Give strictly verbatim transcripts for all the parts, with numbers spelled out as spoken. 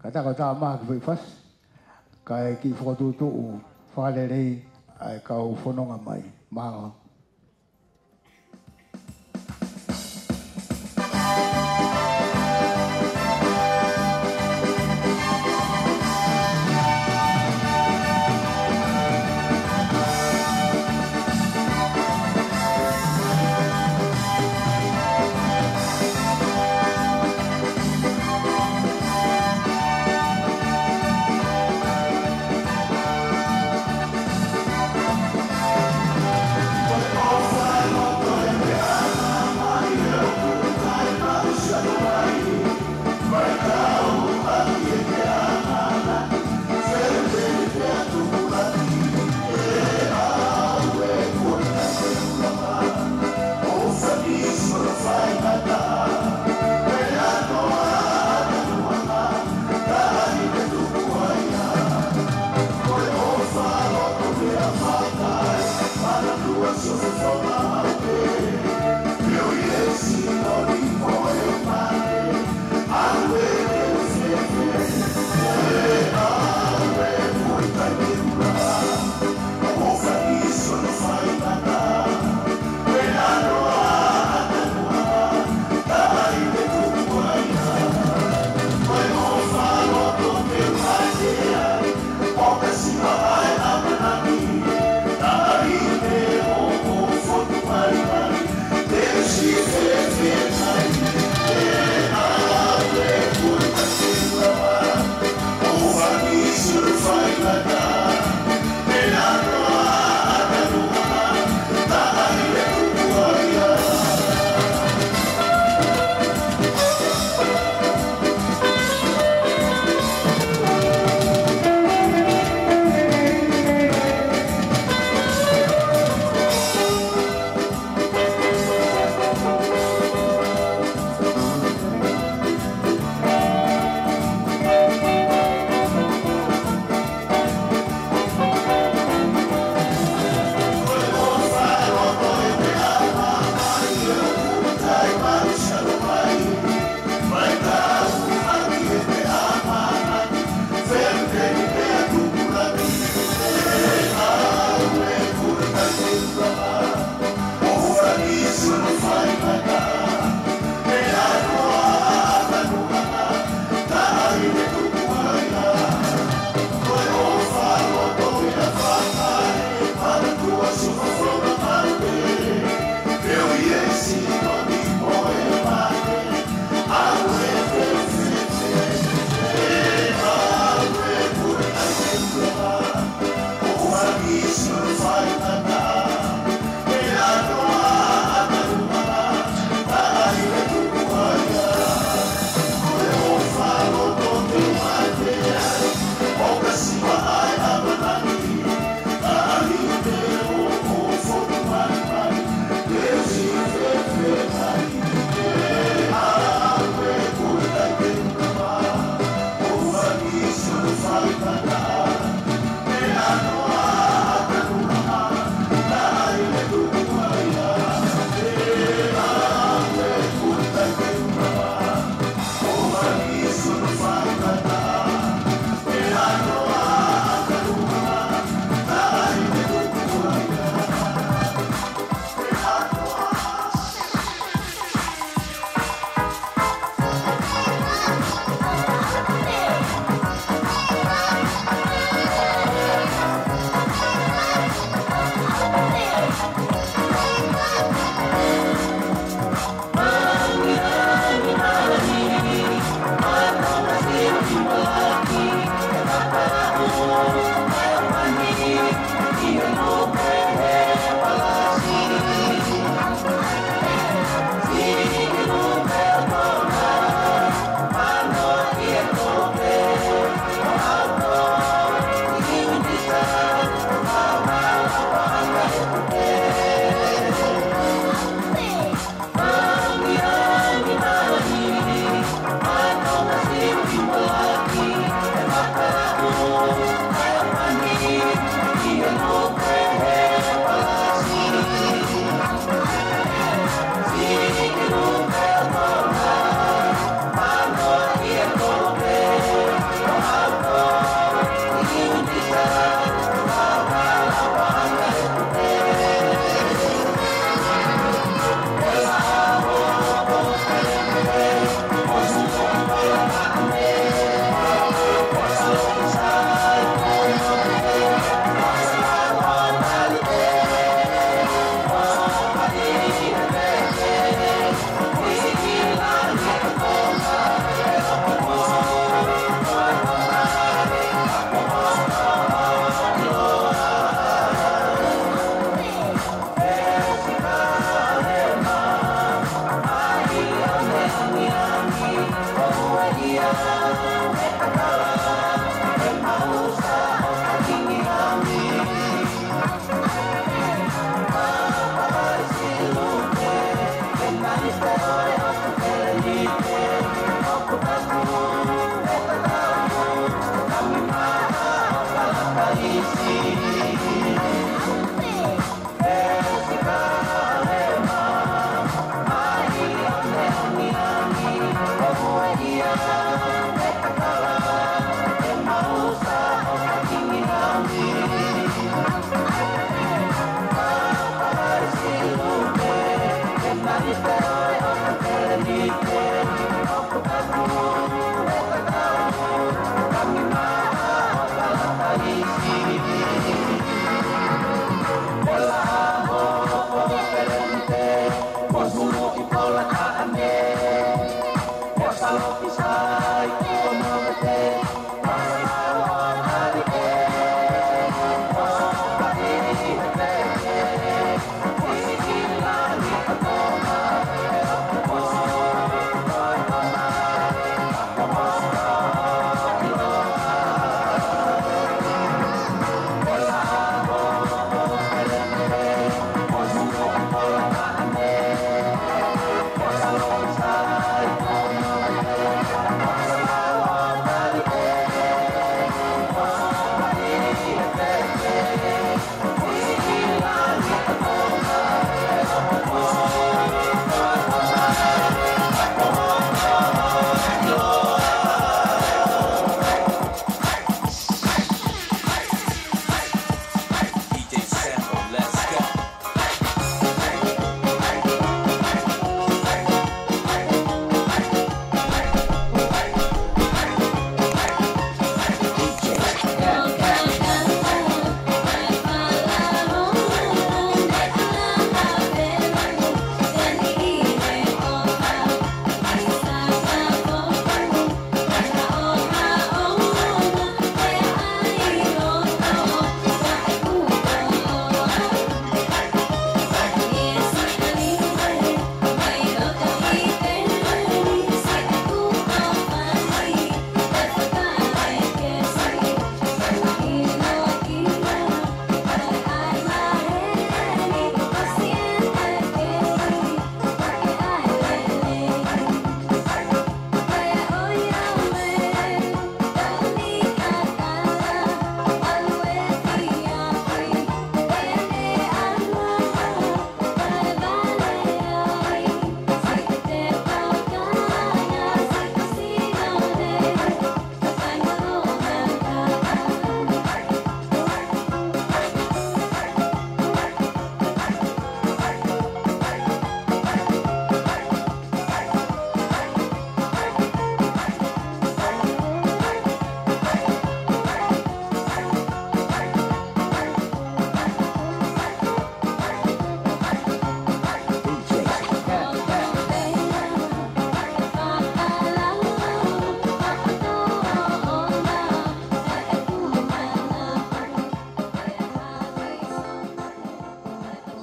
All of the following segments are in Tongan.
Ka tā ko e tā maha ki foʻi fasi, kae kiʻi fokotuʻutuʻu fakalelei ʻa e kau fononga mai. Mālō.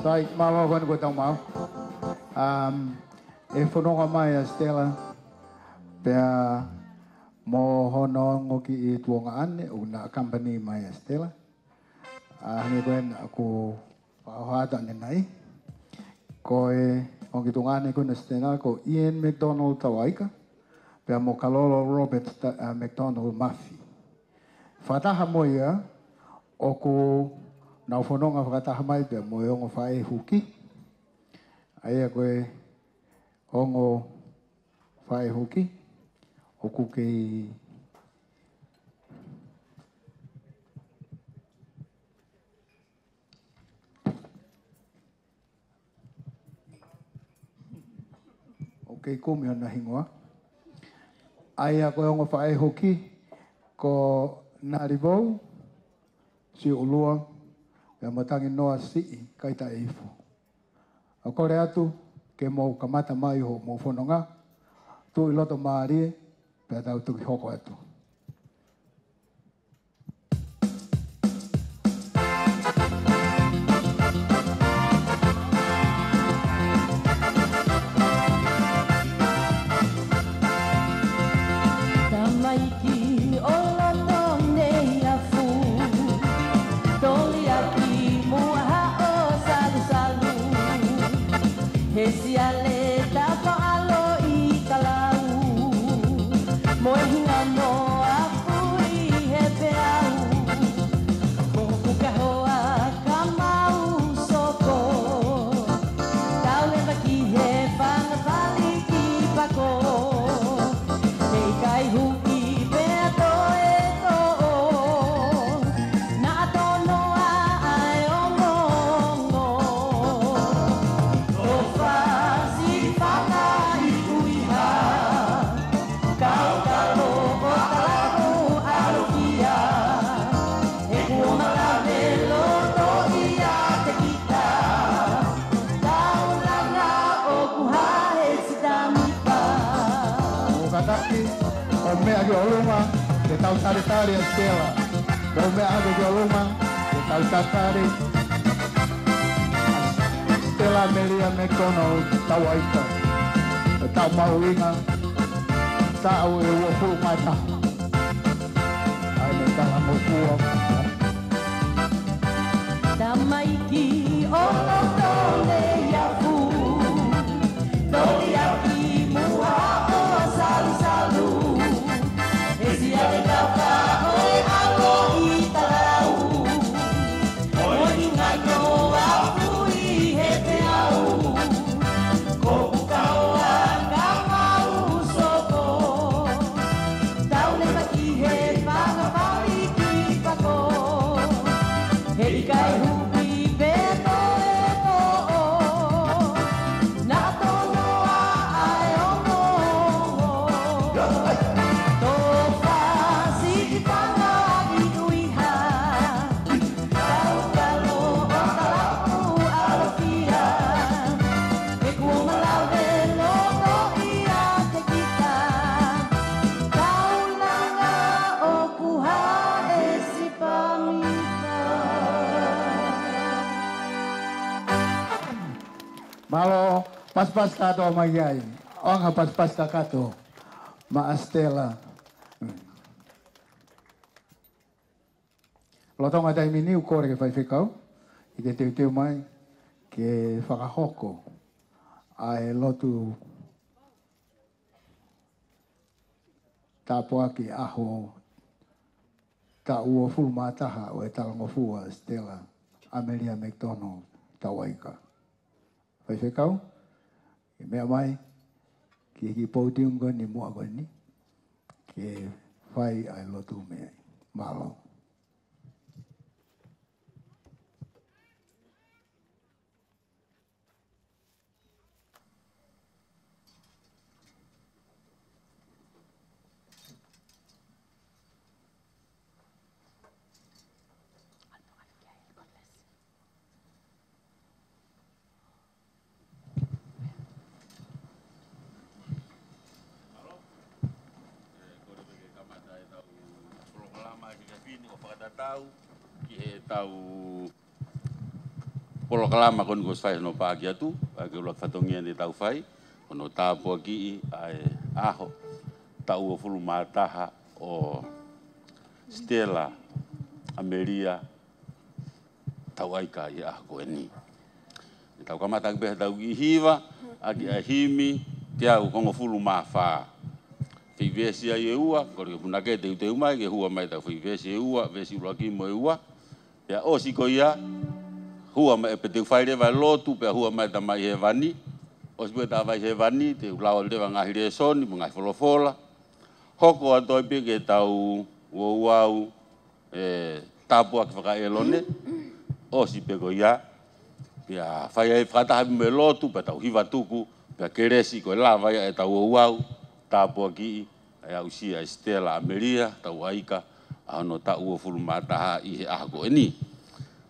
ʻAi, mālō ko eni ko e tau mau. Um, ʻe fononga mai ʻa Stella, pea mo hono ongo kiʻi tuongaʻane, ʻoku na company mai ʻa Stella. ʻA, hangē ko ena ʻoku fakahoha atu ʻanenai. Ko e ongo kiʻi tuongaʻane ko ena ʻo Stella, ko Ian McDonald Tauaika, pea mo Kalolo Robert Ta-, ʻa, McDonald Mafi. Fakataha mo ia, ʻoku nau fononga fakataha mai pea mo e ongo faʻē huki. ʻA ia ko e ongo faʻē huki, ʻoku kei ʻoku kei kumi hona hingoa. ʻA ia ko e ongo faʻē huki, ko Nalivou Siʻulua, pea mo Tanginoa Siʻi Kaitaʻeifo. ʻOku kole atu ke mou kamata mai hoʻomou fononga, tuʻu ʻi loto mālie, pea tau toki hoko atu. Tamaiki ʻo loto nei afu, toli ʻaki muʻa haʻo salusalu. He siale tafa ʻalo ʻi talau, mo e hinga noa pui he peau. Ko hoku kahoa ka mau soko, tau leva ki he fanga fali ki pako. He ʻikai huki pea toe toʻo, naʻa tonoa ʻa e ongoongo. Tofa siʻi fanga ʻi ʻUiha, kau kalo ʻo talaku ʻalokia. He kuo malave loto ʻiate kita, taulanga ʻoku hā he sitamipa. ʻO kātaki, ʻo meʻa ki ʻolunga, ke tau talitali ʻa Stella. ʻO meʻa ake ki ʻolunga, ke tau talitali ʻa Stella Melia McDonald Tauaika. ʻE tau mahuʻinga, taʻu ʻe uofulu mā taha. ʻAi, ne taha mo fua. Tamaiki ʻo loto nei afu, toli ʻaki muʻa ʻo salusalu. He siale tafa ʻo e ʻalo ʻi talau, mo e hinga noa pui he peau. Ko hoku kahoa ka mau soko, tau leva ki he fanga fali ki pako. He ʻikai huki pea toe toʻo, naʻa tonoa ʻa e ongoongo. Tofa siʻi fanga ʻi ʻUiha, kau kalo ʻo talaku ʻalokia. He kuo malave loto ʻiate kita, taulanga ʻoku hā he sitamipa. Mālō, pasipasi kātoa mai ai. ʻOange ha pasipasi kakato maʻa Stella. Lolotonga taimi ni ʻoku kole ki he faifekau ke teuteu mai ke fakahoko ʻa e lotu tāpuaki ʻaho taʻu uofulu mā taha ʻo e talangofua Stella Amelia McDonald Tauaika. Faifekau, ke meʻa mai ki he kiʻi podium ko eni muʻa ko eni, ke fai ʻa e lotu mei ai. Mālō. Mālō. ʻE, kole pē ke kamata ʻetau polokalama ki he fini ʻo fakatatau ki heʻetau Polokalama ko eni kuo ʻosi fai hono paaki atu, ʻa ia ke ʻuluaki fatongia eni ʻetau fai, ko hono tāpuakiʻi ʻa e ʻaho taʻu uofulu mā taha ʻo Stella Amelia Tauʻaika ʻi he ʻaho ko eni. ʻE tau kamata ʻaki pē ʻetau kiʻi hiva, ʻaki ʻa e himi teau hongofulu mā fā. Foʻi veesi ia ʻe ua, kole ke punake teuteu mai, ke hua mai ʻetau foʻi veesi ʻe ua, veesi ʻuluaki mo e ua. Pea ʻosi ko ia, hua mai, pea te u fai leva e lotu, pea hua mai e Tamai Hēvani. ʻOsi pē ʻetau vai Hēvani, te u lau leva e ngaahi lēsoni, mo e ngaahi folofola. Hoko atu ai pē ke tau ouau, ʻe, tāpuaki fakaʻĒlone, ʻosi pē ko ia. Pea fai ai fakataha mo e lotu, pea tau hiva tuku, pea kelesi ko e lava ia ʻetau ouau, tāpuakiʻi ʻa e aʻusia ʻa Stella Amelia Tauʻaika ʻa hono taʻu uofulu mā taha ʻi he ʻaho ko eni.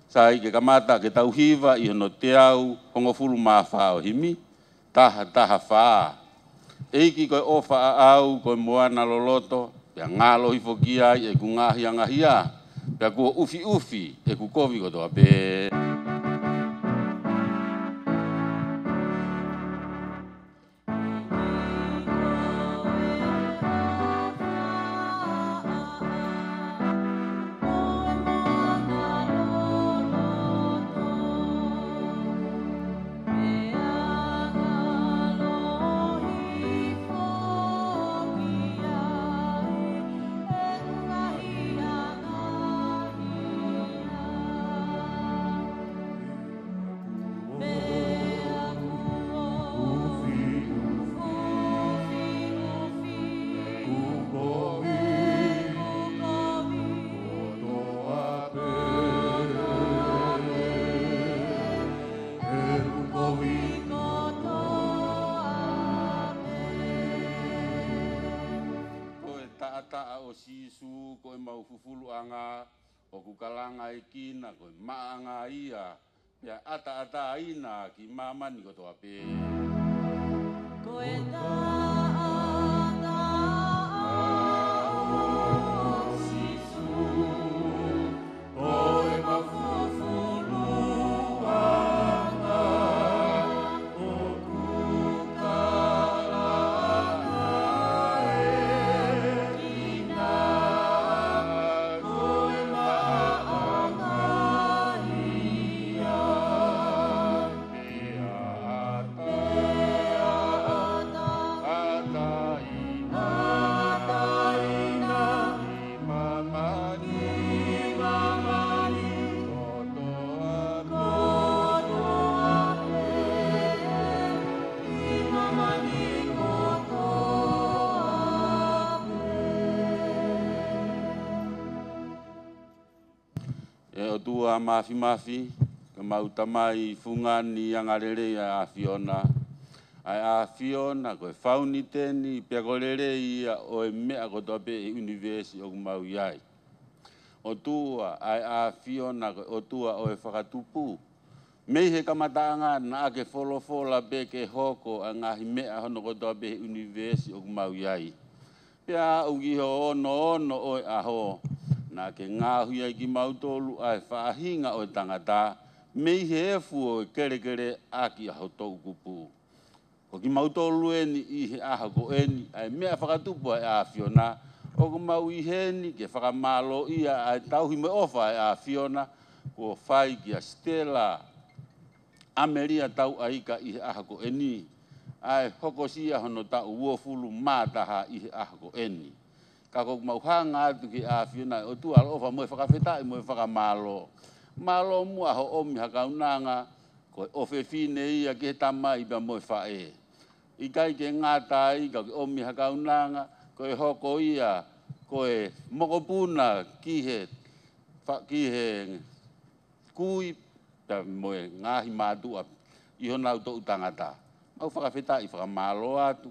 Sai, ke kamata ke tau hiva ʻi hono teau hongofulu mā fā ʻo e himi, taha taha fā. ʻEiki ko e ʻofa ʻaʻau, ko e moana loloto, pea ngalo hifo ki ai ʻeku ngaahi angahia, pea kuo ʻufiʻufi ʻeku kovi kotoa pē. Ko e taʻataʻa ʻo Sīsū, ko ʻemau fufuluʻanga, ʻoku kalangaekina, ko e maʻaʻanga ia, pea ʻataʻatā ʻi māmani kotoa pē. Ko e taʻataʻa ʻo Sīsū, ko ʻemau fufuluʻanga, ʻoku kalangaekina, ko e maʻaʻanga ia. ʻE ʻOtua Māfimafi, ko ʻemau Tamai fungani angalelei ʻa e ʻAfiona. ʻA e ʻAfiona ko e fauniteni pea ko e lelei ia ʻo e meʻa kotoa pē ʻi he ʻunivēsi ʻoku mau ʻi ai. ʻOtua, ʻa e ʻAfiona ko e ʻOtua ʻo e fakatupu. Mei he kamataʻanga naʻa ke folofola pē ke hoko ʻa e ngaahi meʻa hono kotoa pē ʻi he ʻunivēsi ʻoku mau ʻi ai. Pea aʻu ki hono onoono ʻo e ʻaho, naʻa ke ngaohi ai kimautolu ʻa e faʻahinga ʻo e tangata, mei he efu ʻo e kelekele ʻaki ʻa ho toʻukupu. Ko kimautolu eni ʻi he ʻaho ko eni, ʻa e meʻa fakatupu ʻa e ʻAfiona, ʻoku mau ʻi heni ke fakamālōʻia ʻa e tauhi mo e ʻofa ʻa e ʻAfiona, kuo fai kia Stella ʻAmelia Tauʻaika ʻi he ʻaho ko eni, ʻa e hokosia hono taʻu uofulu mā taha ʻi he ʻaho ko eni. Ka ʻoku mau hanga atu ki he ʻAfiona ʻe ʻOtua ʻaloʻofa mo e fakafetaʻi mo e fakamālō. Mālō muʻa hoʻo ʻomi ha kaunanga, ko e ʻofefine ia ki he tamai pea mo e faʻē. ʻIkai ke ngata ai, ka ke ʻomi ha kaunanga, ko e hoko ia, ko e mokopuna ki he, fa-, ki he kui, pea mo e ngaahi mātuʻa ʻi honau toʻu tangata. Mau fakafetaʻi fakamālō atu,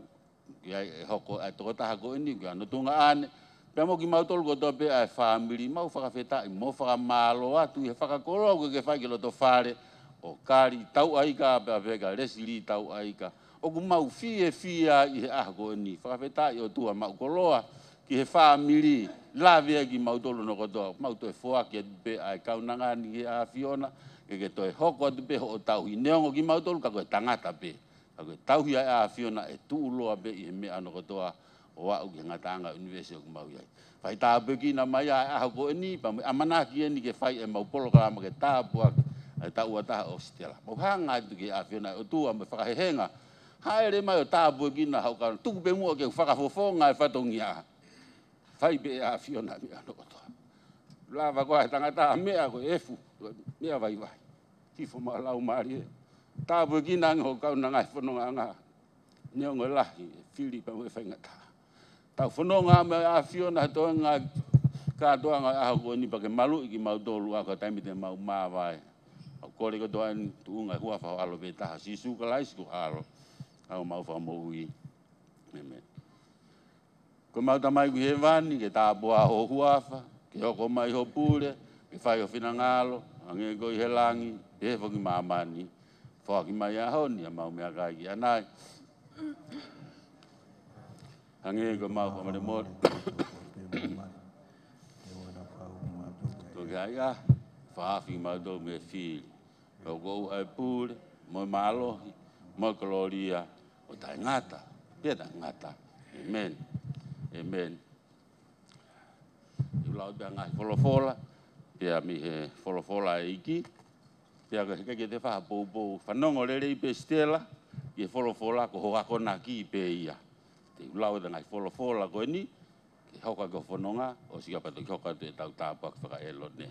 ʻi ai ʻe hoko ʻa e tokotaha ko eni, ki hono tuongaʻane, pea mo kimautolu kotoa pē ʻa e fāmili, mau fakafetaʻi mo fakamālō atu ʻi he fakakoloa ʻoku ke fai ki loto fale ʻo Kali Tauʻaika, pea pehē kia Lesili Tauʻaika. ʻOku mau fiefia ʻi he ʻaho ko eni, fakafetaʻi ʻOtua mau koloa ki he fāmili, lave ai kimautolu hono kotoa, mau toe foaki atu pē ʻa e kaunanga ni ki he ʻAfiona, ke ke toe hoko atu pē hoʻo tauhi. Neongo kimautolu ka ko e tangata pē. Ka ko e tauhi ʻa e ʻAfiona ʻe tuʻuloa pē ʻi he meʻa ʻana kotoa ʻo aʻu ki he ngataʻanga ʻo e ʻunivēsi ʻoku mau ʻi ai. Fai tāpuekina mai ʻa e ʻaho ko eni, pea mo e ʻamanaki eni ke fai ʻemau polokalama ke tāpuaki ʻa e taʻu ʻa taha ʻo Sitela. Mau hanga atu ki he ʻAfiona ʻo e ʻOtua mo e fakahehenga. Hāʻele mai ʻo tāpuekina haʻu ka tuku pē muʻa ke u fakafofonga e fatongia. Fai pē ʻe he ʻAfiona meʻa ʻana kotoa. Lava ko e tangata meʻa ko e efu, ko e meʻa vaivai. Hifo mai Laumālie. Tāpuekina ange hoʻo kaunanga he fonongaʻanga. Neongo e lahi, e fili pea mo e faingataʻa. Tau fononga mo e ʻAfiona he toenga kātoanga ʻo e ʻaho ko eni pea ke maluʻi kimautolu ʻa e taimi te mau māvae. ʻOku kole kotoa eni tuʻunga he huafa ho ʻAlo pē taha, Sīsū Kalaisi ko ho ʻAlo. ʻA homau Fakamoʻui. ʻĒmeni. Ko ʻemau Tamai ʻoku ʻi hēvani, ke tāpuhā ho huafa, ke hoko mai ho pule, ke fai ho finangalo, hangē ko ia ʻi he langi, pehē foki ʻi māmani. Foaki mai he ʻaho ni haʻamau meʻakai ki ʻanai. Hangē ko ʻemau fakamolemole. Toki ai a, fakahaofi kimautolu mei he fili. Pea ʻoku ʻoʻou ʻa e pule, mo e mālohi, mo e kolōlia, ʻo taʻengata, pea taʻengata. ʻĒmeni. ʻĒmeni. ʻOku lau pē ʻa e ngaahi folofola, pea mei he folofola ʻa e ʻEiki, pea ko e heʻikai ke te fakapoupou, fanongo lelei pē Sitela, ʻi he folofola ko ho akonaki pē ia. Te u lau ʻa e ngaahi folofola ko eni, ke hoko ʻaki ho fononga, ʻo sika pea toki hoko atu ʻetau tāpuaki fakaʻelone.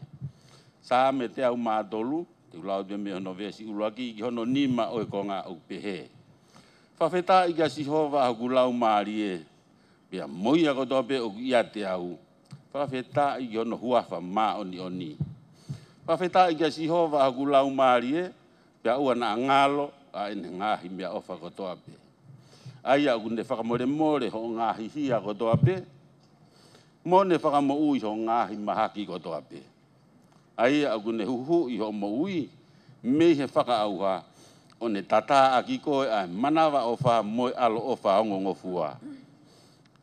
Saame teau mā tolu, te u lau atu mei hono veesi ʻuluaki ki hono nima ʻo e konga ʻoku pehē. Fakafetaʻi kia Sihova ʻa hoku laumālie, pea mo ia kotoa pē ʻoku ʻiate au. Fakafetaʻi ki hono huafa māʻoniʻoni. Fakafetaʻi kia Sihova ʻa hoku laumālie, pea ʻoua naʻa ngalo ʻa ʻene ngaahi meʻaʻofa kotoa pē. ʻA ia ʻoku ne fakamolemole hoʻo ngaahi hia kotoa pē, mo ne fakamoʻui hoʻo ngaahi mahaki kotoa pē. ʻA ia ʻoku ne huhuʻi hoʻo moʻui mei he fakaʻauha, ʻo ne tatā ʻaki koe ʻa e manavaʻofa mo e ʻaloʻofa ongongofua.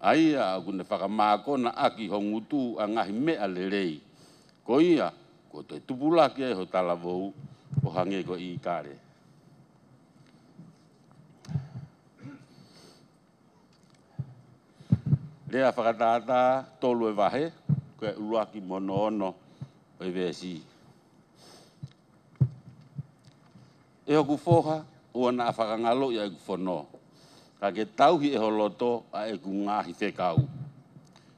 ʻA ia ʻoku ne fakamākona ʻaki ho ngutu ʻa e ngaahi meʻa lelei. Ko ia, kuo toe tupulaki ai ho talavou, ʻo hangē ko e ʻīkale. Lea Fakatātā tolu ʻa e vahe, ko e ʻuluaki mo hono ono ʻo e veesi. ʻE hoku foha, ʻoua naʻa fakangaloʻi ʻa ʻeku fono, ka ke tauhi ʻe ho loto ʻa ʻeku ngaahi fekau.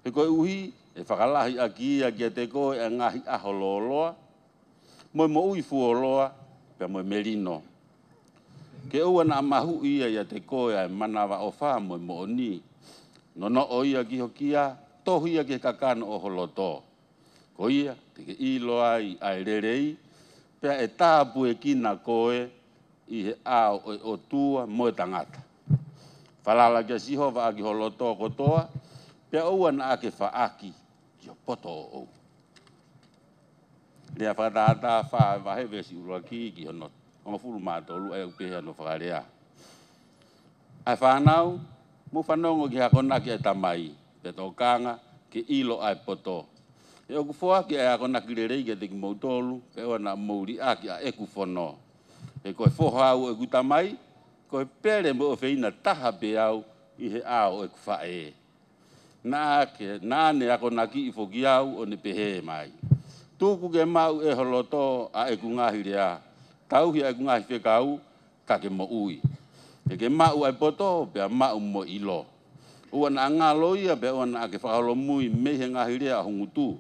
He koeʻuhi, ʻe fakalahi ʻaki ia kiate koe ʻa e ngaahi ʻaho lōloa, mo e moʻui fuoloa, pea mo e melino. Ke ʻoua naʻa mahuʻi ia ʻiate koe ʻa e manavaʻofa mo e moʻoni. Nonoʻo ia ki ho kia, tohi ia ki he kakano ʻo ho loto. Ko ia, te ke ʻilo ai ʻa e lelei, pea ʻe tāpuekina koe ʻi he ʻao ʻo e ʻOtua mo e tangata. Falala kia Sihova ʻaki ho loto kotoa, pea ʻoua naʻa ke faʻaki ki ho poto ʻoʻou. Lea Fakatātā fā ʻa e vahe veesi ʻuluaki ki hono hongofulu mā tolu, ʻa ia ʻoku pehē hono fakalea. ʻA e fānau, mou fanongo ki he akonaki ʻa e tamai, pea tokanga ke ʻilo ʻa e poto. He ʻoku foaki ʻa e akonaki lelei kiate kimoutolu, pea ʻoua naʻa mou liʻaki ʻa ʻeku fono. He ko e foha au ʻo ʻeku tamai, ko e pele mo e ʻofeina taha pē au ʻi he ʻao ʻo ʻeku faʻē. Naʻa ke, naʻa ne akonakiʻi foki au ʻo ne pehē mai. Tuku ke maʻu ʻe ho loto ʻa ʻeku ngaahi lea, tauhi ʻa ʻeku ngaahi fekau, ka ke moʻui. He ke maʻu ʻa e poto, pea maʻu mo e ʻilo. ʻOua naʻa ngalo ia, pea ʻoua naʻa ke fakaholomui mei he ngaahi lea ʻa ho ngutu.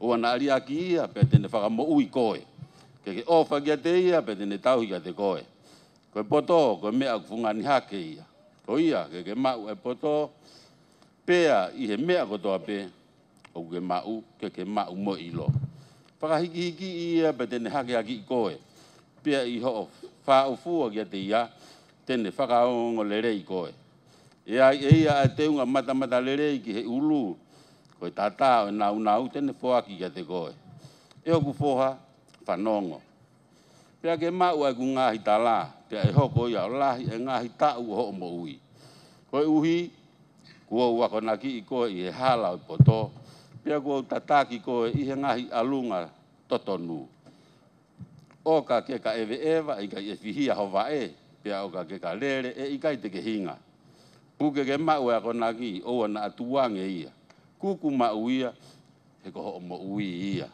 ʻOua naʻa liʻaki ia, pea te ne fakamoʻui koe. Ke ke ʻofa kiate ia, pea te ne tauhi kiate koe. Ko e poto, ko e meʻa ʻoku fungani hake ia. Ko ia, ke ke maʻu ʻa e poto, pea ʻi he meʻa kotoa pē ʻoku ke maʻu, ke ke maʻu mo e ʻilo. Fakahikihikiʻi ia pea te ne hakeakiʻi koe. Pea ʻi hoʻo fāʻofua kiate ia, te ne fakaongoongolelei koe. ʻE ʻai ʻe ia ʻa e teunga matamatalelei ki he ʻulu, ko e tatā ʻo e nāunau te ne foaki kiate koe. ʻE hoku foha, fanongo. Pea ke maʻu ʻa ʻeku ngaahi tala, pea ʻe hoko ia ʻo lahi ʻa e ngaahi taʻu ʻo hoʻo moʻui. Koeʻuhi, kuo u akonakiʻi koe ʻi he hala ʻo e poto, pea kuo u tataki koe ʻi he ngaahi ʻalunga totonu. ʻOka ke ka ʻeveʻeva, ʻikai ʻefihia ho vaʻe, pea ʻoka ke ka lele, ʻe ʻikai te ke hinga. Puke ke maʻu e akonaki, ʻoua naʻa tuʻu ange ia. Kuku maʻu ia, he ko hoʻo moʻui ia.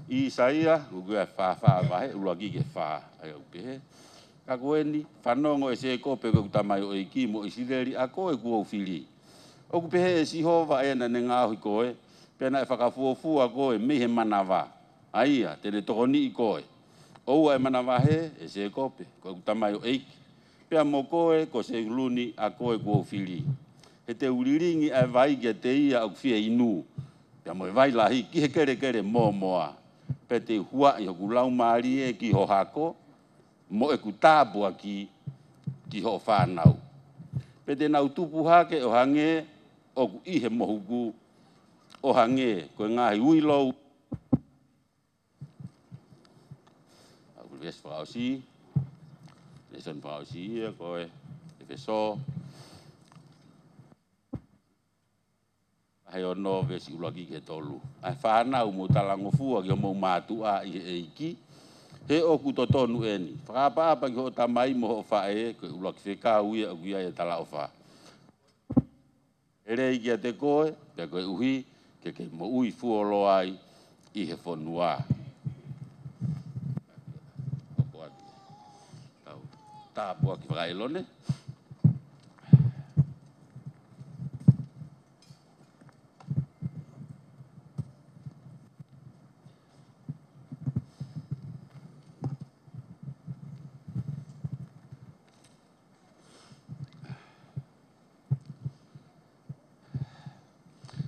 ʻĪsaia, ʻoku ʻi ai e fā fā vahe, ʻuluaki ki he fā, ʻa ia ʻoku pehē: Ka ko eni, fanongo ʻe Sēkope ko ʻeku tamaioʻeiki, mo ʻIsileli ʻa koe kuo u fili. ʻOku pehē ʻe Sihova ʻa ia naʻa ne ngaohi koe, pea naʻe fakafuofua koe mei he manava, ʻa ia te ne tokoniʻi koe: ʻOua ʻe manavahē, ʻe Sēkope, ko ʻeku tamaioʻeiki, pea mo koe ko Sēuluni ʻa koe kuo u fili. He te u lilingi ʻa e vai kiate ia ʻoku fie inu, pea mo e vai lahi ki he kelekele mōmoa. Pea te u huaʻi hoku laumālie ki ho hako, mo ʻeku tāpuaki ki hoʻo fānau. Pea te nau tupu hake ʻo hangē ʻoku ʻi he mohuku, ʻo hangē ko e ngaahi uilou. ʻA ia ko e veesi fakaʻosi, lēsoni fakaʻosi ia, ko e ʻEfesō vahe ono, veesi ʻuluaki ki he tolu. ʻA e fānau, mou talangofua ki hoʻomou mātuʻa ʻi he ʻEiki, he ʻoku totonu eni. Fakaʻapaʻapa ki hoʻo tamai mo hoʻo faʻē, ko e ʻuluaki fekau ia ʻoku ʻi ai e talaʻofa. Lelei kiate koe, pea koeʻuhi ke ke moʻui fuoloa ai ʻi he fonua. Hoko atu ʻetau tāpuaki faka-ʻĒlone.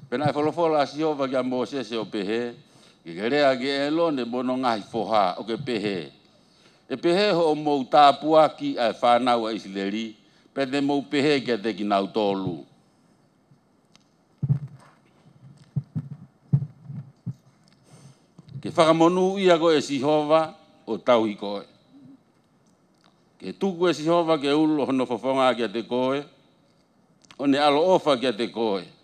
Pea naʻe folofola ʻa Sihova kia Mōsese ʻo pehē: Ke ke lea ki ʻĒlone mo hono ngaahi foha, ʻo ke pehē: ʻE pehē hoʻomou tāpuaki ʻa e fānau ʻa ʻIsileli, pea te mou pehē kiate kinautolu: Ke fakamonūʻia koe ʻe Sihova, ʻo tauhi koe. Ke tuku ʻe Sihova ke ulo hono fofonga kiate koe, ʻo ne ʻaloʻofa kiate koe.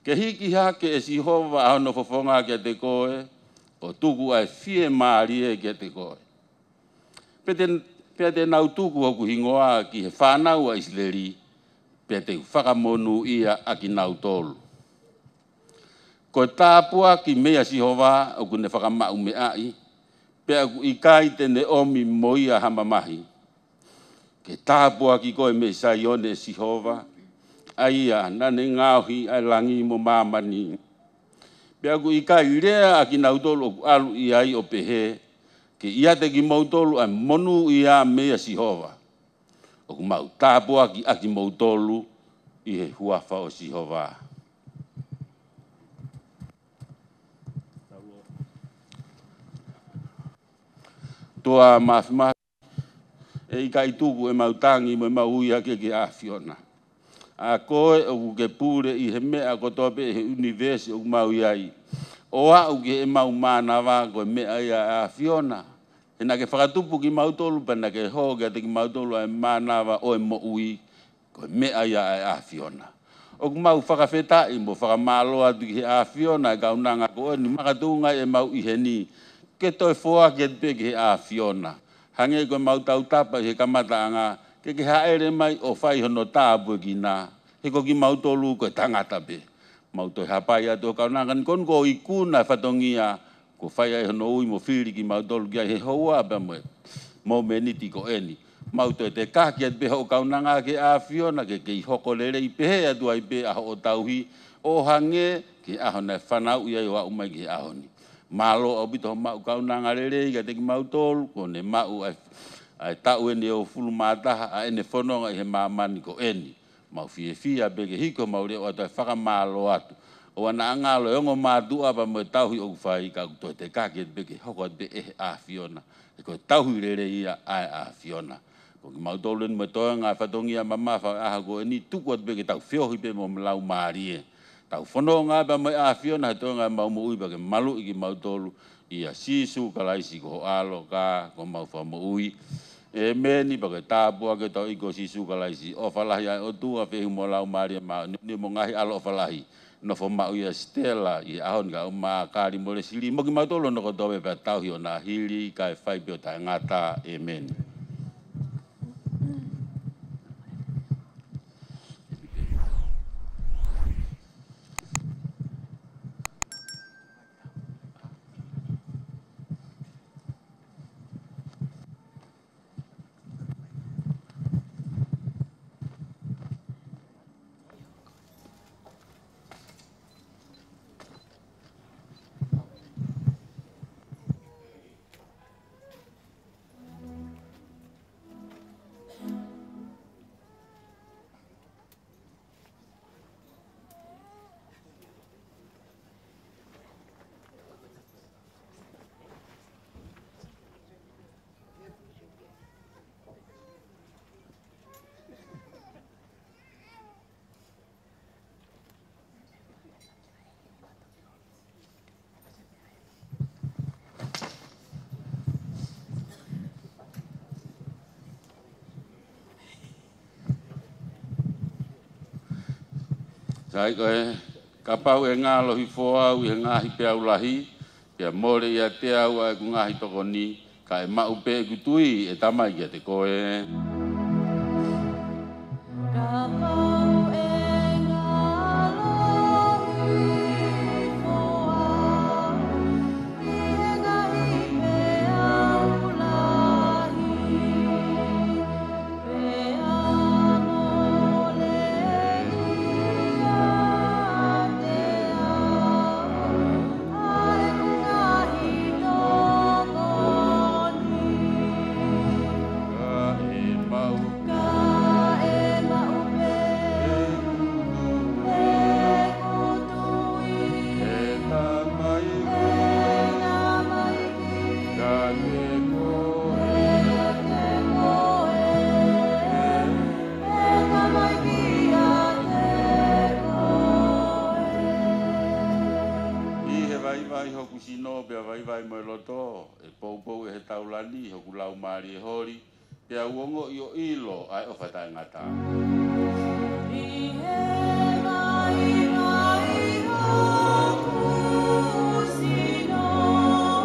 Ke hiki hake ʻe Sihova ʻa hono fofonga kiate koe, ʻo tuku ʻa e fiemālie kiate koe. Pea te, pea te nau tuku hoku hingoa ki he fānau ʻa ʻIsileli, pea te u fakamonūʻia ʻa kinautolu. Ko e tāpuaki meia Sihova ʻoku ne fakamaʻumeʻaʻi, pea ʻoku ʻikai te ne ʻomi mo ia ha mamahi. Ke tāpuaki koe mei Saione, ʻe Sihova, ʻa ia naʻa ne ngaohi ʻa e langi mo māmani. Pea ʻoku ʻikai lea ʻa kinautolu ʻoku ʻalu ʻi ai ʻo pehē: Ke ʻiate kimoutolu ʻa e monūʻia meia Sihova. ʻOku mau tāpuaki ʻa kimoutolu ʻi he huafa ʻo Sihova. Toa Mafimafi, ʻe ʻikai tuku ʻemau tangi mo ʻemau ui hake ki he ʻAfiona. ʻA koe ʻoku ke pule ʻi he meʻa kotoa pē ʻi he ʻunivēsi ʻoku mau ʻi ai, ʻo aʻu ki heʻemau mānava, ko e meʻa ia ʻa e ʻAfiona. He naʻa ke fakatupu kimautolu, pea naʻa ke hō kiate kimautolu ʻa e mānava ʻo e moʻui, ko e meʻa ia ʻa e ʻAfiona. ʻOku mau fakafetaʻi mo fakamālō atu ki he ʻAfiona ʻa e kaunanga ko eni, makatuʻunga ʻemau ʻi heni, ke toe foaki atu pē ki he ʻAfiona. Hangē ko ʻemau tautapa ʻi he kamataʻanga, ke ke hāʻele mai ʻo fai hono tāpuekina, he ko kimautolu ko e tangata pē. Mau toe hapai atu ʻo kaunanga ni, ko eni kuo ikuna e fatongia, kuo fai ai hono ui mo fili kimautolu ki ai he houa pea mo e mōmeniti ko eni. Mau toe tekaki atu pē hoʻo kaunanga ki he ʻAfiona, ke kei hoko lelei pehē atu ai pē ʻa hoʻo tauhi, ʻo hangē ki he ʻaho naʻe fanauʻi ai ʻo aʻu mai ki he ʻaho ni. Mālō ʻaupito hoʻo maʻu kaunanga lelei kiate kimautolu, kuo ne maʻu ʻa e, ʻa e taʻu ʻeni ʻe hongofulu mā taha ʻa ʻene fononga ʻi he māmani ko eni. Mau fiefia pē ke hiko ʻemau leʻo atu ʻa e fakamālō atu. ʻOua naʻa ngalo e ongo mātuʻa pea mo e tauhi ʻoku fai, ka ʻoku toe tekaki atu pē ke hoko atu pē ʻe he ʻAfiona. He ko e tauhi lelei ia ʻa e ʻAfiona. Ko kimautolu eni mo e toenga e fatongia mamafa ʻo e ʻaho ko eni, tuku atu pē ke tau feohi pē mo e laumālie. Tau fononga pea mo e ʻAfiona he toenga ʻemau moʻui, pea ke maluʻi kimautolu ʻia Sīsū Kalaisi ko ho ʻAlo ka ko homau Fakamoʻui. ʻEmeni. Pea ko e tāpuaki ʻa hotau ʻEiki ko Sīsū Kalaisi, ʻofa lahi ʻa e ʻOtua, feohi mo e Laumālie Māʻoniʻoni, mo e ngaahi ʻaloʻofa lahi, nofo maʻu ʻia Stella ʻi he ʻaho ni, kae ʻumaʻā Kali mo Lesili, mo kimautolu hono kotoa pē, pea tauhi ʻo na hili, kae fai pē ʻo taʻengata. ʻEmeni. Sai koe, kapau ʻe ngalo hifo au ʻi he ngaahi peau lahi, pea mole ʻiate au ʻa ʻeku ngaahi tokoni, ka ʻe maʻu pē ʻeku tui, ʻe Tamai, kiate koe. Kapau ʻe ngalo hifo au ʻi he ngaahi peau lahi, pea mole ʻiate au ʻa ʻeku ngaahi tokoni, ka ʻe maʻu, ka ʻe maʻu pē ʻeku tui, ʻe Tamai, ʻe Tamai, kiate koe, kiate koe, ʻe Tamai, kiate koe. ʻI he vaivai hoku sino, pea vaivai mo e loto, ʻe poupou ʻe he taulani hoku laumālie holi, pea u ongoʻi ʻo ʻilo ʻa e ʻofa taʻengata. ʻI he vaivai hoku sino, pea vaivai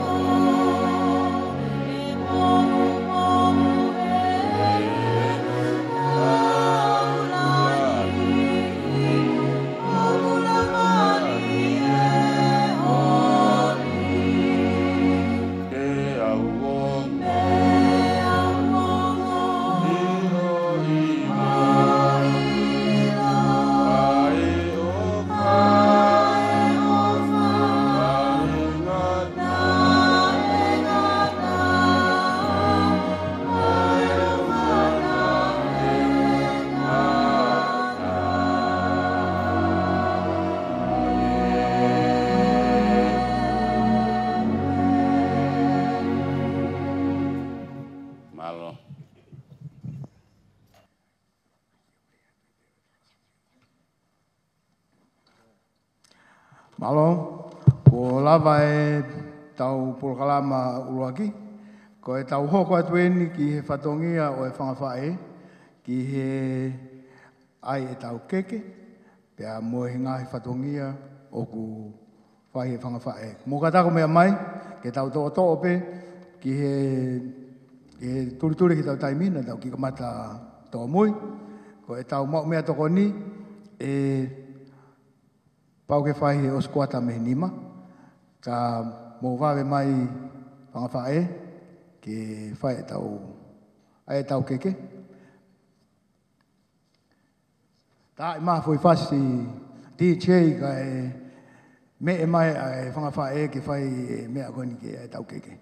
mo e loto, ʻe poupou ʻe he taulani hoku laumālie holi, pea u ongoʻi ʻo ʻilo ʻa e ʻofa taʻengata. Mālō. Mālō, kuo lava ʻetau polokalama ʻuluaki. Ko ʻetau hoko atu eni ki he fatongia ʻo e fanga faʻē, ki he ʻai ʻetau keke, pea mo e ngaahi fatongia ʻoku fai ʻe he fanga faʻē. Mou kātaki ʻo meʻa mai, ke tau toʻotoʻo pē ki he, ki he tulituli ki heʻetau taimi, naʻa tau kiʻi kamata tōmui. Ko ʻetau maʻu meʻatokoni, ʻe pau ke fai he ʻosi kuata mei he nima, ka mou vave mai fanga faʻē, ke fai ʻetau, ʻai ʻetau keke. Taaʻi mai ha foʻi fasi D J kae meʻe mai ʻa e fanga faʻē ke fai e meʻa ko eni ke ʻai ʻetau keke.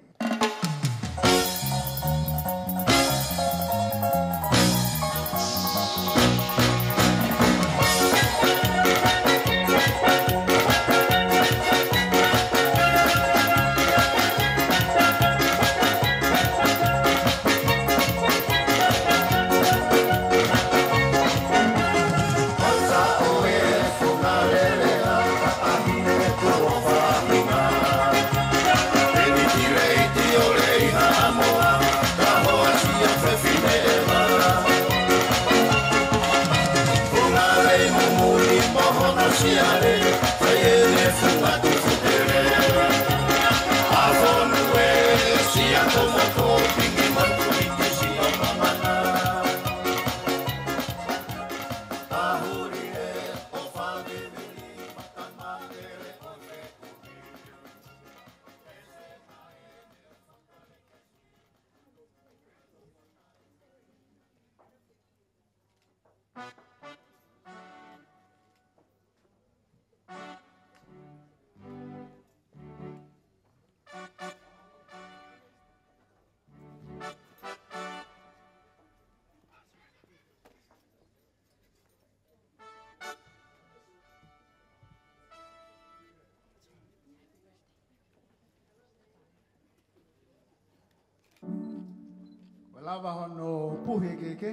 Lava hono puhi e keke,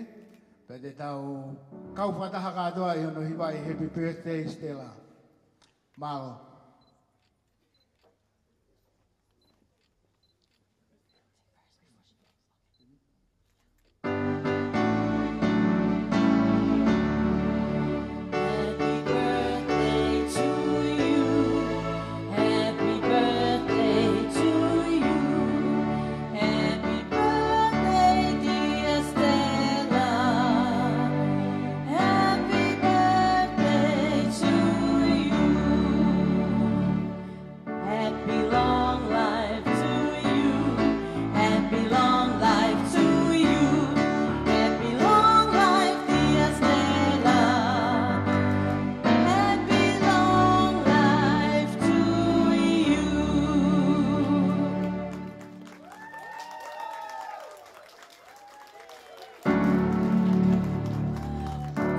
pea te tau kau fakataha kātoa ʻi hono hivaʻi Happy Birthday, Stella. Mālō. Happy birthday to you. Happy birthday to you. Happy birthday, dear Stella. Happy birthday to you. Happy long life to you. Happy long life to you. Happy long life, dear Stella. Happy long life to you.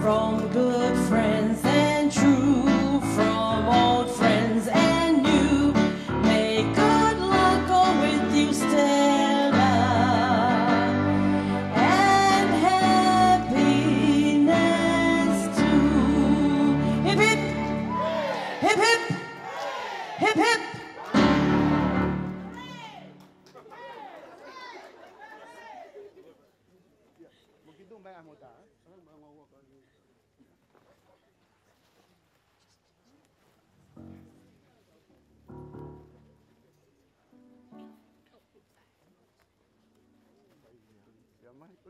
From good friends and true, from old friends and new, may good luck go with you, Stella, and happiness too. Hip, hip. Hip, hip. Hip, hip.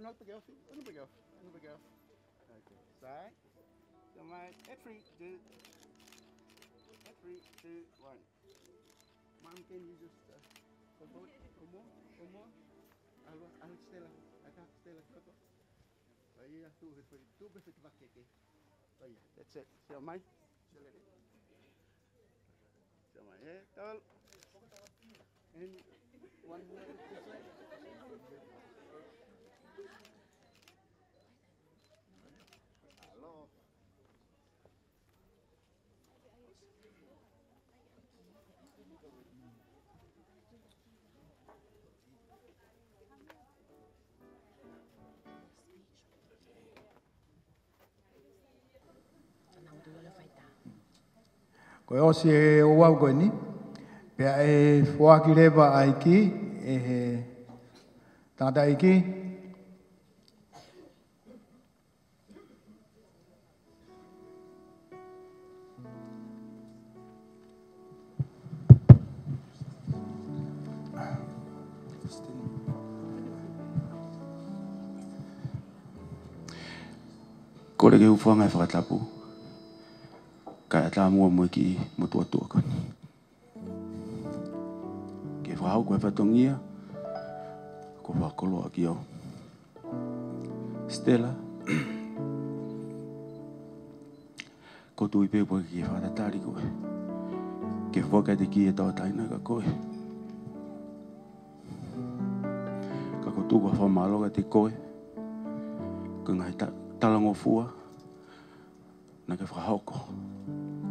Uno peke ofi, uno peke ofi, uno peke ofi. Okay, sai. Sai mai, e three, two. E three, two, one. Mom, can you just, uh, come on, come on, come on. Alo, alo, Stella. Ata, Stella, come on. Sai ia, tuʻu he foʻi, tuʻu pē he foʻi vake ke. Sai ia, that's it. Sai mai. Sai mai, eh, tol. And one more this way. Alo. Ko e ʻosi e ouau ko eni, pea ʻe foaki leva ʻa e kī ʻe he tangataʻeiki. Kole ke u hūfanga he fakatapu, kae ʻatā muʻa mo e kiʻi motuʻa tuʻa ko eni. Ke fakahoko e fatongia kuo fakakoloa kiate au. Stella, ʻoku ou tui pē ʻoku ʻikai ke fakatatali koe. Ke foaki atu e kī ʻe he tauʻatāina kia koe. Ka ʻoku ou tuku ʻa e fakamālō kiate koe. Ko e ngaahi ta-, talangofua naʻa ke fakahoko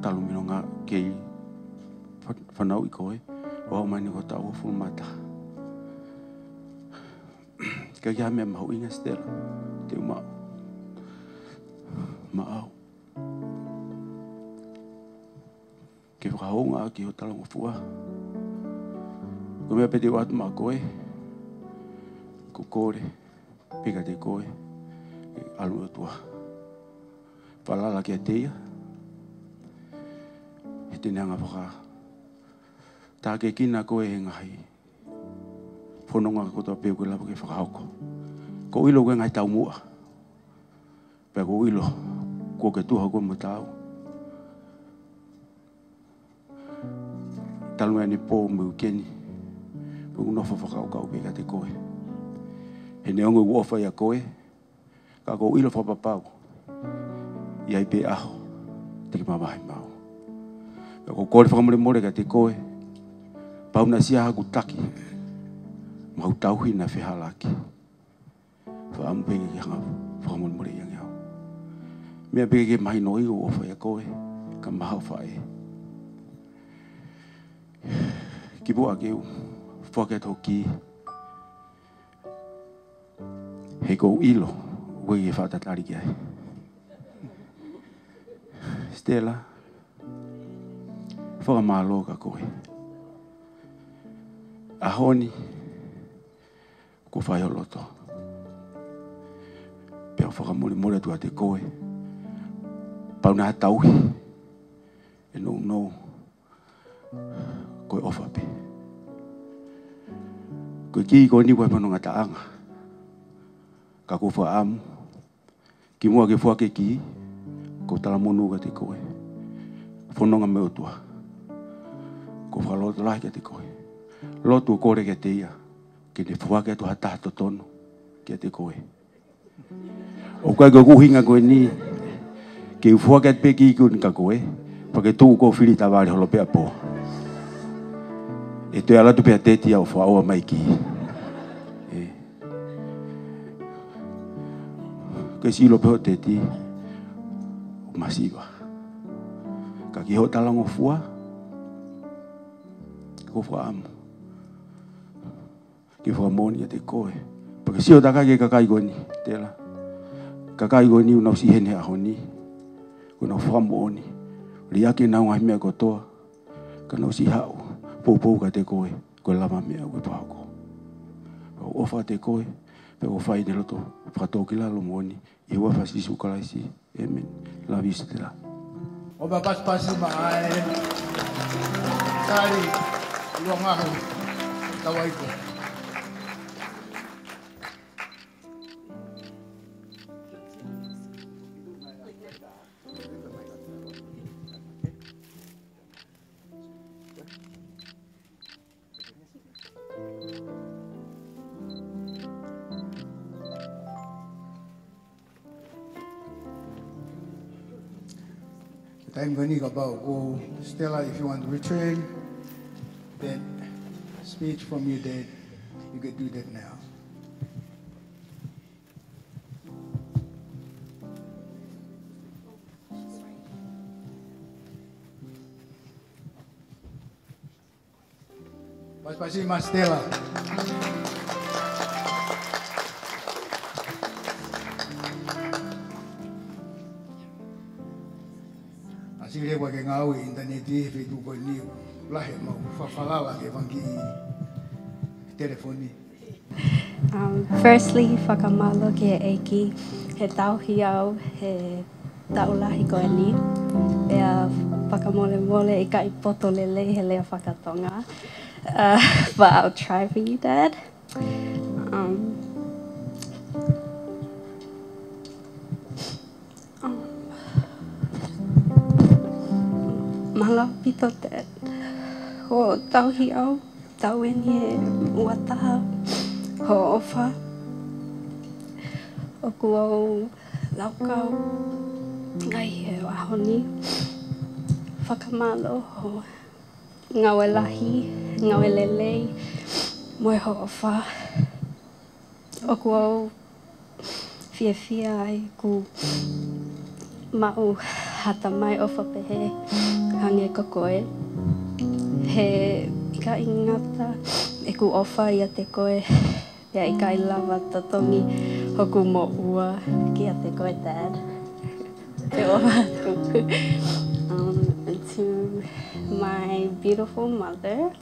talu mei he ngaahi kei fa-, fanauʻi koe, ʻo aʻu mai eni ki he taʻu uofulu mā taha. Ka ʻikai ha meʻa mahuʻinga, Stella, te u maʻu maʻau. Ke fakahoungaʻaki ho talangofua. Ko e meʻa pē te u ʻoatu maʻa koe, ko e kole pē kiate koe, ke ʻalu ʻOtua. Falala kiate ia, he te ne hanga fakatākiekina koe he ngaahi fononga kotoa pē ʻoku ke lava ke fakahoko. ʻOku ou ʻilo ko e ngaahi taumuʻa. Pea ʻoku ou ʻilo kuo ke tuha koe mo taau. Talu mei he pō mo e uike ni, ʻoku ou nofo fakakaukau pē kiate koe. He neongo ʻoku ou ʻofa ʻia koe, ka ʻoku ou ʻilo fakapapau ʻe ʻi ai pē ʻaho te ke mavahe maʻau. Pea ʻoku ou kole fakamolemole kiate koe, kapau naʻe ʻi ai haʻaku taki mo haʻaku tauhi naʻe fehālaaki. Fakaʻamu pē ke ke hanga fakamolemoleʻi ange au. Meʻa pē ke ke mahinoʻi ʻoku ou ʻofa ʻia koe, kae mahaofa ē. Kimuʻa ke u foaki atu hoku kī. ʻOku ou ʻilo, ʻoku ʻikai ke fakatatali ki ai. Stella, fakamālō kia koe. ʻAho ni, kuo fai ho loto. Pea ʻoku fakamolemole atu kiate koe. Pau naʻa tauhi e nounou, ko e ʻofa pē. Ko e kī ko eni ʻoku ʻi ai hono ngataʻanga. Ka ʻoku ou fakaʻamu, kimuʻa ke foaki e kī, ʻoku ou talamonū kiate koe. Fononga mo e ʻOtua. ʻOku ou fakalotolahi kiate koe. Lotu ʻo kole kiate ia, ke ne foaki atu ha taha totonu kiate koe. ʻOku ʻikai ko ʻeku ʻuhinga ko eni ke u foaki atu pē kī ko eni kia koe, pea ke tuʻu ʻo fili tavale holo pē ʻa pō. ʻE toe ʻalu atu pē ʻa Teti ʻo fakaʻoa mai kī. ʻE. Ke sio pē ho Teti, masiva. Ka ki hoʻo talangofua, ʻoku ou fakaʻamu ke fakamoʻoni kiate koe. Pea ke sio takai ki he kakai ko eni, Stella. Kakai ko eni ʻoku nau siʻi heni he ʻaho ni. ʻOku nau fakamoʻoni. Liʻaki ʻenau ngaahi meʻa kotoa. Ka nau siʻi haʻu. Poupou kiate koe. Ko e lavameʻa ʻoku ke pahoko. ʻOku ou ʻofa kiate koe. Pea ʻoku ou fai ʻeni he loto fakatōkilalo moʻoni. ʻI he huafa ʻo Sīsū Kalaisi. ʻĒmeni. Love you, Stella. ʻOfa pasipasi maʻa e tali luangahu tauaiko. Taimi ko eni kapau ko Stella, if you want to return that speech from your dad, you could do that now. Pasipasi maʻa Stella. ʻAsi leva ke ngāue ʻi he ʻinitaneti he feituʻu ko eni, lahi ʻemau fakafalala ki he fanga kiʻi telefoni. Um, firstly, fakamālō ki he ʻEiki he tauhi au he taʻu lahi ko eni. Pea fakamolemole ʻikai poto lelei he lea fakatonga. Uh, but I'll try for you, Dad. Um, um, mālō ʻaupito, Dad, hoʻo tauhi au, taʻu eni ʻe uataha, hoʻo ʻofa. ʻOku ou laukau ai he ʻaho ni. Fakamālō hoʻo ngāue lahi, ngāue lelei, mo hoʻo ʻofa. ʻOku ou fiefia ai ʻeku maʻu ha tamai ʻofa pehē hangē ko koe. He ʻikai ngata ʻeku ʻofa ʻiate koe, pea ʻikai lava totongi hoku moʻua kiate koe, Dad. Te ʻofa atu. Um, and to my beautiful mother,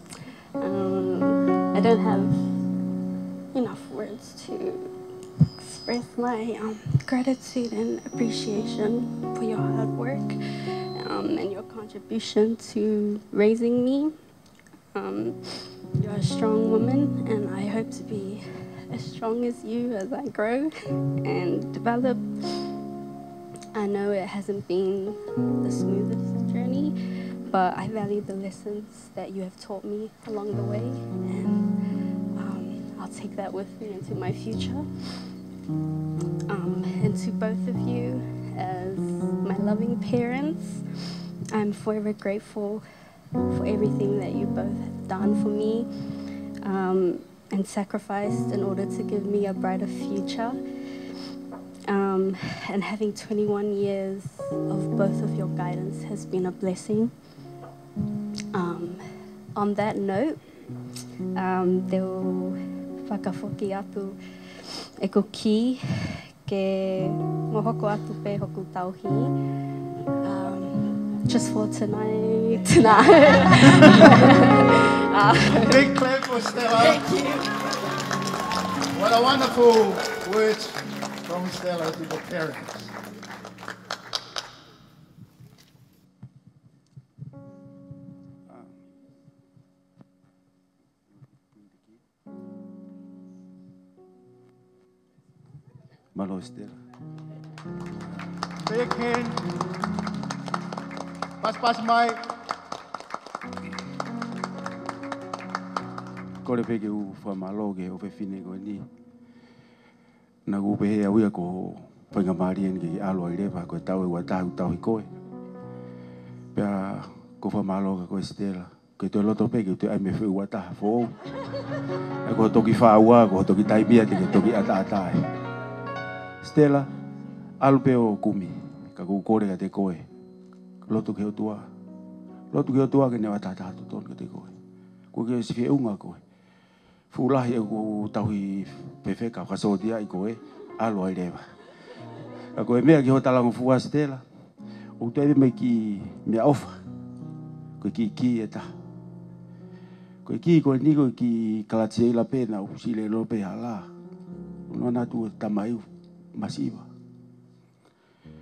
um, I don't have enough words to express my, um, gratitude and appreciation for your hard work, um, and your contribution to raising me. Um, you're a strong woman, and I hope to be as strong as you as I grow and develop. I know it hasn't been the smoothest journey, but I value the lessons that you have taught me along the way, and, um, I'll take that with me into my future. Um, and to both of you, as my loving parents, I'm forever grateful for everything that you both have done for me, um, and sacrificed in order to give me a brighter future. Um, and having twenty-one years of both of your guidance has been a blessing. Um, on that note, um, te u fakafoki atu ʻeku kī ke mou hoko atu pē hoku tauhi. Um, just for tonight. Nah. Uh, Big clap for Stella. Thank you. What a wonderful words from Stella to the parents. Mālō Stella. Big hand. Pasipasi mai. Kole pē ke u fakamālō ki he ʻofefine ko eni. Naʻá ku pehē au ia ko e faingamālie eni ke ʻalu ai leva, ko e taʻu ʻe ua taha ʻeku tauhi koe. Pea ʻoku ou fakamālō kia koe Stella. Ke toe loto pē ke toe ʻai mei he feʻuataha foʻou. ʻA ia ko e toki fāua, ko e toki taimi ia te ke toki ʻataʻatā ai. Stella, ʻalu pē ʻo kumi, ka ʻoku ou kole kiate koe. Lotu ki he ʻOtua. Lotu ki he ʻOtua ke ne ʻatā ha taha totonu kiate koe. Ko e ke si feʻunga koe. Fuʻu lahi ʻeku tauhi fefeka, ka sōtia ʻi koe, ʻalu ai leva. Ka ko e meʻa ki hoʻo talangofua Stella, ʻoku toe ʻi ai pē mo e kiʻi meʻaʻofa. Ko e kiʻi kī ʻe taha. Ko e kī ko eni ko e kiʻi kalati seila pē naʻá ku sile loa pē hala. Ko e nonga atu e tamai ʻoku masiva.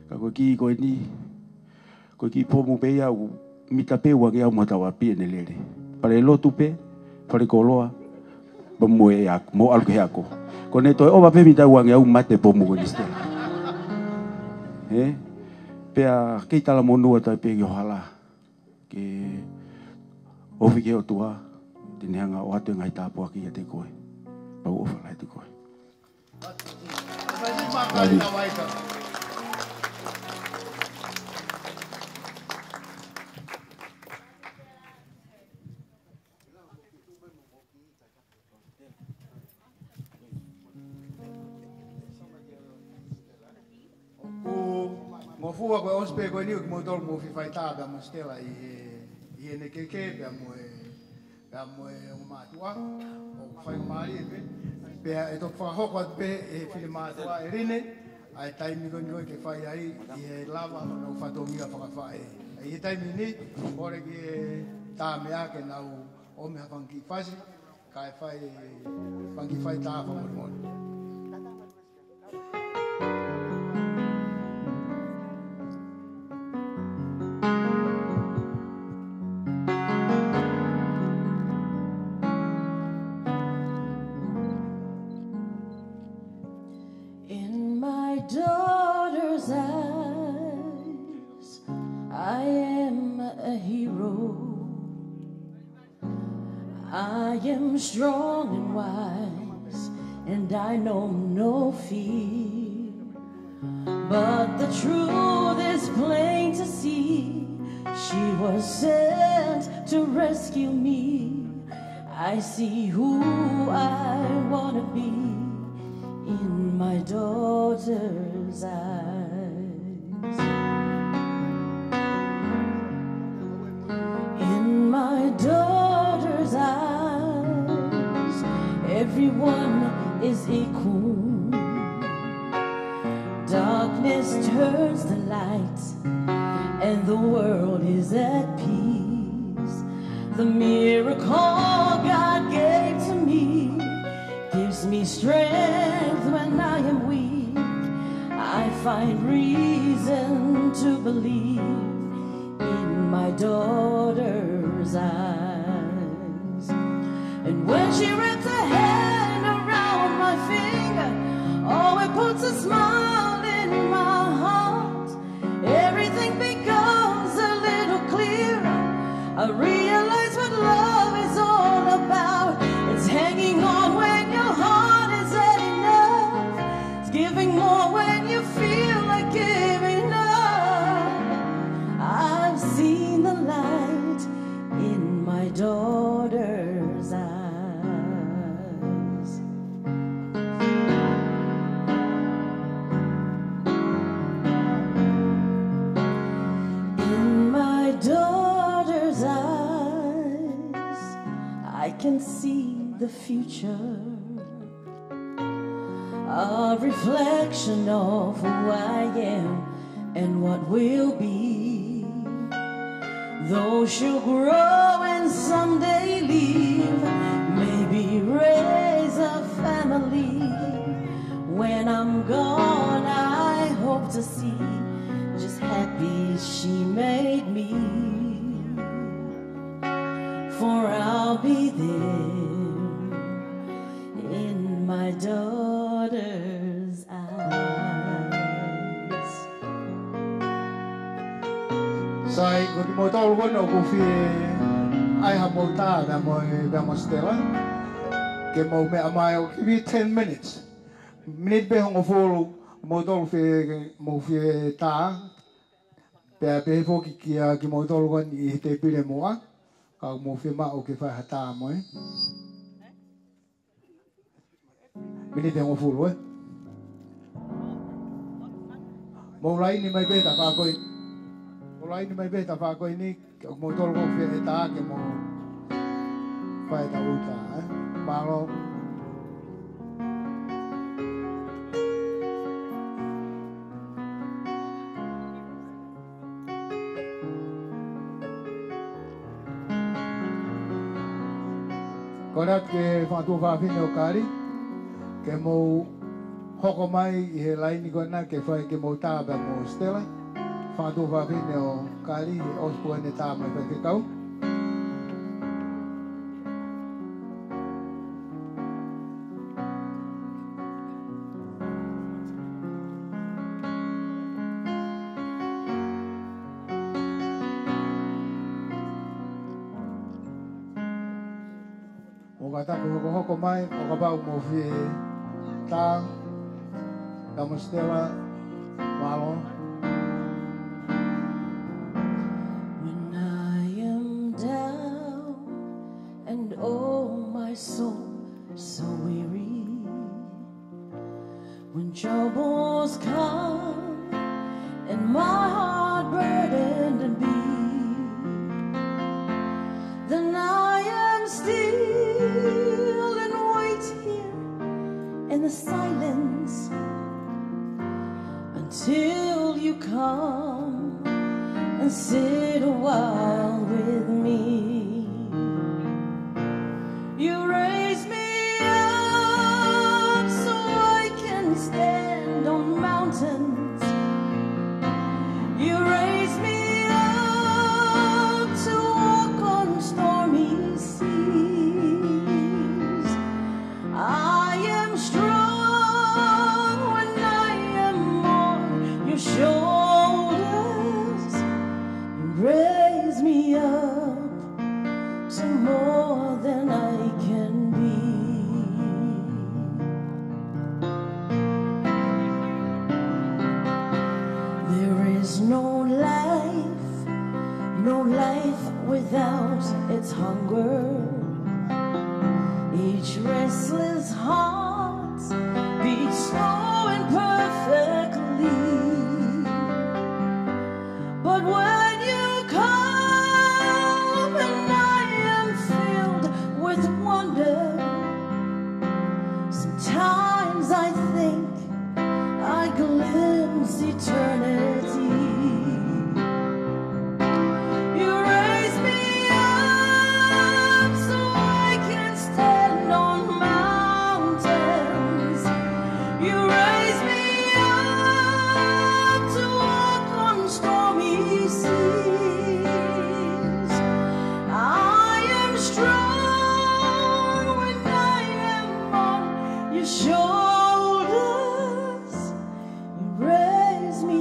Ka ko e kī ko eni, ko e kiʻi pomu pē ia ʻoku mita pē uangeau mo e tau ʻapi ʻene lele. Fale lotu pē, fale koloa, pea mo e ako, mo ʻalu ki he ako. Ko ʻene toe ʻova pē mita uangeau mate pomu ko eni Stella. Ē? Pea kei talamonū atu ai pē ki ho hala. Ke ofi ki he ʻOtua, te ne hanga ʻo ʻoatu e ngaahi tāpuaki kiate koe. Pea ʻoku ou ʻofa lahi atu koe. ʻOku ou ngofua ko e ʻosi pē ko eni ʻo kimoutolu mou fai tā pea mo Stella ʻi he, ʻi heʻene keke pea mo e, pea mo e ongo mātuʻa, ʻoku faingamālie pē. Pea ʻe toki fakahoko atu pē ʻe he finemātuʻa ʻe Line ʻa e taimi ko eni ko ē ke fai ai ʻi he lava hono fatongia fakafaʻē. ʻI he taimi ni, kole ki he tā meʻa ke nau ʻomi ha fanga kiʻi fasi, kae fai, fanga kiʻi fai tā fakamolemole. In my daughter's eyes, I am a hero. I am strong and wise, and I know no fear. But the truth is plain to see, she was sent to rescue me. I see who I wanna be in my daughter's eyes. In my daughter's eyes, everyone is equal. Darkness turns to light, and the world is at peace. The miracle God gave to me gives me strength when I am weak. I find reason to believe in my daughter's eyes. And when she wraps her hand around my finger, oh, it puts a smile in my heart. Everything becomes a little clearer. I realize what love is all about. It's hanging on when your heart is at enough. It's giving more when you feel like giving up. I've seen the light in my daughter's eyes. In my daughter's eyes, I can see the future. A reflection of who I am and what will be. Though she'll grow and someday leave, maybe raise a family. When I'm gone, I hope to see just happy she made me. For I'll be there in my daughter's eyes. Sai, ko kimoutolu ko ena ʻoku fie ʻai haʻamou tā, pea mo e, pea mo Stella. Ke mou meʻa mai ʻo kivi ten minutes. Miniti pē hongofulu, moutolu fie, mou fie tā. Pea pehē foki kia kimoutolu ko eni ʻi he tēpile muʻa, ka mou fiemaʻu ke fai ha tā mo e. Miniti hongofulu, ē. Mou laini mai pē he tafaʻaki ko ē. Mou laini mai pē he tafaʻaki ko eni, ke moutolu ko ē fie tā ke mou fai ʻetau tā, ē. Mālō. Kole atu ki he fanga tuofāfine ʻo Kali, ke mou hoko mai ʻi he laini ko ena ke fai ke mou tā pea mo Stella. Fanga tuofāfine ʻo Kali, he ʻosi pē ʻene tā mai faifekau. ʻO ka tapu hokohoko mai, ʻo kapau mou fie tā, tā mo Stella, mālō. When I am down and oh my soul so weary, when troubles come and my heart burdened be, then I am still and wait here in the silence until you come and sit a while with me. You raise me up so I can stand on mountains. You raise me up to walk on stormy seas. I am strong when I am on your shoulders. You raise me up to more than I can be. There is no life, no life without its hunger. Each restless heart beats slow and perfectly. But when you come and I am filled with wonder, sometimes I think I glimpse eternity. You raise me up so I can stand on mountains. You raise me up to walk on stormy seas. I am strong when I am on your shoulders. You raise me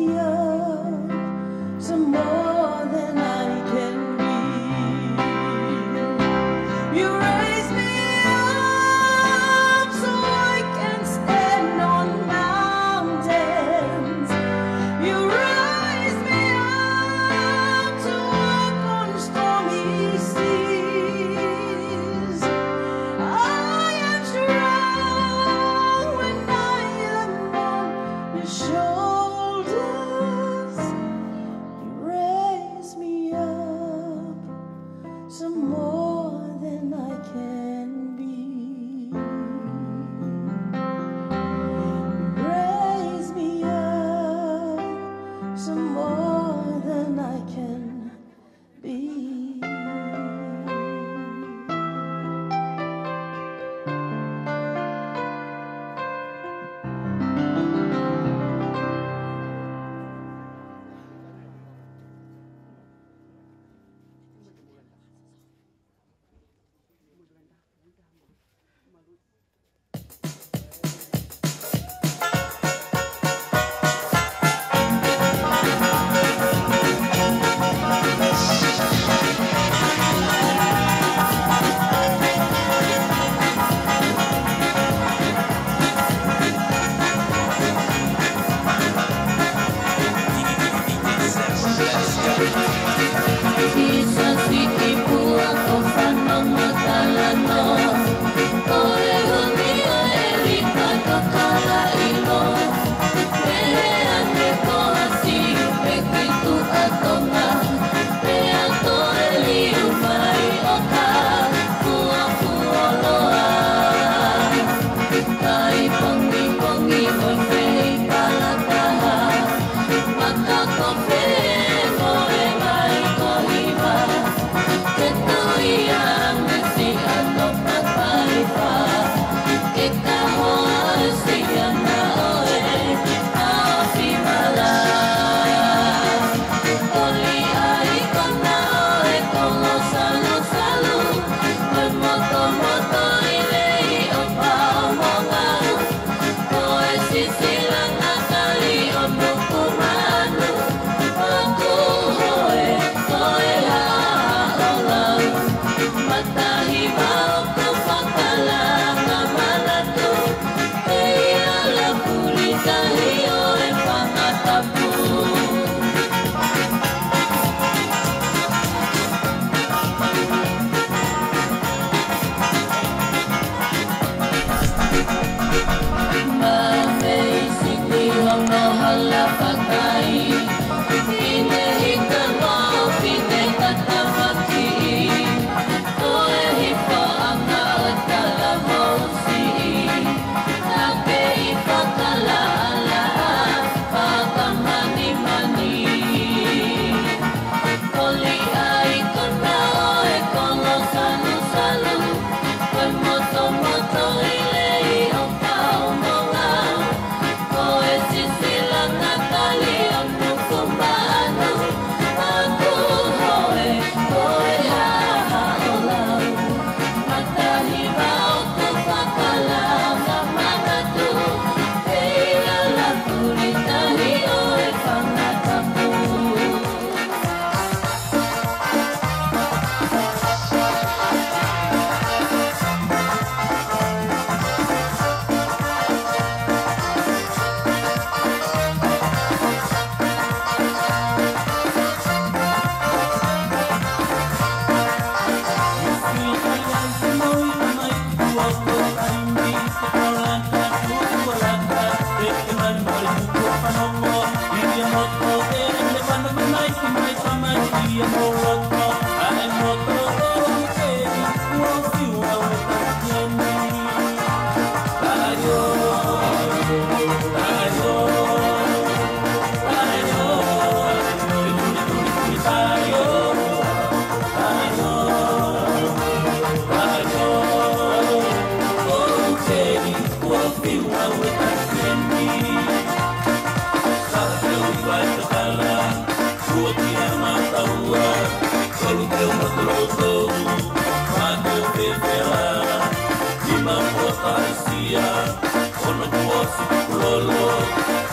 Ono kuo siku lolo,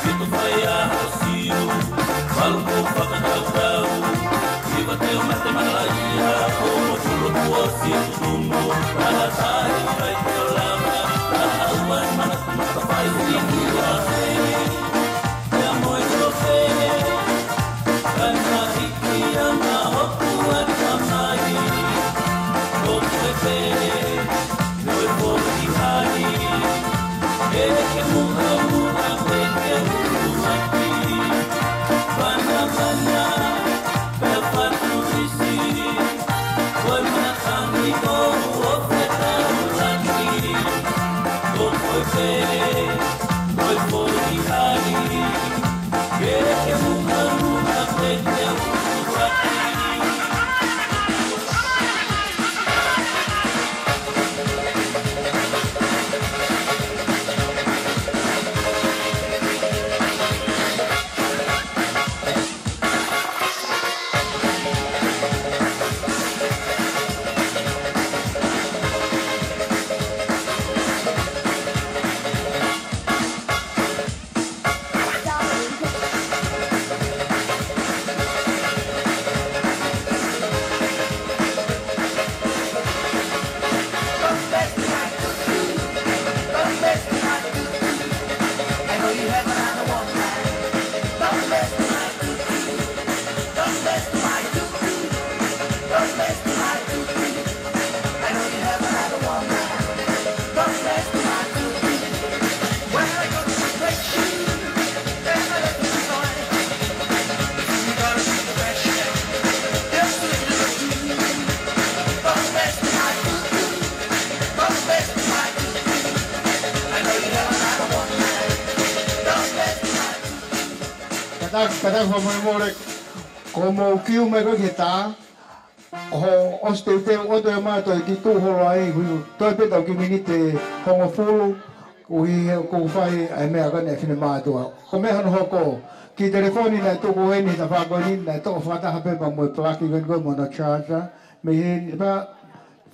fitu fai ʻaho Siu, valu kuo fakakaukau, hiva teu mate malaʻia, ono kuo siku tumu, taha tahi fai teu lava, taha ua mana kumata fai siku ua. Ia mo e tofe, kana hiki ana hoku ʻatamai, ko koe pē, Kātaki, kātaki fakamolemole, ko hoʻomou kiu mai ko ē ki he tā, ko hoʻo ʻosi teuteu ʻo toe mai toe kiʻi tuʻu holo ai, hui, toe pē ʻetau kiʻi miniti ʻe hongofulu, ʻuhi he ʻoku fai ʻa e meʻa ko eni ʻa e finemātuʻa. Ko e meʻa hono hoko, kiʻi telefoni naʻe tuku heni he tafaʻaki ko eni, naʻe toʻo fakataha pē pea mo e palaki ko eni ko ē mo hono charger, mei heni pē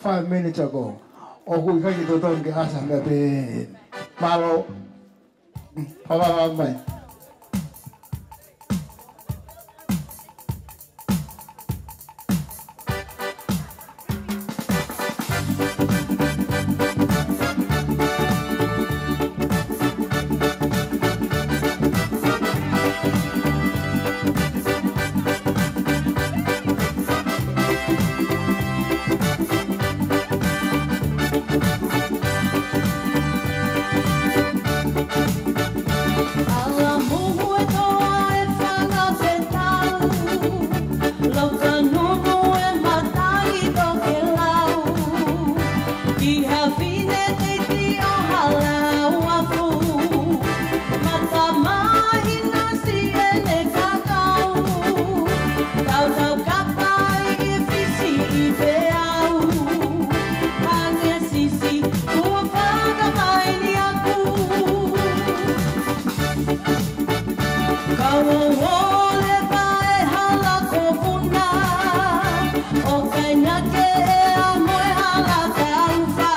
five minutes ago. ʻOku ʻikai ke totonu ke ʻasi ha meʻa pehē. Mālō. Papa mai. Ala muhu e toa e fanga fetau, loka nunu e matai tokelau, ki ha fine teiti ʻo hala uafu, mata mahina siʻene kakau, tautau kapai e fisi ʻi peau, hangē sisi kuo fakamai ni aku. Kau ʻo ole pae hala ko puna, ʻo kaina ke ea mo e hala kaufa.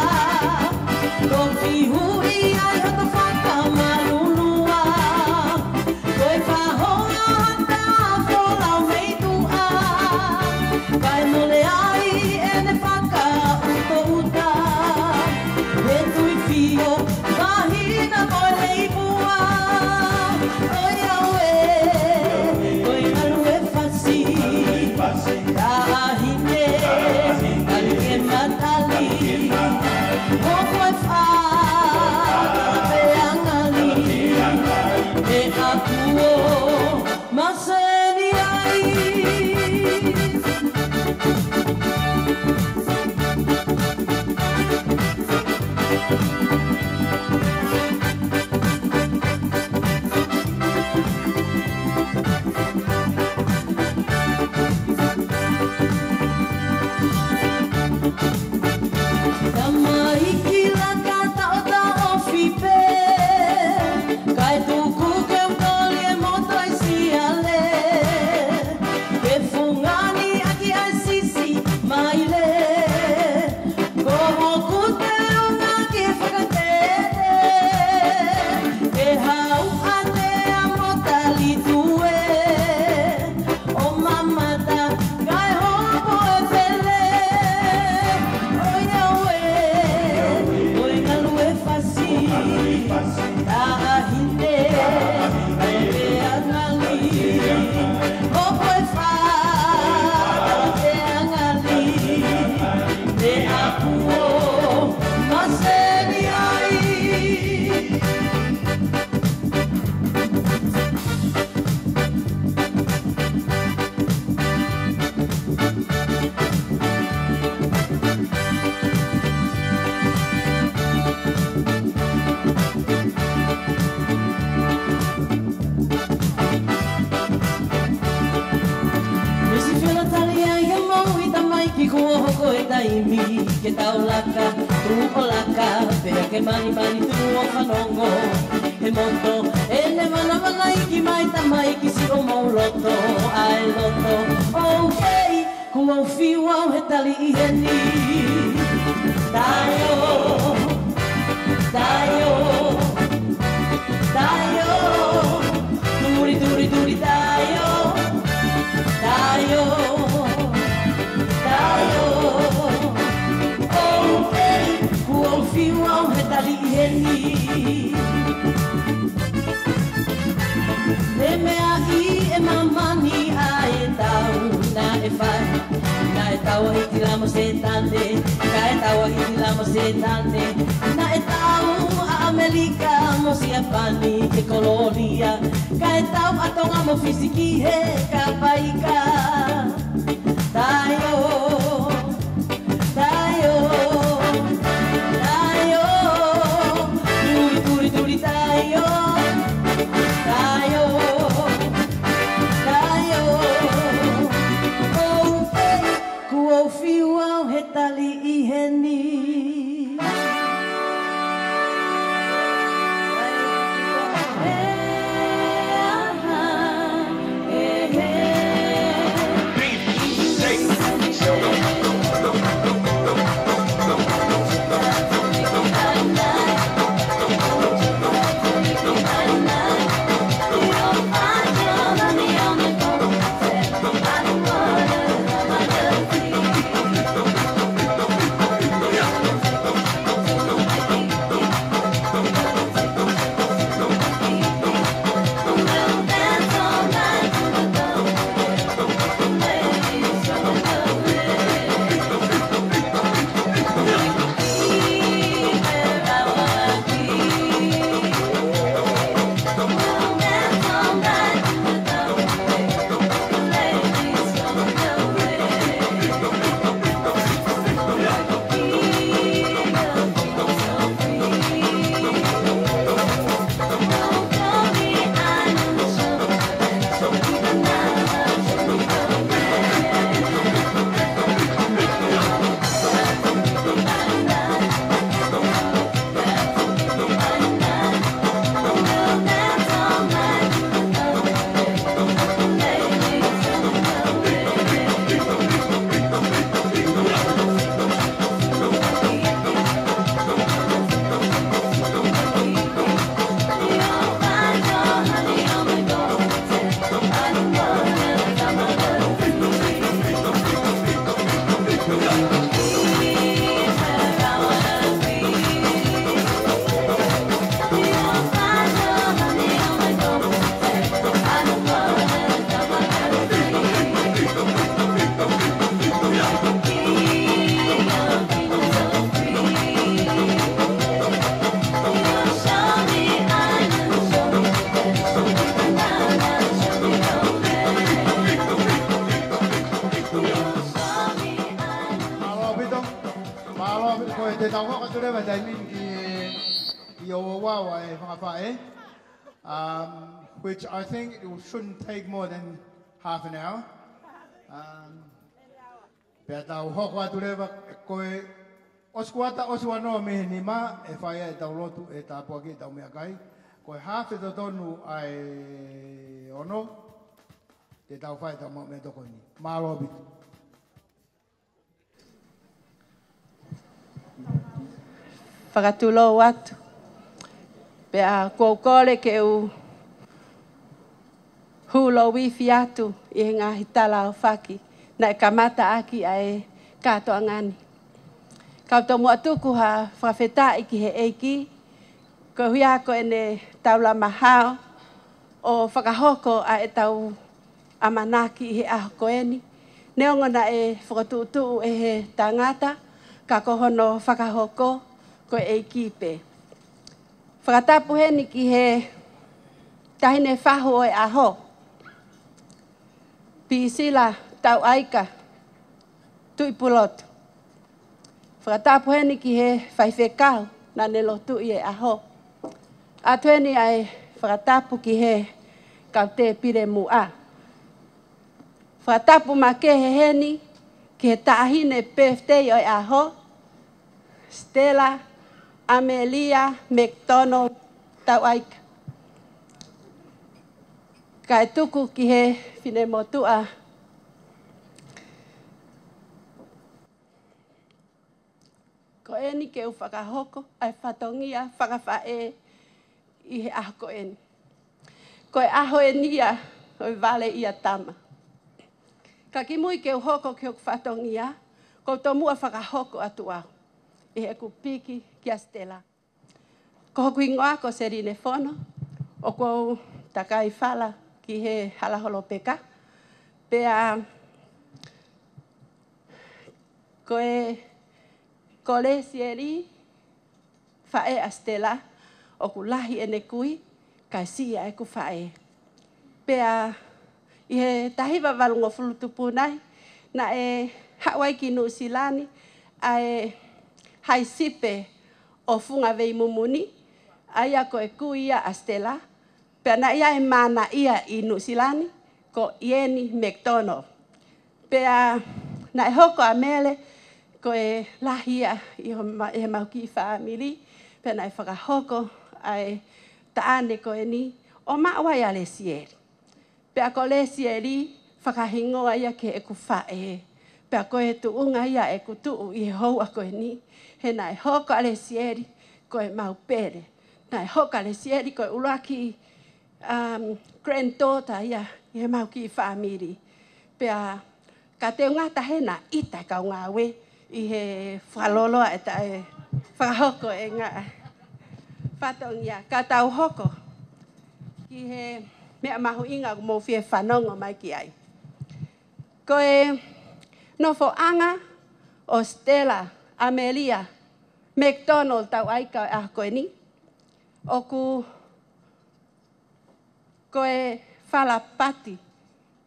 taimi ke tau laka, tuʻu ʻo laka, pea ke manimani tuʻu ʻo fanongo. He moto, ʻene manavanaiki mai tamai ki siʻo mau loto, ʻa e loto ʻo u fei, kuo u fiu au he tali ʻi heni. Taio, taio, taio, tuli, tuli, tuli, taio, taio, taio, ʻo u fei, kuo u fiu au he tali ʻi heni. He meʻa ʻi he māmani ʻa e tau naʻe fai, naʻe tau ʻa ʻItila mo Sētane, kae tau ʻa ʻItila mo Sētane, naʻe tau ʻa ʻAmelika mo Siapani ke kolōlia, kae tau ʻa Tonga mo Fisi ki he Kapaika. Taio, taio, taio, tuli, tuli, tuli, taio, taio, taio, ʻo u fei, kuo u fiu au he tali ʻi heni. Mālō ʻaupito. Mālō ʻaupito. Ko e te tau hoko atu leva taimi ni ki, ki ʻo ua ua e fanga faʻē. Um, which I think it shouldn't take more than half an hour. Um, pea tau hoko atu leva ko e ʻosi kuata, ʻosi ua noa mei he nima, ʻe fai ai ʻetau lotu, ʻe tāpuakiʻi ʻetau meʻakai. Ko e haafe totonu ʻa e ono, te tau fai ʻetau maʻu meʻatokoni. Mālō ʻaupito. Fakatulou atu. Pea ʻoku ou kole ke u hū loifi atu ʻi he ngaahi tala ʻo faki naʻe kamata ʻaki ʻa e kātoanga ni. Kau tomuʻa tuku ha fakafetaʻi ki he ʻEiki, koeʻuhi ko ʻene taulama hao ʻo fakahoko ʻa ʻetau ʻamanaki ʻi he ʻaho ko eni. Neongo naʻe fokotuʻutuʻu ʻe he tangata, ka ko hono fakahoko ko e ʻEiki pē. Fakatapu heni ki he taʻahine fahu ʻo e ʻaho, Pisila Tauʻaika Tuʻipulotu. Fakatapu heni ki he faifekau naʻa ne lotuʻi e ʻaho. ʻAtu heni ʻa e fakatapu ki he kau tēpile muʻa. Fakatapu makehe heni ki he taʻahine birthday ʻo e ʻaho, Stella Amelia McDonald Tauʻaika. Kae tuku ki he finemotuʻa ko eni ke u fakahoko ʻa e fatongia fakafaʻē ʻi he ʻaho ko eni. Ko e ʻaho eni ia ʻo e vale ʻia tama. Ka kimui ke u hoko ki hoku fatongia, ʻoku ou tomuʻa fakahoko atu au ʻi heʻeku piki kia Stella. Ko hoku hingoa ko Seline Fono, ʻoku ou takai fala ki he Hala Holopeka. Pea ko e, ko Lesieli, faʻē ʻa Stella, ʻoku lahi ʻene kui, kae siʻi ʻa ʻeku faʻē. Pea ʻi he taha hiva valungofulu tupu nai, naʻe haʻu ai ki Nuʻusila ni ʻa e haʻi sipe ʻo Fungavei Mumuni, ʻa ia ko e kui ia ʻa Stella, pea naʻe ʻi ai e manaʻia ʻi Nuʻusila ni, ko Ieni McDonald. Pea naʻe hoko ʻa Mele ko e lahi ia ʻi ho ma-, ʻi heʻemau kiʻi fāmili, pea naʻe fakahoko ʻa e taʻane ko eni ʻo maʻu ai ʻa Lesieli. Pea ko Lesieli fakahingoa ia ki heʻeku faʻē. Pea ko e tuʻunga ia ʻeku tuʻu ʻi he houa ko eni, he naʻe hoko ʻa Lesieli ko ʻemau pele. Naʻe hoko ʻa Lesieli ko e ʻuluaki, um, granddaughter ia ʻi heʻemau kiʻi fāmili. Pea ka te u ngata he naʻe ʻita e kau ngāue ʻi he fakaloloa e taʻe fakahoko e ngaahi fatongia, ka tau hoko ki he meʻa mahuʻinga ʻoku mou fie fanongo mai ki ai. Ko e nofoʻanga ʻo Stella Amelia McDonald Tauʻaika ʻo e ʻaho ko eni, ʻoku ko e fala pati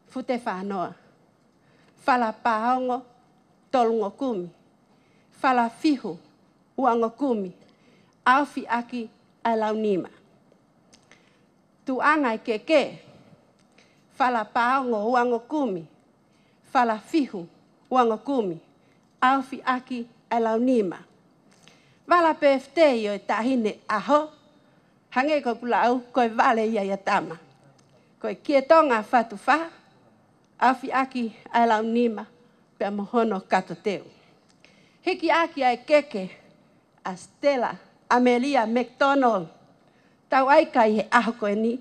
Futefanoa, fala pāongo tolungo kumi, fala fihu uango kumi, ʻaofi ʻaki ʻa e launima. Tuʻunga e keke, fala pāongo uango kumi, fala fihu uango kumi, ʻaofi ʻaki ʻa e launima. Vala birthday ʻo e taʻahine ʻaho, hangē ko ʻeku lau, ko e vale ia ʻia tama. Ko e kie tonga fatu fā, ʻaofi ʻaki ʻa e launima pea mo hono kato teu. Hiki ʻaki ʻa e keke ʻa Stella Amelia McDonald Tauʻaika ʻi he ʻaho ko eni,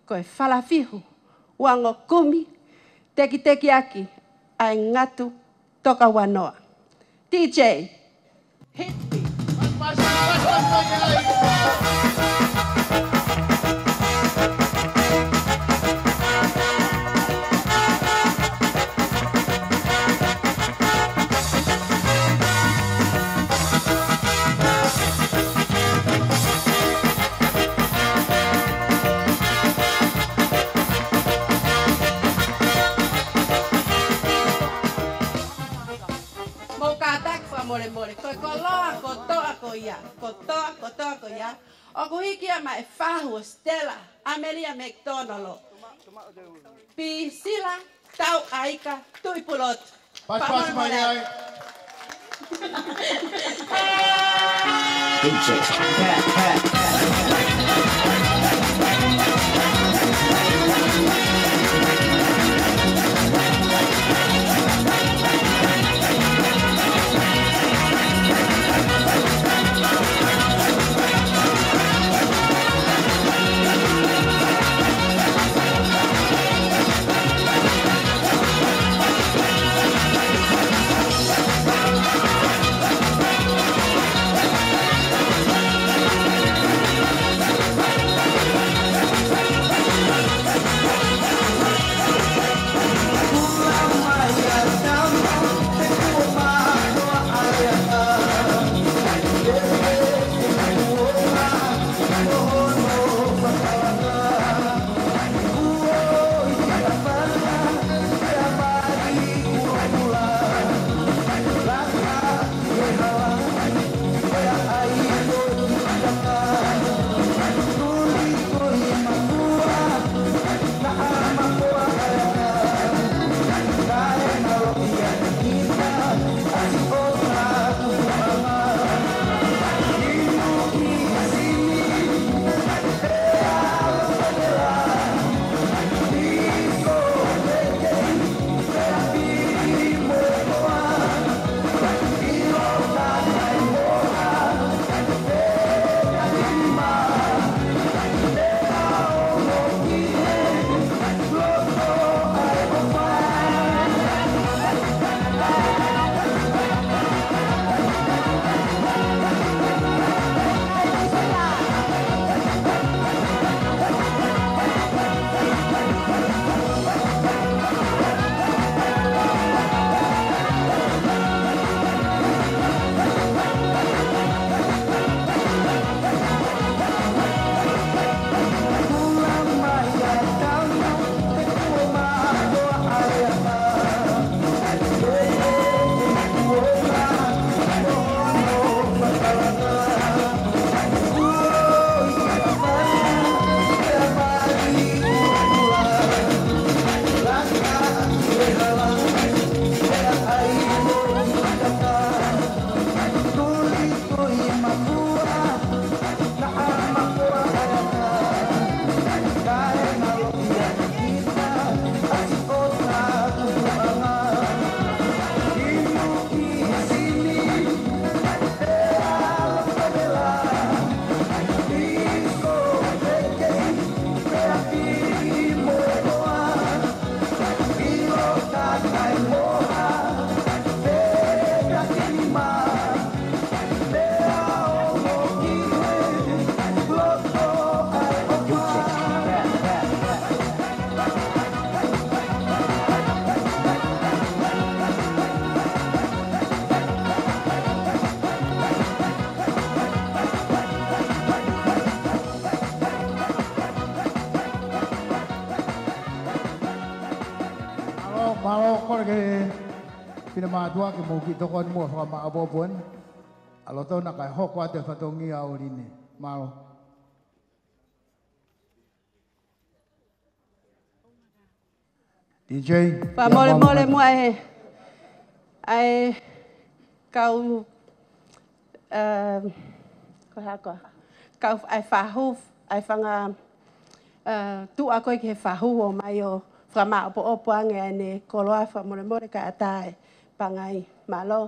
ko e fala fihu uango kumi, tekiteki ʻaki ʻa e ngatu toka uanoa. D J, hit me. Mou kātaki fakamolemole, ko e koloa kotoa ko ia, kotoa, kotoa ko ia. ʻOku hiki ia maʻa e fahu ʻo Stella Amelia McDonald. Pisila Tauʻaika Tuʻipulotu. Pasi, pasi mai ai. Finemātuʻa ke mou kiʻi tokoni muʻa fakamaʻopoʻopo eni. ʻAloto na kae hoko atu e fatongia ʻo Line. Mālō. D J, fakamolemole muʻa e, ʻa e kau, um, ko e hā koā, kau ʻa e fahu, ʻa e fanga, uh, tuʻa ko ē ki he fahu ʻo mai ʻo fakamaʻopoʻopo ange ʻa ʻene koloa, fakamolemole kae ʻatā e pangai. Mālō.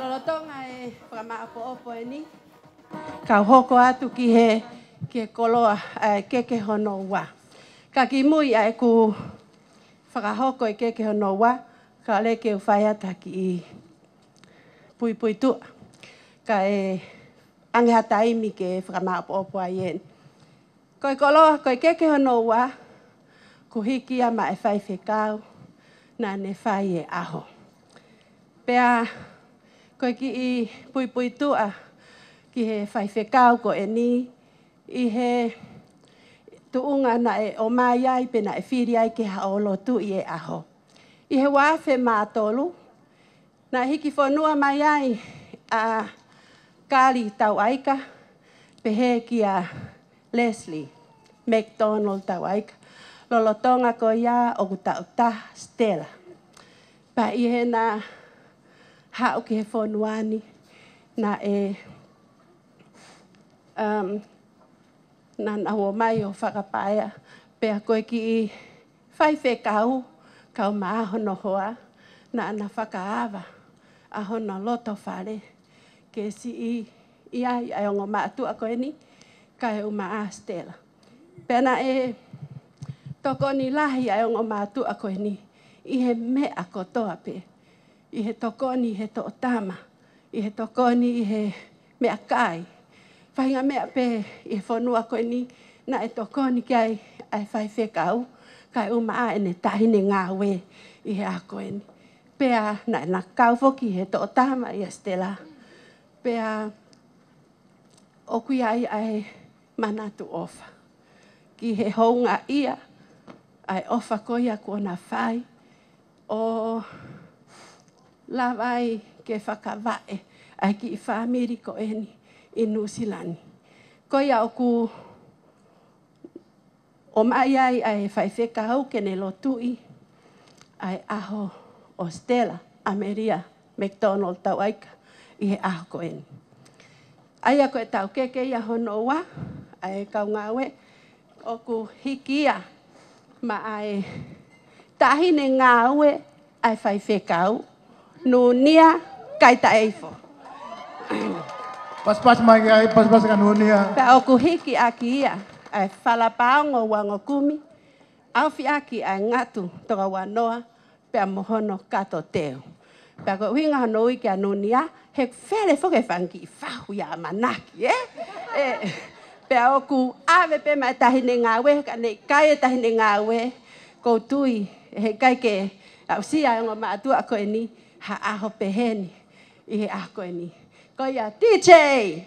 Lolotonga e fakamaʻopoʻopo eni, kau hoko atu ki he, ki he koloa, ʻa e keke hono ua. Ka kimuʻa ʻeku fakahoko e keke hono ua, kae ʻoua ke u fai atu ha kiʻi puipuituʻa, kae ʻange ha taimi ke fakamaʻopoʻopo ai eni. Ko e koloa, ko e keke hono ua, kuo hiki ia maʻa e faifekau naʻa ne fai e ʻaho. Pea ko e kiʻi puipuituʻa ki he faifekau ko eni, ʻi he tuʻunga naʻe ʻomai ai pe naʻe fili ai ke haʻo lotuʻi e ʻaho. ʻI he ua afe mā tolu, naʻe hiki fonua mai ai ʻa Kali Tauʻaika, pehē kia Leslie McDonald Tauʻaika. Lolotonga ko ia ʻoku taʻu taha Stella. Pea ʻi heʻena haʻu ki he fonua ni, naʻe, um, naʻa na ō mai ʻo fakapaea, pea ko e kiʻi faifekau, kau maʻa hono hoa, naʻa na fakaava ʻa hono loto fale ke siʻi ʻi ai ʻa e ongo mātuʻa ko eni, kae ʻumaʻā Stella. Pea naʻe tokoni lahi ʻa e ongo mātuʻa ko eni ʻi he meʻa kotoa pē, ʻi he tokoni ʻi he toʻotama, ʻi he tokoni ʻi he meʻakai. Faʻahinga meʻa pē ʻi he fonua ko eni naʻe tokoni ki ai ʻa e faifekau, kae ʻumaʻā ʻene taʻahine ngāue ʻi he ʻaho ko eni. Pea naʻa na kau foki he toʻotama ʻia Stella. Pea ʻoku ʻi ai ʻa e manatu ʻofa ki he houngaʻia ʻa e ʻofa ko ia kuo na fai ʻo lava ai ke fakavaʻe ʻa e kiʻi fāmili ko eni ʻi Nuʻusila ni. Ko ia ʻoku ʻomai ai ʻa e faifekau ke ne lotuʻi ʻa e ʻaho ʻo Stella ʻAmelia McDonald Tauʻaika ʻi he ʻaho ko eni. ʻA ia ko e taukeke ia hono ua ʻa e kau ngāue, ʻoku hiki ia maʻa e taʻahine ngāue ʻa e faifekau, Nunia Kaitaʻeifo. Pasipasi mai ki ai, pasipasi kia Nunia. Pea ʻoku hiki ʻaki ia ʻa e Falapaongo Uangokumi, ʻaofi ʻaki ʻa e Ngatu Tokauanoa, pea mo hono kato teu. Pea ko e ʻuhinga hono ui kia Nunia, he fele foki e fanga kiʻi fahu ia ʻamanaki, ē? ʻE, pea ʻoku ʻave pē maʻa e taʻahine ngāue, ka ne ʻikai e taʻahine ngāue, kou tui, heʻikai ke aʻusia e ongo mātuʻa ko eni ha ʻaho peheni ʻi he ʻaho ko eni. Ko ia, D J!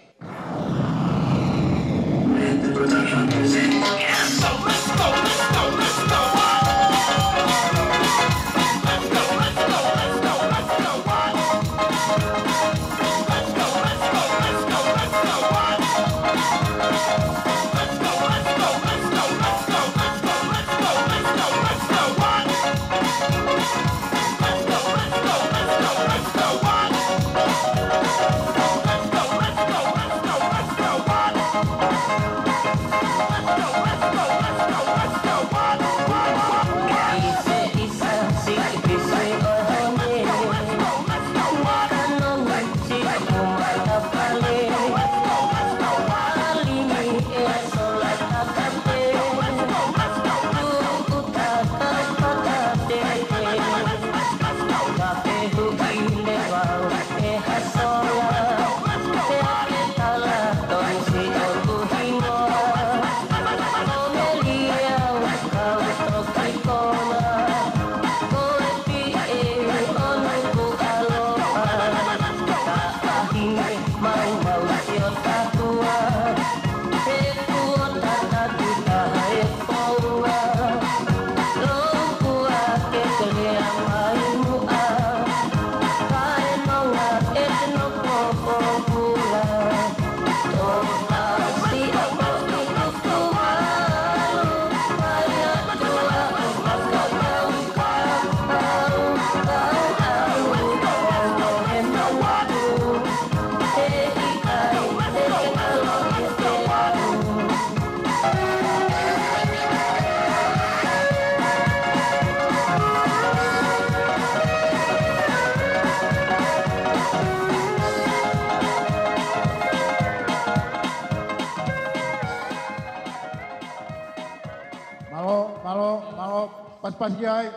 Mālō, mālō, mālō. Pasipasi ki ai.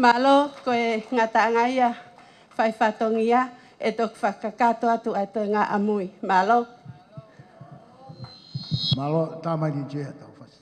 Mālō, ko e ngataʻanga ia fai fatongia ʻe toki fakakakato atu ʻa e toenga ʻamui. Mālō. Mālō, tā mai ki he tau fasi.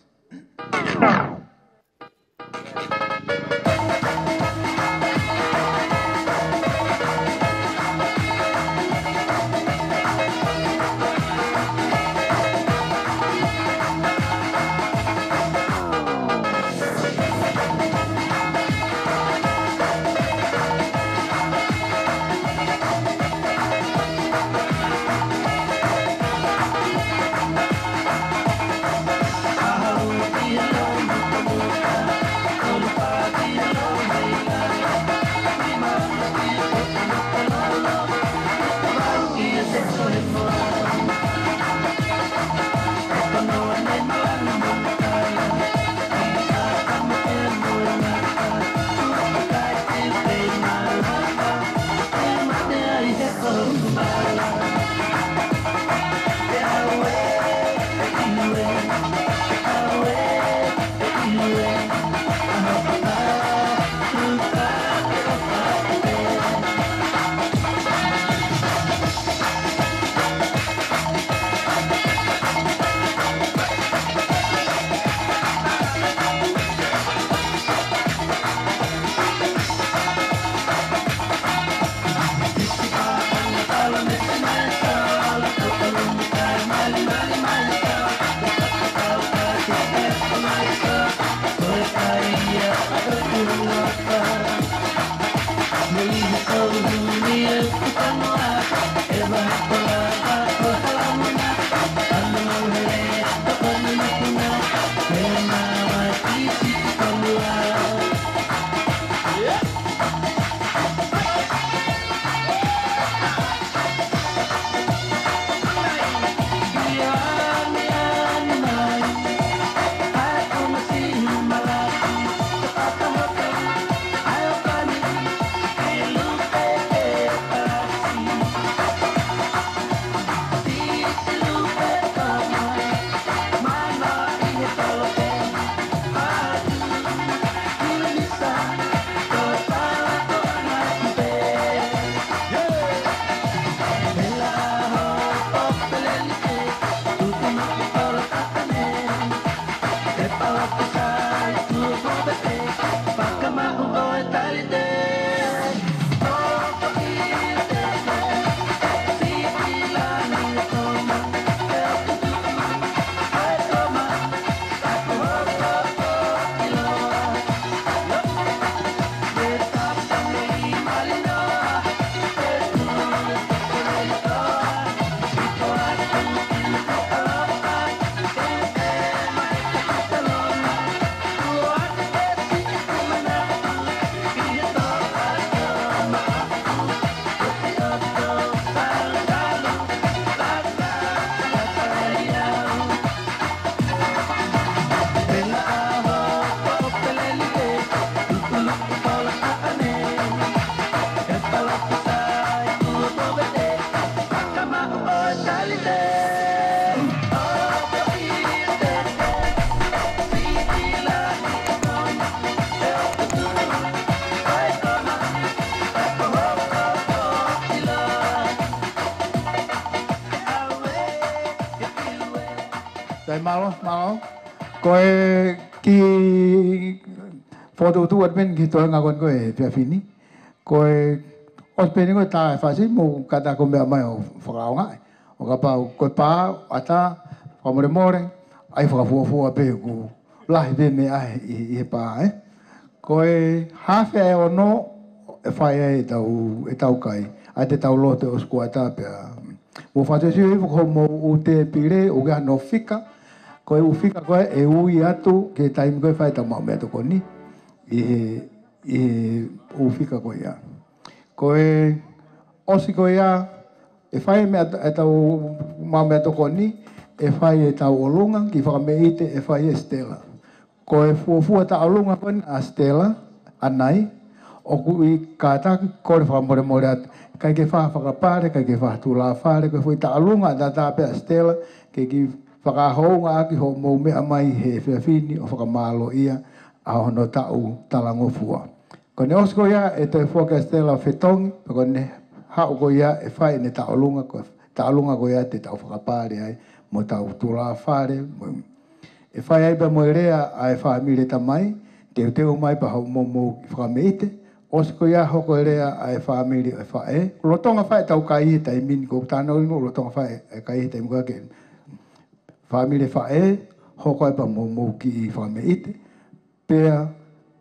Sai, mālō, mālō. Ko e kiʻi fokotuʻutuʻu atu pē eni ki he toenga ko eni ko e efiafi ni. Ko e ʻosi pē eni ko e tā e fasi mo kata ko e meʻa mai ʻo fakaʻaongaʻi. ʻO kapau ko e pā, ʻatā, fakamolemole, ʻai fakafuofua pē ʻoku lahi pē meʻa ʻi, ʻi he pā, ē. Ko e haafe ʻe ono ʻe fai ai ʻetau, ʻetau kai. ʻA ia te tau lotu ʻosi kuata pea mou fakasio ʻi hoʻomou ʻū tēpile, ʻoku ʻi ai hano fika. Ko e ʻū fika ko ē ʻe ui atu ki he taimi ko ē ʻe fai ʻetau maʻu meʻatokoni ʻi he, ʻi he ʻū fika ko ia. Ko e ʻosi ko ia, ʻe fai meʻa, ʻetau maʻu meʻatokoni, ʻe fai ʻetau ʻolunga ki Fakameʻite, ʻe fai ʻe Stella. Ko e fuofua taʻolunga ko ena ʻa Stella, ʻanai, ʻoku ou kātaki kole fakamolemole atu. ʻIkai ke fai ha fakapale, ʻikai ke fai ha tulāfale, ko e foʻi taʻolunga ʻataʻatā pē ʻa Stella, ke kiʻi fakahoungaʻaki hoʻomou meʻa mai he efiafi ni ʻo fakamālōʻia ʻa hono taʻu talangofua. Ko ʻene ʻosi ko ia ʻe toe foaki ʻa Stella fetongi, pea ko ʻene haʻu ko ia ʻe fai ʻene taʻolunga, ko e taʻolunga ko ia te tau fakapale ai, mo tau tulāfale, mo, ʻe fai ai pea mo e lea ʻa e fāmili tamai, teuteu mai pea hoʻomou mou ki Fakameʻite, ʻosi ko ia hoko e lea ʻa e fāmili ʻo e faʻē, lolotonga fai ʻetau kai he taimi ni ko ʻetau nau inu, lolotonga fai e kai he taimi ko ē ke fāmili faʻē, hoko ai pea mo mou ki Fakameʻite, pea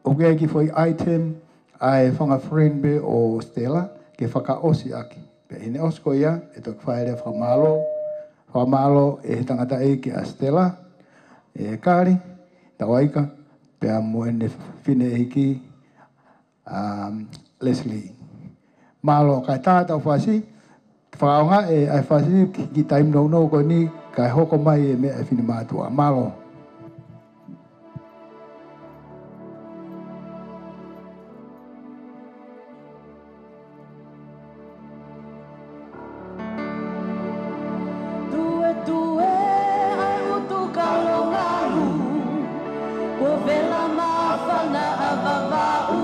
ʻoku ʻi ai e kiʻi foʻi item ʻa e fanga friend pē ʻo Stella ke fakaʻosi ʻaki. Pea ʻi heʻene ʻosi ko ia, ʻe toki fai e lea fakamālō, fakamālō ʻe he tangataʻeiki ʻa Stella, ʻe Kali, Tauaika, pea mo ʻene fineʻeiki, um, Leslie. Mālō, kae tā ʻetau fasi, fakaʻaongaʻi ʻa e fasi ki he taimi nounou ko eni, kae hoko mai e meʻa ʻa e finemātuʻa. Mālō. Tuetue ʻa e ʻutu ka longalu, kuo vela māfana ʻa Vavaʻu,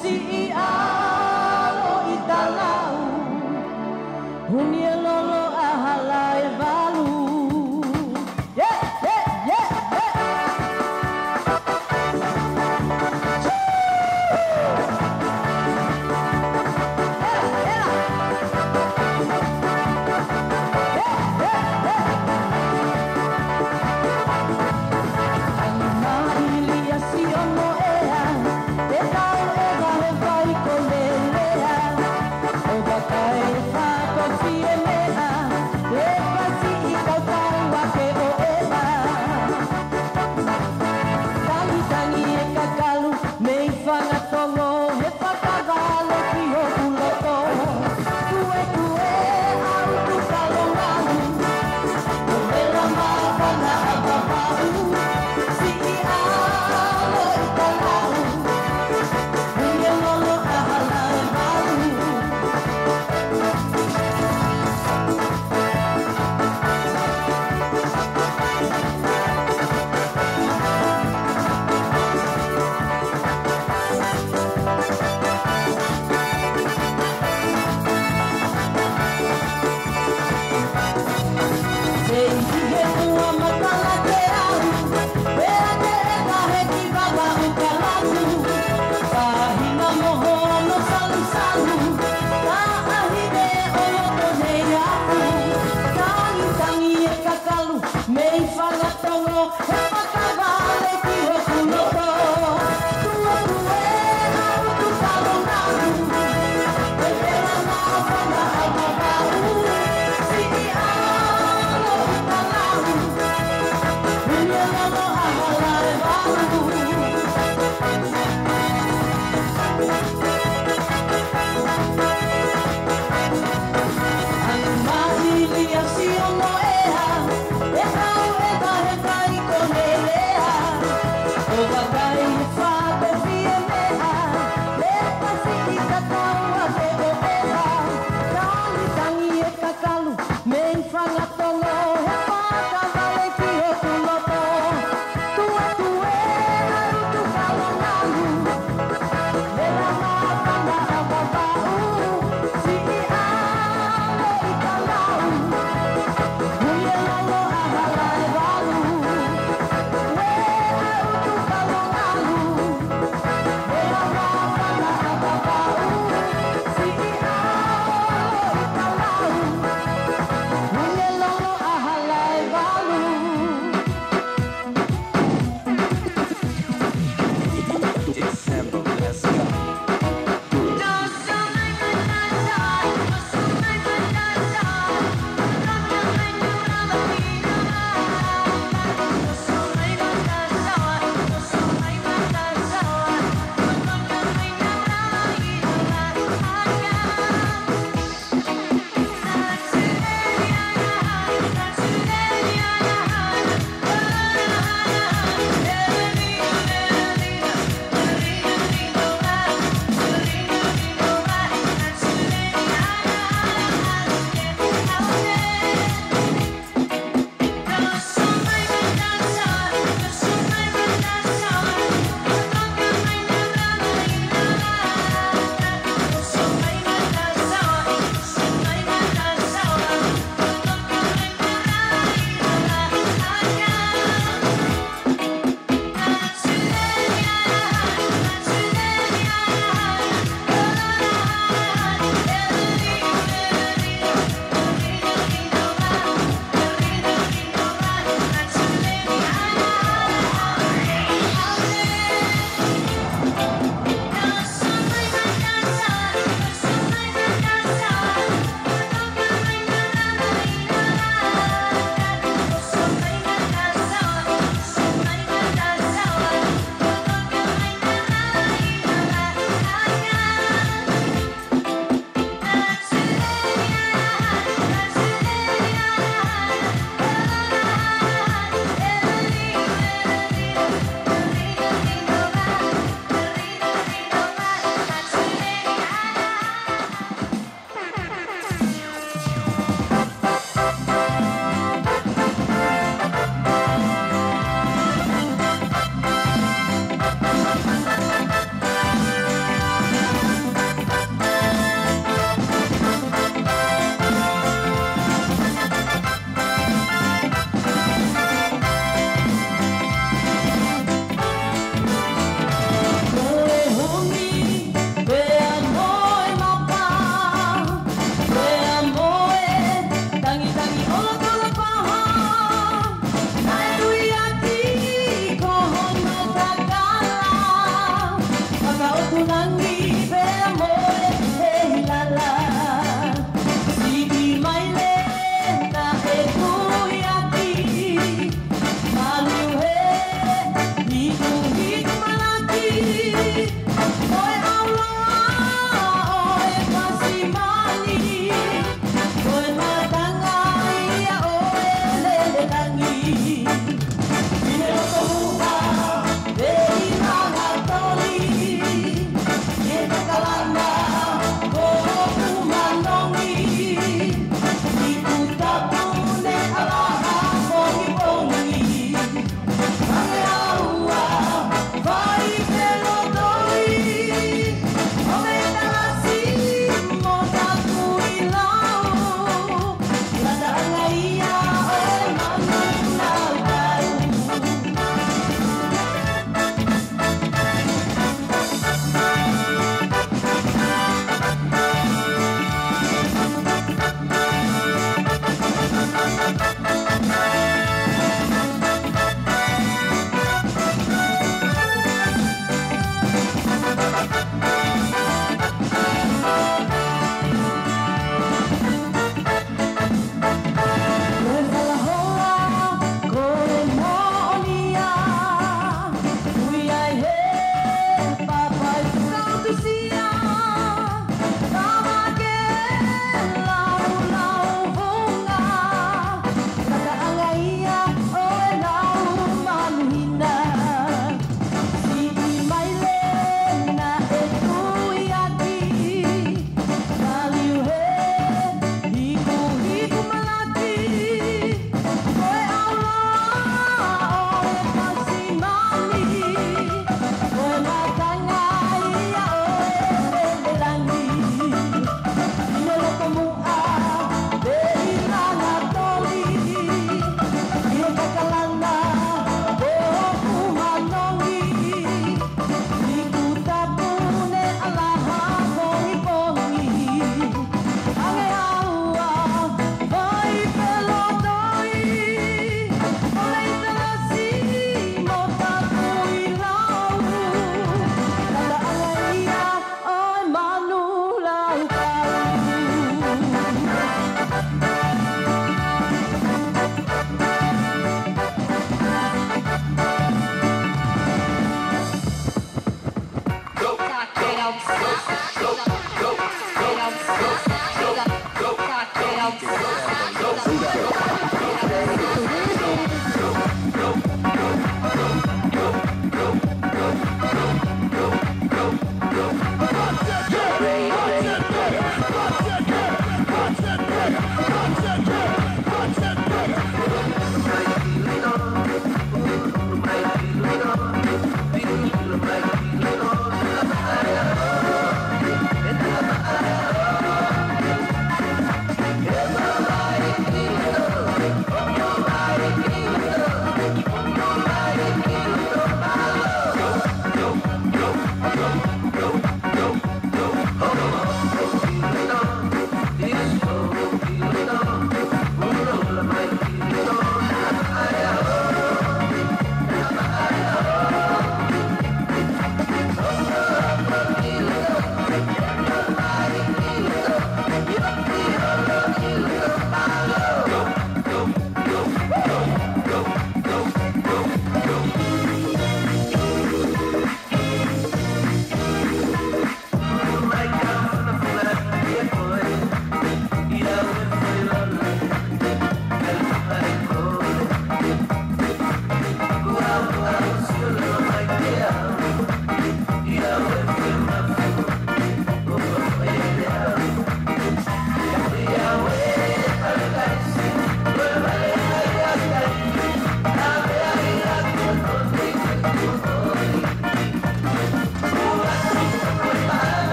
siʻi ʻalo ʻi Talau, huni e lolo ʻa Halaevalu. Yeah, yeah.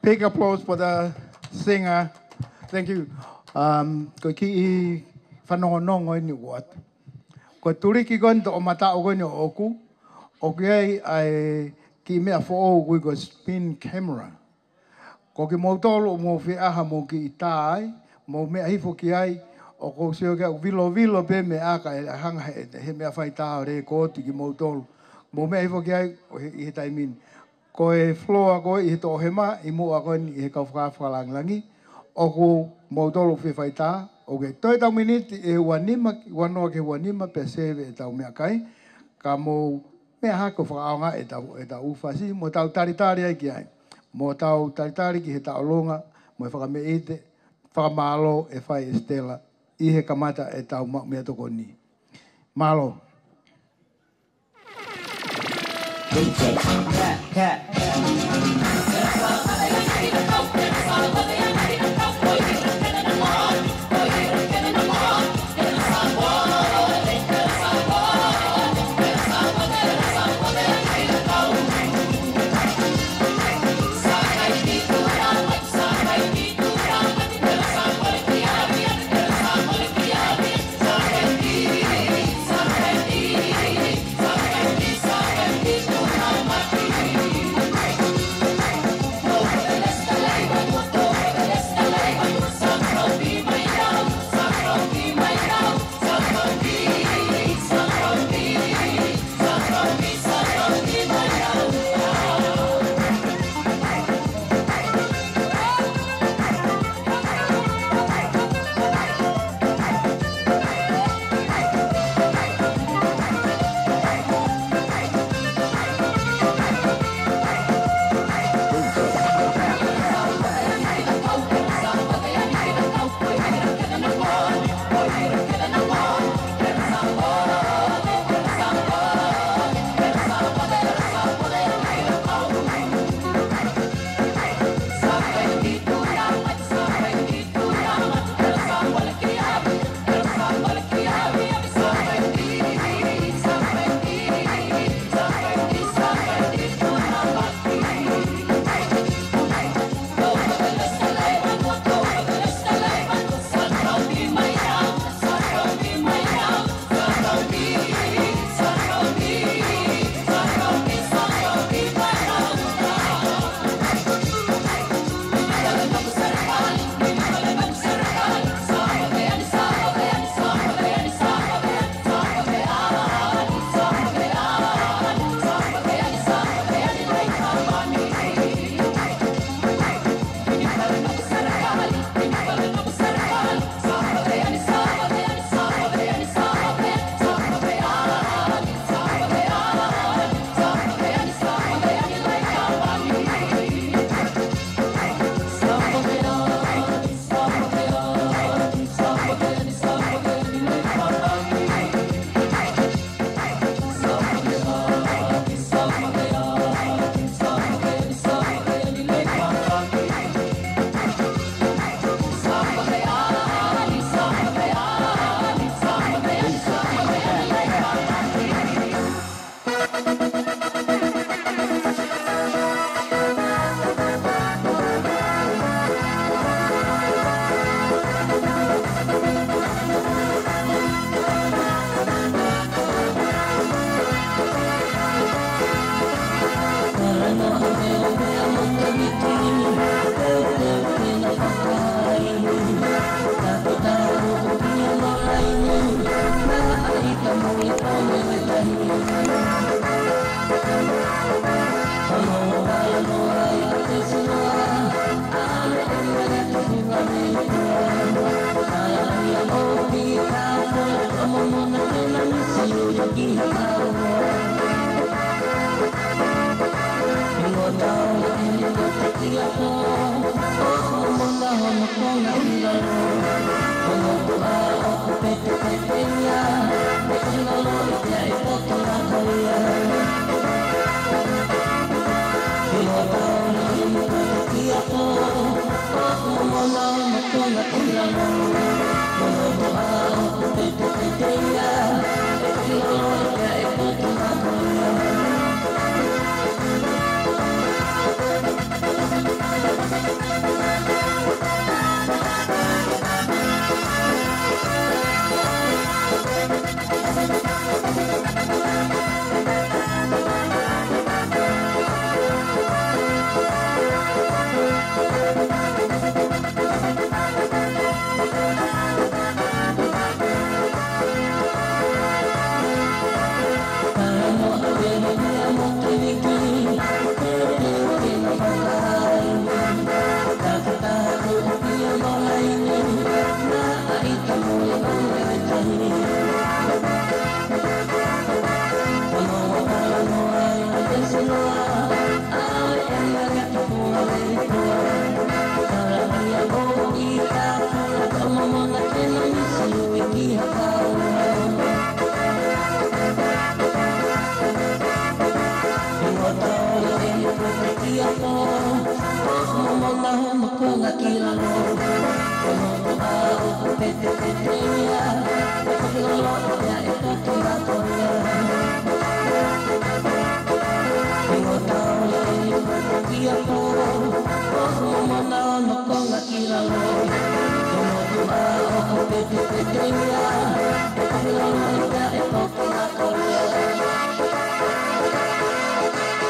Big applause for the singer. Thank you. Um, ko e kiʻi fanongonongo eni ʻoku ʻoatu. Ko e tuliki ko eni toʻomataʻu ko eni ʻoʻoku, ʻoku ʻi ai ʻa e kiʻi meʻa foʻou ʻoku ui ko e spin camera. Ko kimoutolu ʻoku mou fie ʻai haʻamou kiʻi tā ai, mou meʻa hifo ki ai, ʻoku ou sio ki ai ʻoku vilovilo pē meʻa ka ʻe hanga he, he meʻa fai tā ʻo lēkooti kimoutolu. Mou meʻa hifo ki ai ʻo he, ʻi he taimi ni. Ko e floor ko ē ʻi he toʻohema, ʻi muʻa ko eni ʻi he kau fakaafe fakalāngilangi, ʻoku moutolu ʻoku fie fai tā, ʻoku kei toe ʻetau miniti ʻe ua nima, ua noa ki he ua nima pea save ʻetau meʻakai, ka mou meʻa hake ʻo fakaʻaongaʻi ʻetau, ʻetau ʻū fasi, mo tau talitali ai ki ai. Mo tau talitali ki he taʻolunga, mo e fakameʻite, fakamālō ʻe fai ʻe Stella, ʻi he kamata ʻetau maʻu meʻatokoni. Mālō.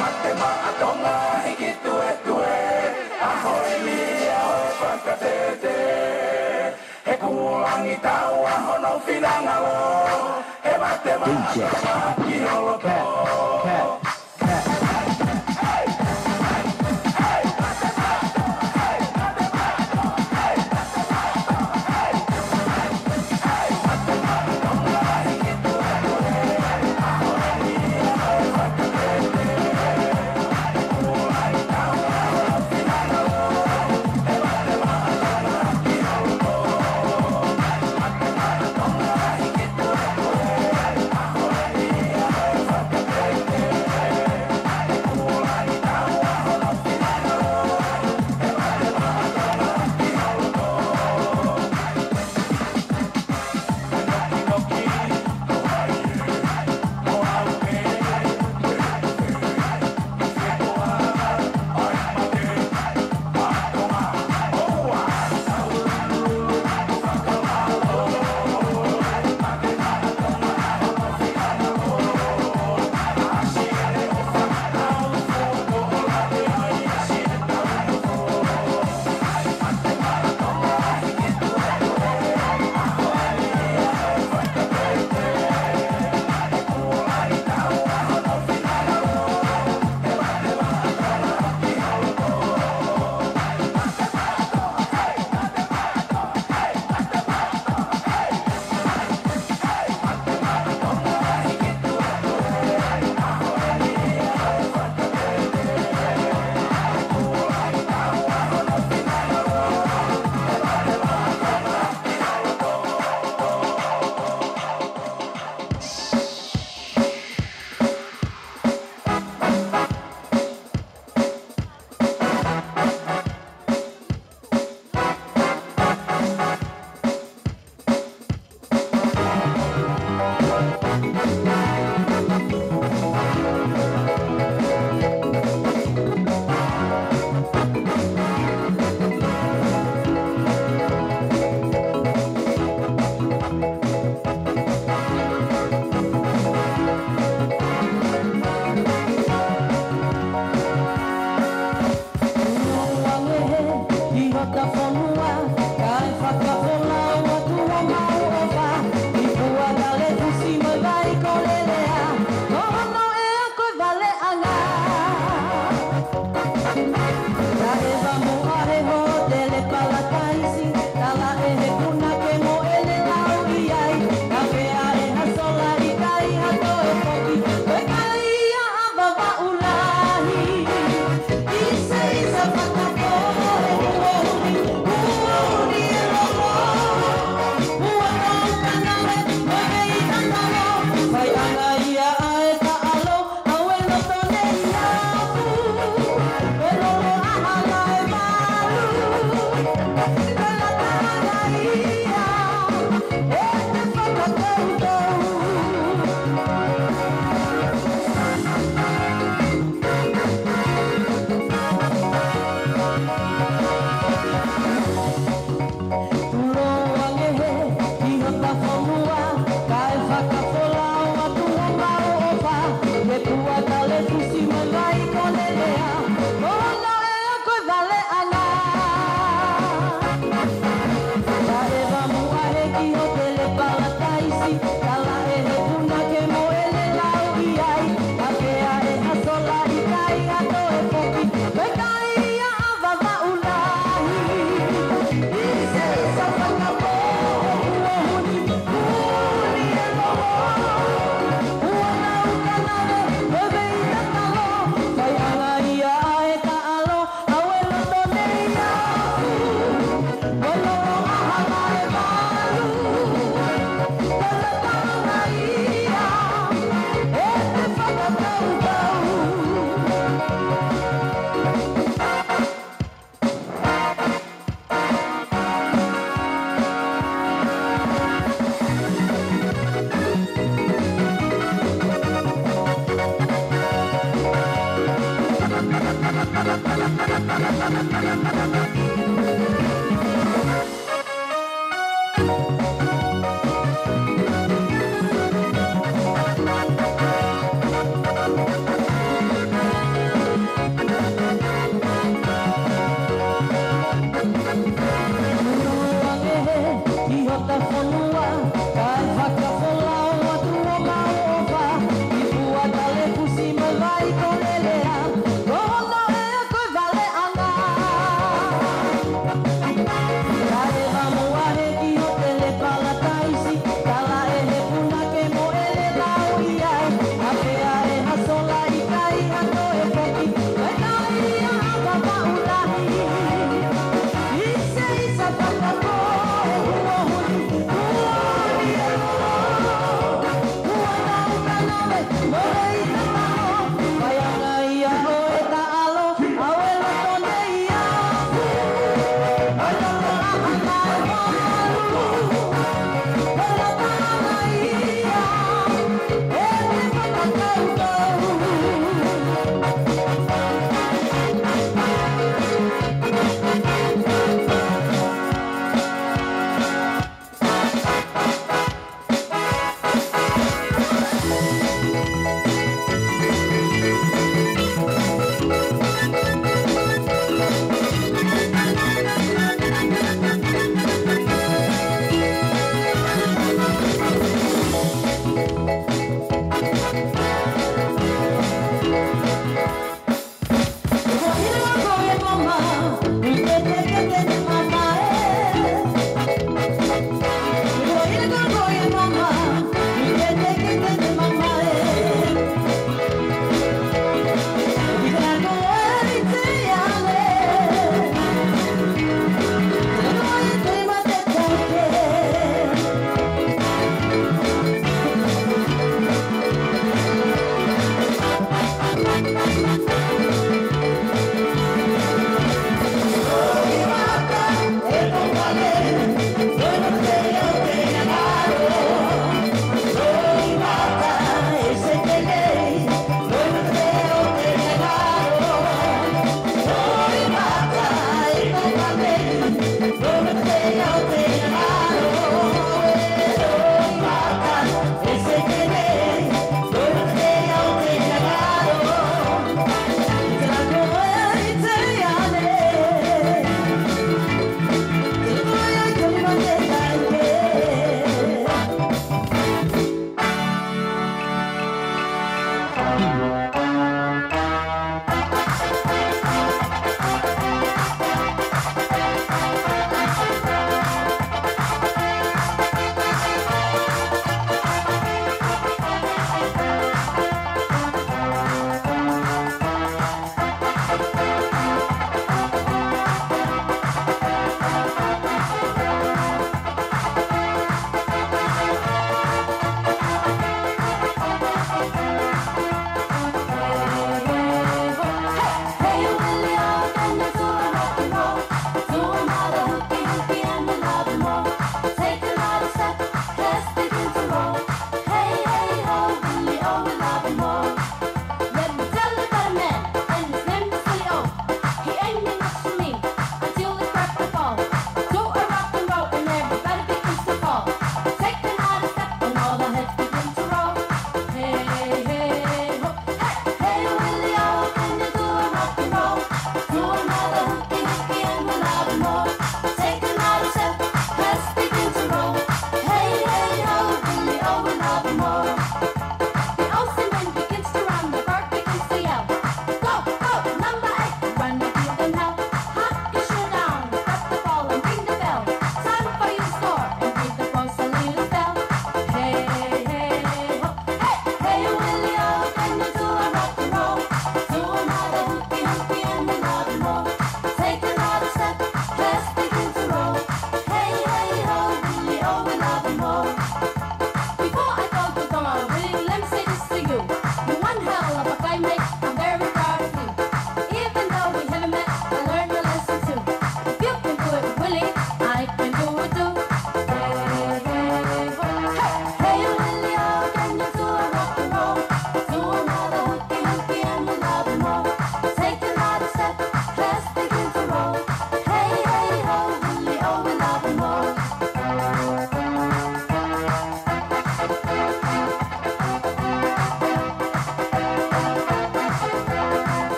Mate maʻa Tonga hiki tuetue, ʻaho ʻe lī ʻaho ʻe fakatete. He kulangi taua hono finangalo, he mate maʻa Tonga ki holo. Ua ngehe ʻi hota fonua, kae fakafolau atu homau ʻofa, ʻi Puakalefusi mo Vaikonelea, ko hono ʻea ko e Valeʻanga. Taʻe vamuʻa he hōtele Palataisi, tala ʻe he punake mo ʻene lau ʻi ai, ka pea ʻe ha sola ʻikai ha toe foki, ko e kai ia ʻa Vavaʻu Lahi. Tuloa ngehe ʻi hota fonua, kae fakafolau atu homau ʻofa, ʻi Puakalefusi mo Vaikonelea, ko hono ʻea ko e Valeʻanga. Taʻe vamuʻa he kiʻi hōtele Palataisi, tala ʻe he punake mo ʻene lau ʻi ai, ka pea ʻe ha sola ʻikai ha toe foki, ko e kai ia ʻa Vavaʻu Lahi. Ulu ange he ki hota fonua, kae fakafolau atu ʻo maʻu ʻofa, ʻi Fuatalefusi mai vai ko Lelea, ko hono ʻea ko e Valeʻanga. Kae ʻeva muʻa he ki hotele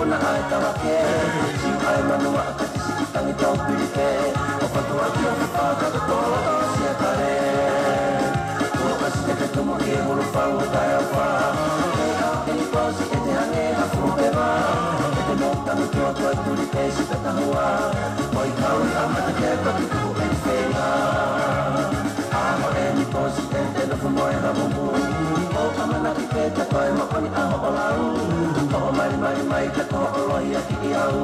Naʻe tavake, siu ai manu ʻa e kati siʻi tangi tau pilike, ʻo fatu ʻaki ʻo fafaka ka tolo tau sia kale. Kuo kasi te ke tumu ki e hulu fau ʻo tae ʻo fa. Ke au ke ni pausi e te hange ha fuhu peva, e te mou tangi ki o toi tuli ke si ta tahua. ʻOi kau i a mata ke paki tuku e feinga. ʻAho eni pausi e te nofo mo e hamumu. ʻO ʻamanaki ke ta koe mo koni ʻaho ʻo lau. ʻO malimali mai ta ko ʻo lohi ʻaki au.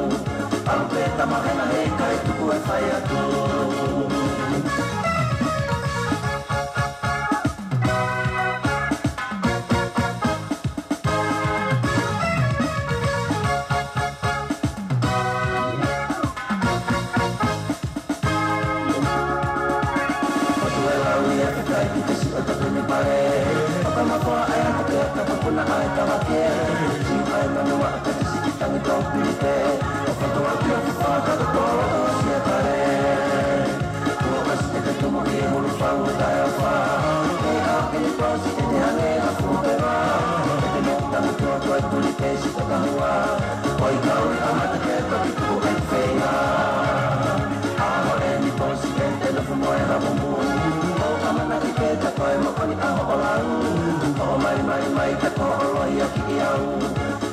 ʻAlu pē ta mahena he ʻikai tuku e fai atu. Oi, kau i a mata ke paki tuku e feinga. ʻAho eni pausi e te nofo mo e hamumu. ʻO ʻamanaki ke ta koe mo koni ʻaho ʻo lau. ʻO malimali mai ta ko ʻo lohi ʻaki au.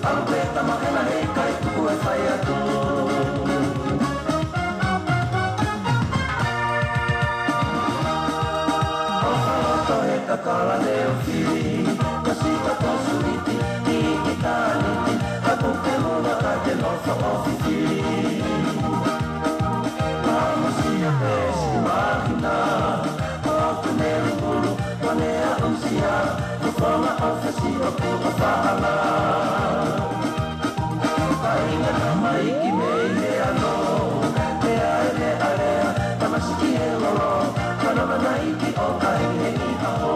ʻAlu pē ta mahena he ʻikai tuku e fai atu. ʻO faloto e kakala ne o fili, ko si ka ko suiti, ki i taniti, ka puke mua ka te nofo ʻo fifili. Ka mo si a pesi mahina, ʻo aku ne ungulu, ko ne a usia, ko fonga ʻo fesi ʻo ku ʻo faʻala. Ka ʻi na ka mai ki mei he ano, te ai ne alea, tamasiʻi e lolo, ka na mana i ki o ka i he i aho.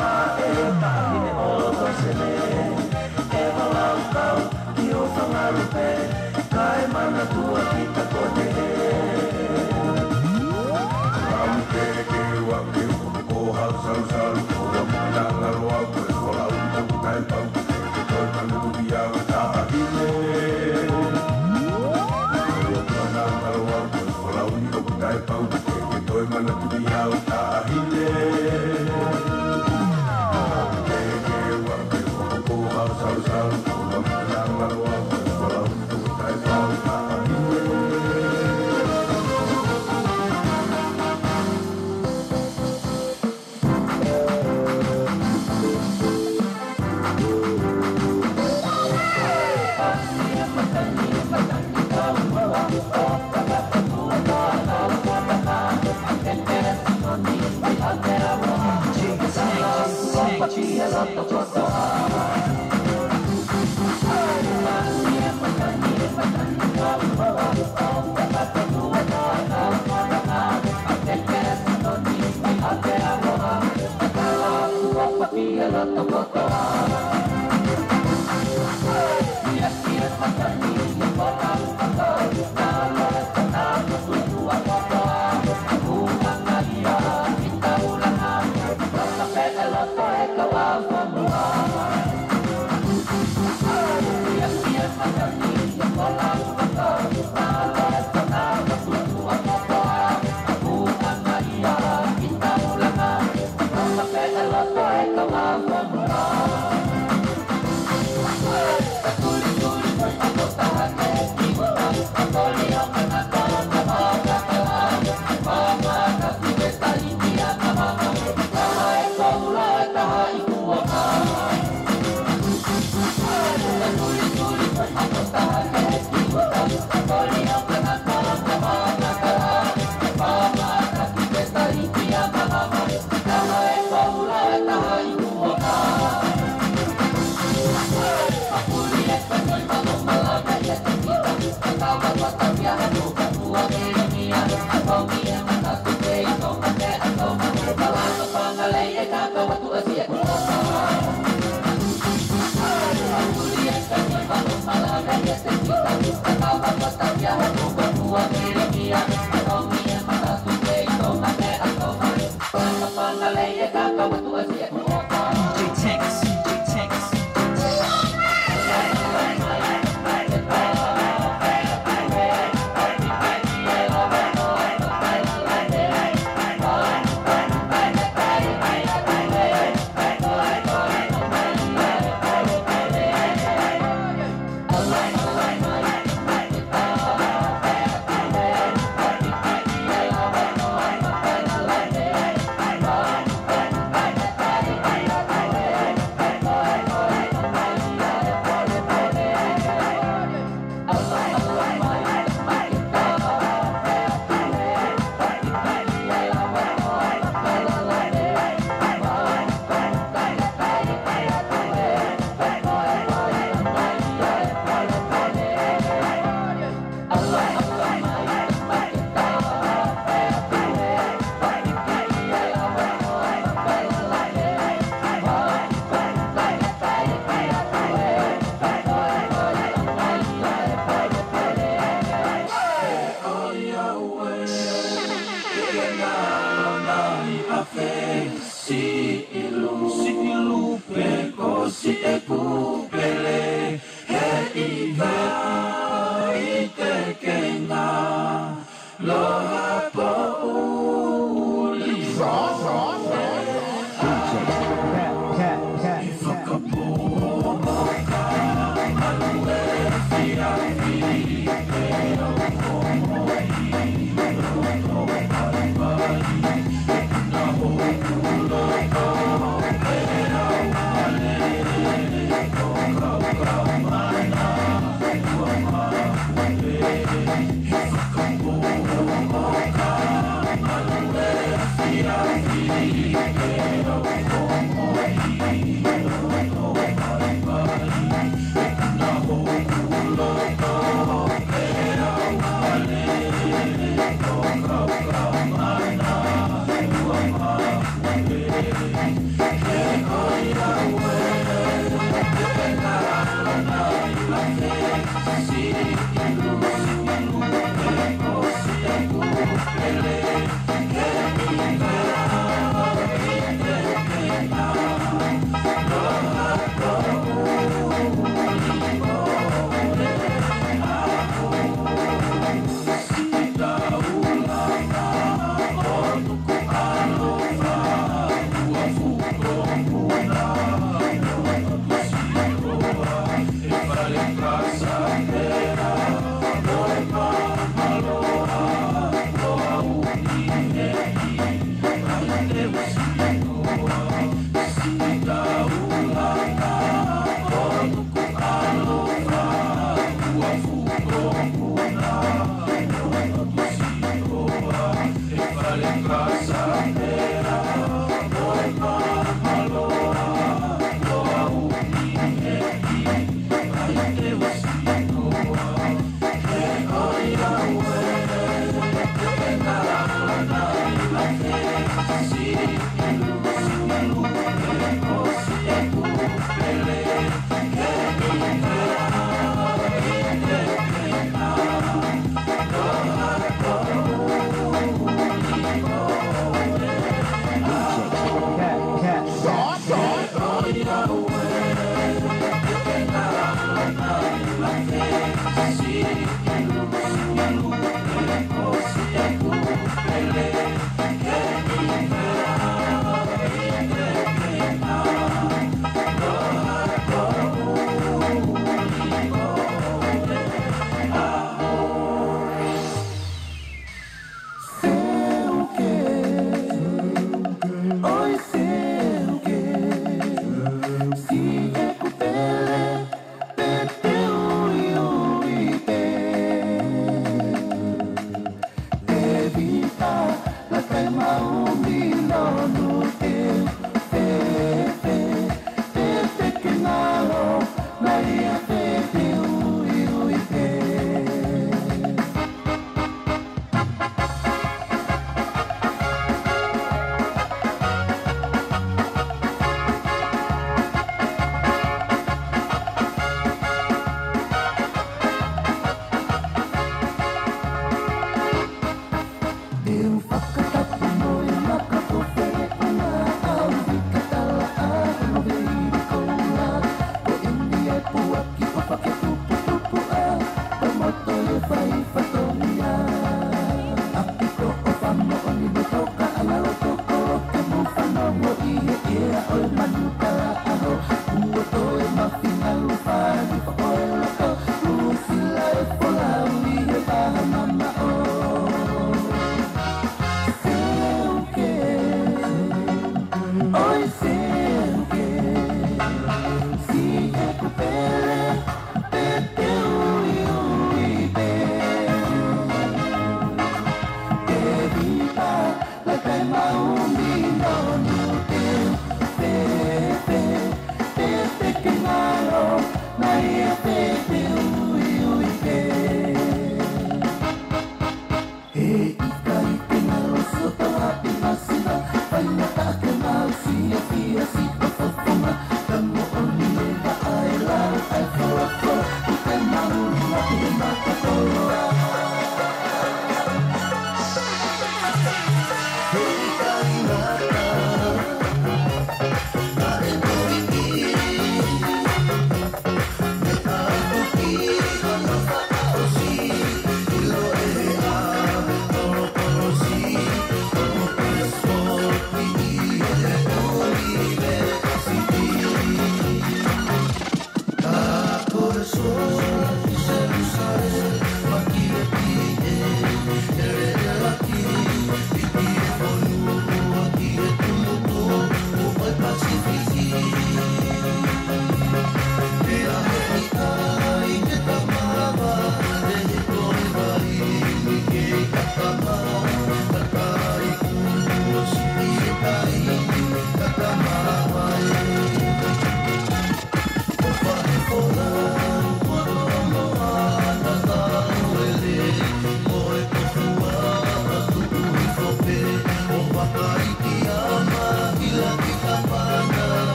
Ka e he ka i ne o loto sene, e vala u kau, ki o fangalu pē, ka e mana tua ki ta kone. Lau ke ke ua ke ua. Ko hau salusalu, ko ua muna ngalo au, ko e folau, ko e tae pau, ko e mana tuki au, taʻahine. Ko ua muna ngalo au, ko e folau, ko e tae pau, ko e toe mana tuki au, taʻahine. Ke ke ua ke ua, ko hau salusalu, ko ua muna ngalo au, ko e folau, ko e tae pau, taʻahine.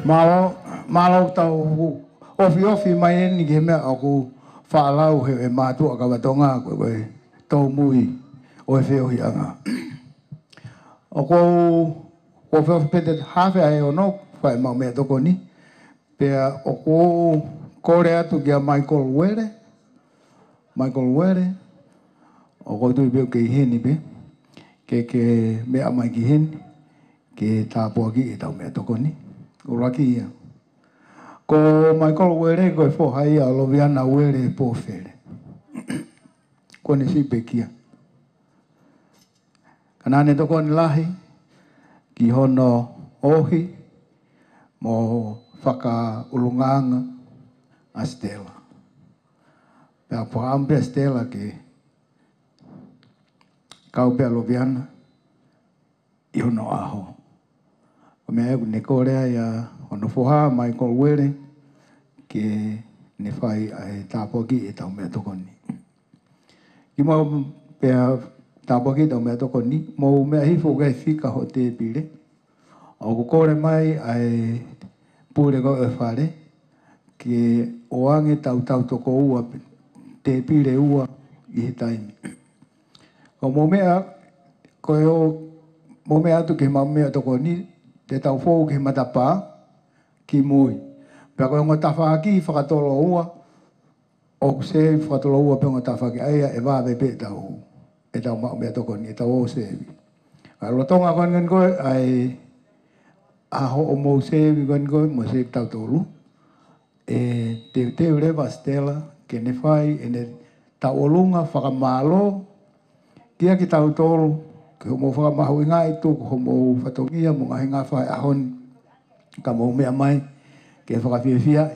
Mālō, mālō tau ofiofi mai eni ki he meʻa ʻoku faʻa lau he, he mātuʻa kava Tonga ko e, ko e tōmui ʻo e feohiʻanga. ʻOku ou, ʻoku ou feohi pē te hafe ai ono, fai mau meʻatokoni. Pea ʻoku ou kole atu kia Michael Uele. Michael Uele, ʻoku ou tui pē ʻoku ke ʻi heni pē, ke, ke meʻa mai ki heni, ke tāpuakiʻi ʻetau meʻatokoni. ʻUluaki ia. Ko Michael Uele, ko e foha ia ʻo Loviana Uele Pōfele. Ko ʻene siʻi pekia. Ka naʻá ne tokoni lahi ki hono ohi mo fakaʻulungaanga ʻa Stella. Pea fakaʻamu pē ʻa Stella ke kau pē ʻa Loviana ʻi hono ʻaho. Ko e meʻa ia ʻoku ne kole ai ʻa hono foha Michael Uele ke ne fai ʻa e tāpuakiʻi ʻetau meʻatokoni. Kimuʻa pea tāpuakiʻi ʻetau meʻatokoni, mou meʻa hifo ki he fika ho tēpile. ʻOku kole mai ʻa e pule ko ē ʻo e fale ke ʻoange tautau toko ua pe tēpile ua ʻi he taimi. Ko hoʻomou meʻa, ko e ō mou meʻa atu ki he maʻu meʻatokoni, te tau fou ki he matapā, ki mui. Pea ko e ongo tafaʻaki fakatoloua, ʻoku sēvi fakatoloua pē ongo tafaʻaki, ʻa ia ʻe vave pē ʻetau, ʻetau maʻu meʻatokoni, ʻetau ō sēvi. ʻA e lolotonga ko eni ko ē, ʻa e, ʻa hoʻomou sēvi ko eni ko ē, mo sēvi tautolu. ʻE teuteu leva Stella ke ne fai ʻene tauʻolunga fakamālō kiate kitautolu, ki hoʻomou fakamahuʻingaʻi tuku hoʻomou fatongia mo e ngaahi ngafa he ʻaho ni, ka mou meʻa mai ke fakafiefiaʻi,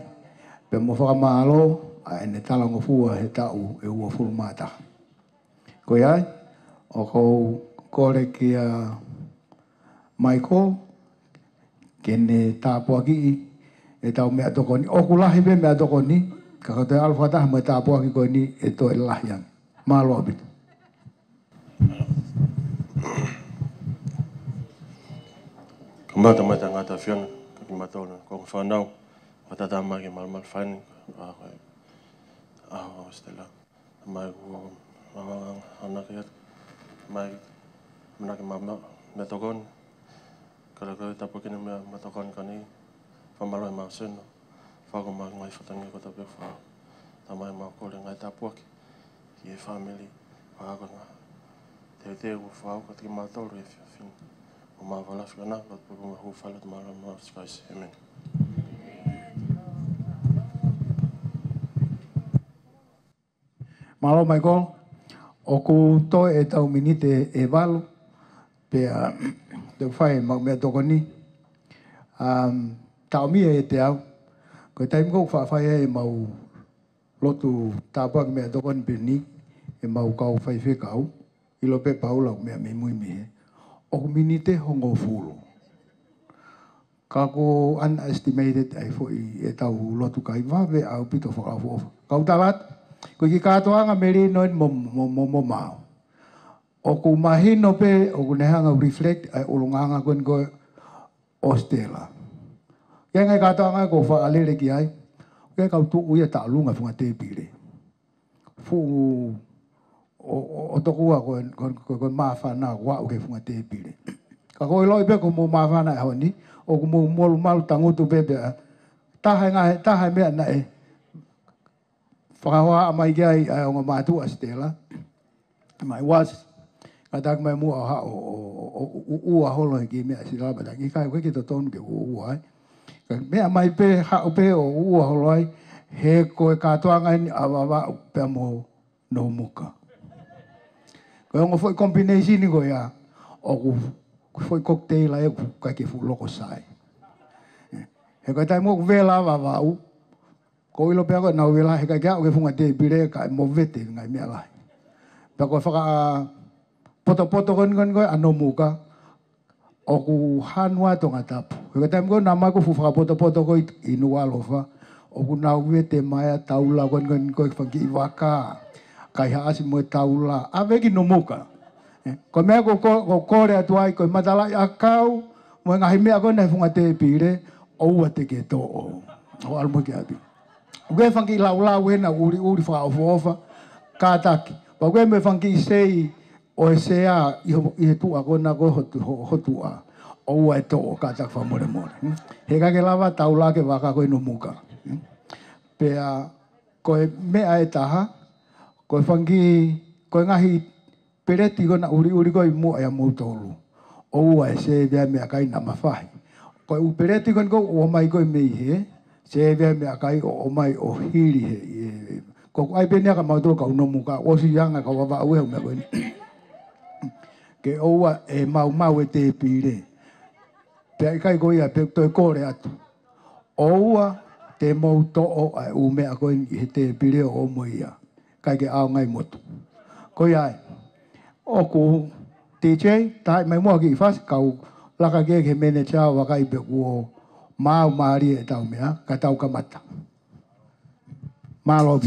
pea mo fakamālō ʻa ʻene talangofua he taʻu ʻe uofulu mā taha. Ko ia ai, ʻoku ou kole kia Michael ke ne tāpuakiʻi ʻetau meʻatokoni. ʻOku lahi pē meʻatokoni, ka ko e toe ʻalu fakataha mo e tāpuaki ko eni ʻe toe lahi ange. Mālō ʻaupito. Kamata mai tangata fiona, ka ki matona, ko e fānau, ko tata mai ke malumalu fani, a ko e, a ko Stella. Mai ko, a, a, ana ke, mai, mana ke ma, ma, meʻatokoni. Kala kala tāpuakiʻi e meʻa, meʻatokoni ko eni, fakamālō e mau sino. Fakamaau ngaahi fatongia kotoa pē fa. Tamai mau kole ngaahi tāpuaki ki he fāmili, fakakona. Teuteu ʻo fau ko te ke mātolu e fiafin. ʻO mau fala fika na, lotu pulu ma hu fala te mālō mau sikai se. ʻĒmeni. Mālō Michael, ʻoku toe ʻetau miniti ʻe valu, pea te u fai ʻemau meʻatokoni. Um, taʻomia ʻiate au, ko e taimi ko ē ʻoku faʻa fai ai ʻemau lotu tāpuaki meʻatokoni pē eni, ʻemau kau faifekau, ʻilo pē Paula ʻoku meʻa mei mui mei hē. ʻOku miniti hongofulu. Ka ʻoku underestimated ai foʻi ʻetau lotu kai, vave ʻaupito fakaʻofoʻofa. Kau tala atu, ko e kiʻi kātoanga melino eni mo, mo, mo, mo maau. ʻOku mahino pē, ʻoku ne hanga ʻo reflect ʻa e ʻulungaanga ko eni ko ē ʻo Stella. Ki he ngaahi kātoanga ʻoku ou faʻa lele ki ai, ʻoku ʻikai ke u tuʻu ia ʻi he taʻolunga e funga tēpile. Fuʻu ʻo, ʻo, ʻo tokua ko e, ko e, ko e, ko e māfana ʻo aʻu ki he funga tēpile. Ka ʻoku ou ʻiloʻi pē ko hoʻomou māfana he ʻaho ni, ʻoku mou molumalu tangutu pē pea taha e ngaahi, taha e meʻa naʻe fakahohaʻa mai ki ai ʻa e ongo mātuʻa Stella. Mai was, kātaki mai muʻa ʻo haʻu ʻo, ʻo, ʻo, ʻo, ʻo, ʻo, ʻo holo he kiʻi meʻa Stella, but ʻikai, ʻikai ke totonu ke ʻuʻua ai. Ka meʻa mai pē, haʻu pē ʻo ʻuʻua holo ai, he ko e kātoanga eni ʻa Vavaʻu pea mo Nomuka. Ko e ongo foʻi combination ko ia, ʻoku foʻi cocktail ai ʻoku ʻikai ke fuʻu loko sai. He ko e taimi ʻoku vela Vavaʻu, ʻoku ou ʻilo pē au ko ʻenau vela he ʻikai ke aʻu ki he funga tēpile kae movete ngaahi meʻa lahi. Pea ko e fakapotopoto ko eni ko eni ko ē ʻa Nomuka, ʻoku hanu ʻa Tongatapu. He ko e taimi ko ē naʻa mau ʻoku fuʻu fakapotopoto ko ē ʻi, ʻi Nukuʻalofa, ʻoku nau vete mai ʻa e taula ko eni ko eni ko ē fanga kiʻi vaka, kaihaʻasi mo e taula, ʻave ki Nomuka. ʻE, ko e meʻa ko, ko, ʻoku ou kole atu ai, ko e matalaʻiʻakau mo e ngaahi meʻa ko ena he funga tēpile, ʻoua te ke toʻo. ʻO ʻalu mo ke ʻapi. ʻOku ʻi ai e fanga kiʻi laulau ena ʻuliʻuli fakaʻofoʻofa, kātaki. Pea ʻoku ʻi ai mo e fanga kiʻi sei ʻo e sea ʻi ho, ʻi he tuʻa ko ena ko ē ho tu, ho, ho tuʻa. ʻOua ʻe toʻo, kātaki fakamolemole. Hmm? He ʻikai ke lava taula ki he vaka ko ē Nomuka. Hmm? Pea ko e meʻa ʻe taha, ko e fanga kiʻi, ko e ngaahi peleti ko ena ʻuliʻuli ko ē ʻi muʻa ʻia moutolu. ʻOua ʻe sēvea meʻakai naʻa ma fahi. Ko e ʻū peleti ko eni ʻoku ʻomai ko ē mei hē, sēvea meʻakai ʻo ʻomai ʻo hili hē, ʻe, ko ʻeku ʻai pē eni ia kia mautolu kau Nomuka, ʻosi anga kau Vavaʻu e ʻū meʻa ko eni. Ke ʻoua ʻe maumau e tēpile. Pea ʻikai ko ia pē, toe kole atu. ʻOua te mou toʻo ʻa e ʻū meʻa ko eni ʻi he tēpile ʻo ʻomai ia. ʻIkai ke ʻaonga ʻi motu. Ko ia ai. ʻOku DJ, taaʻi mai muʻa e kiʻi fasi, kau laka ki he manager ʻo vakai pe kuo maau mālie ʻetau meʻa, ka tau kamata. Mālō.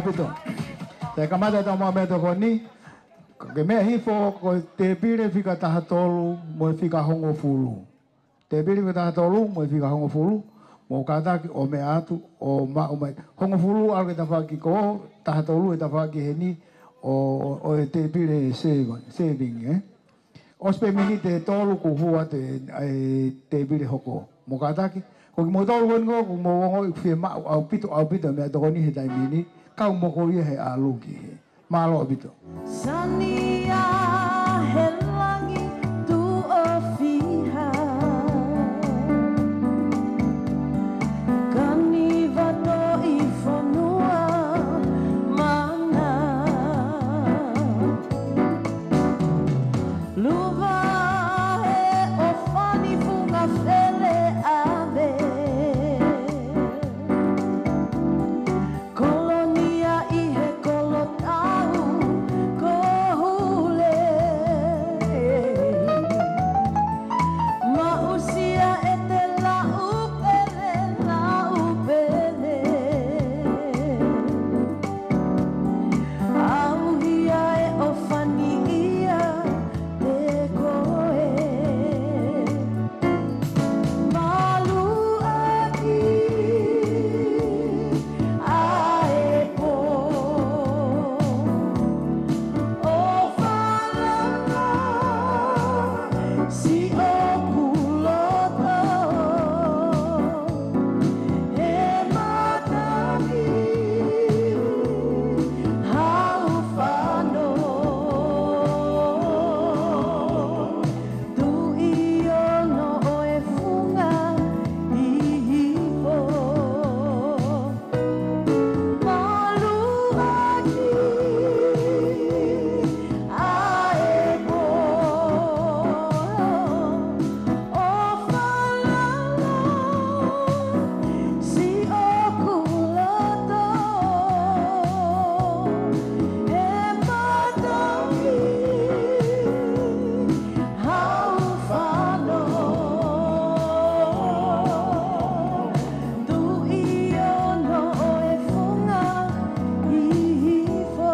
ʻaupito. Te kamata ʻetau maʻu meʻatokoni, ke meʻa hifo ko e tēpile fika taha tolu mo e fika hongofulu. Tēpile fika taha tolu mo e fika hongofulu, mou kātaki ʻo meʻa atu ʻo maʻu mai. Hongofulu ʻalu ki he tafaʻaki ko ē, taha tolu he tafaʻaki heni ʻo, ʻo, ʻo e tēpile saving, saving, ē? ʻOsi pē miniti ʻe tolu kuo hū atu e, e tēpile hoko. Mou kātaki, ko kimoutolu ko eni ʻoku mou ongoʻi ʻoku fiemaʻu ʻaupito, ʻaupito meʻatokoni he taimi ni, kau mo koe ia he ʻalu ki hē. Mālō ʻaupito. Sania he langi tuʻo fiha. Kani vato ʻi fonua mana. Luva he ʻofani funga fele ʻave. Kolonia ʻi he kolotau ko Hule. Maʻusia ʻe te laʻu pele, laʻu pele. ʻAuhia e ʻofani ia te koe. Maluʻaki ʻa e pō. ʻO falala siʻoku loto he matangi hau fano. Tuʻi ono ʻo e funga ʻi hifo. Maluʻaki ʻa e pō. ʻO falala siʻoku loto he matangi hau fano. Tuʻi ono ʻo e funga ʻi hifo.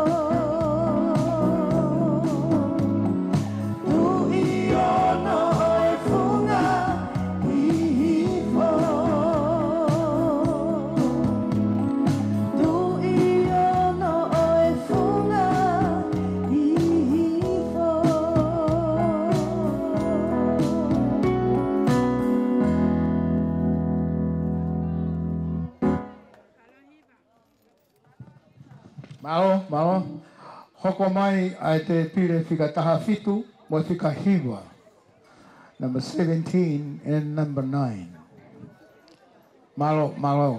Tuʻi ono ʻo e funga ʻi hifo. Tuʻi ono ʻo e funga ʻi hifo. Mālō, mālō. Hoko mai ʻa e tēpile fika taha fitu mo e fika hiva. Number seventeen and number nine. Mālō, mālō.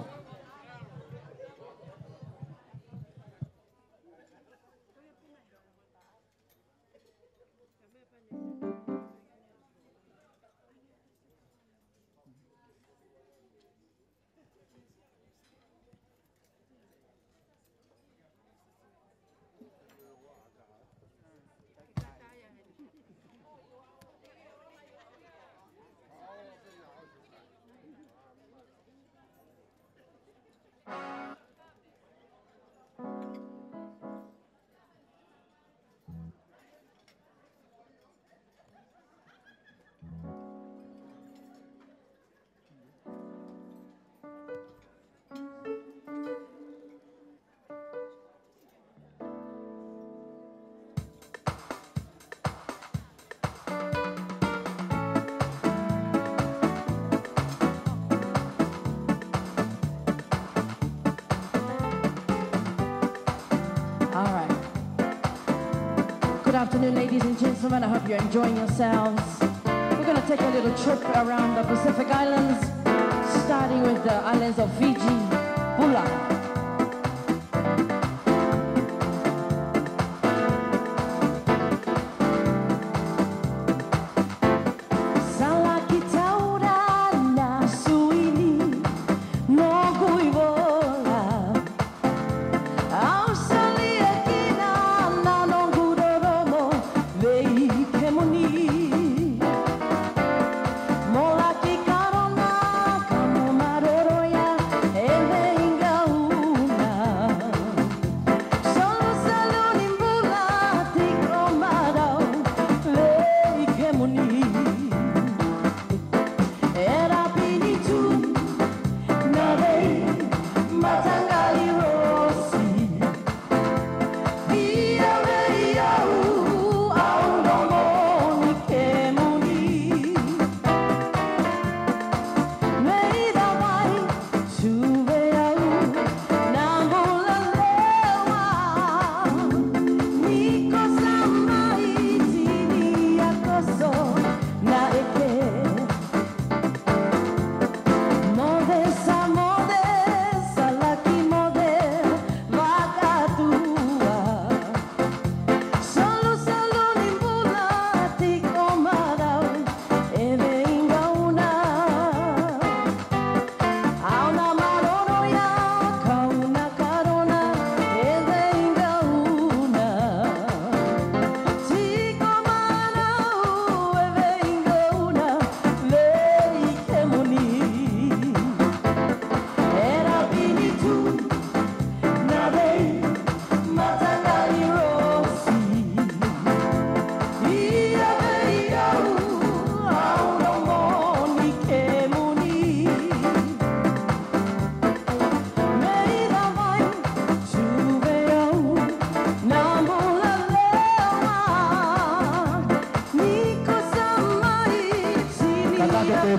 All right. Good afternoon, ladies and gentlemen. I hope you're enjoying yourselves. We're gonna take a little trip around the Pacific Islands, starting with the islands of Fiji, Bula. Salakitaurana, Suini, Nukuʻivola. ʻAusalia kina, Nanokuroromo, Veikemuni. Molaki Karona, Kamomaloloia, Emeingau.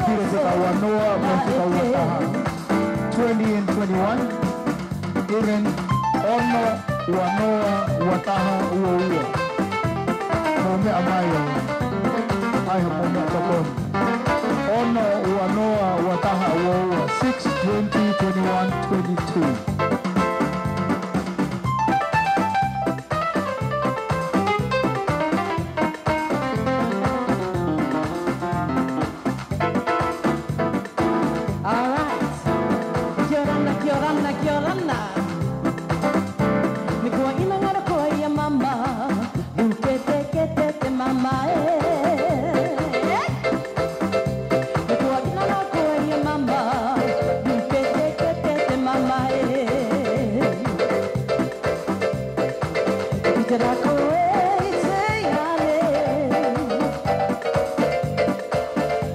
Pile fika ua noa mo e fika ua taha. Twenty and twenty-one. Iren ono ua noa ua taha ua ua. Mou meʻa mai ʻo ʻai haʻamou meʻatokoni. Ono ua noa ua taha ua ua. Six, twenty, twenty-one, twenty-two. All right. Kia orana, kia orana, kia orana. Ni kua ina ngaro koe ia mama. Luke te ke te te mama e. Ni kua ina ngaro koe ia mama. Luke te ke te te mama e. Te rako e te ale.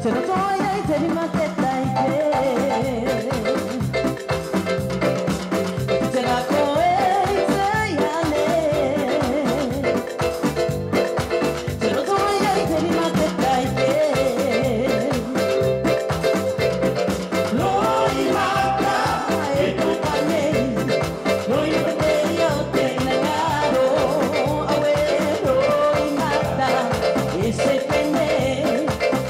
Te roto ai te rima te taike. Te rako e te ale. Te roto ai te rima te taike. Loi mata e tuka nei. Loi mata te ia o te ina ngaro. Aue loi mata e sekene.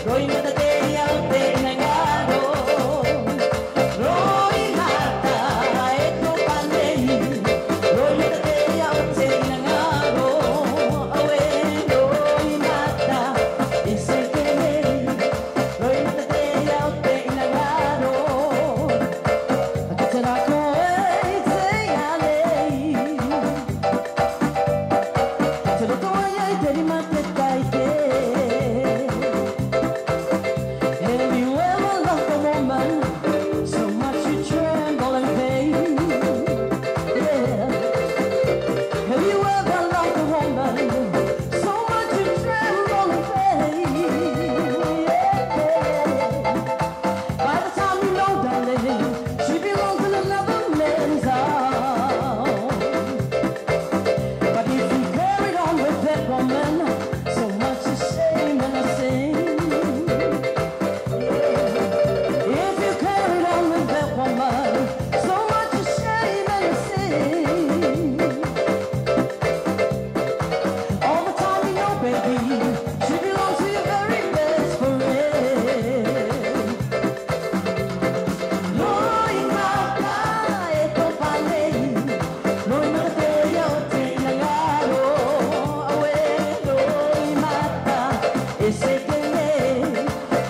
Loi mata te ia o te ina ngaro. Loi mata e tuka nei. Loi mata te ia o te ina ngaro. Aue loi mata e sekene. Loi mata te ia o te ina ngaro. Te rako e te ia nei. Te roto ai te rima te taike. Have you ever loved a woman so much you tremble in pain? Yeah. Have you ever loved a woman so much you tremble in pain? Yeah. By the time you know, darling, she belongs in another man's arms. But if you carried on with that woman, so much is shame and a sin. If you carried on with that woman, so much is shame and a sin. All the time you know, baby, she belongs to your very best friend. Loi mata e topa nei, loi mata te ia o te ina ngaro, aue loi mata e sekene,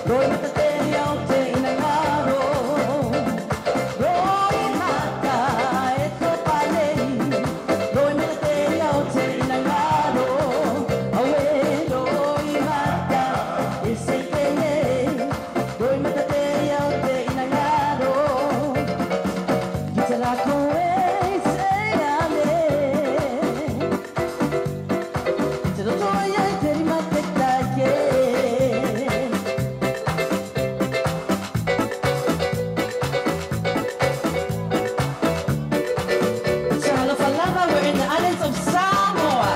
loi mata te ia o te ina ngaro, loi mata e topa nei, loi mata te ia o te ina ngaro, aue loi mata e sekene. Loi mata te ia o te ina ngaro. Ki te lako e te ale. Te roto ai te rima te taike. Talofa lava, we're in the islands of Samoa.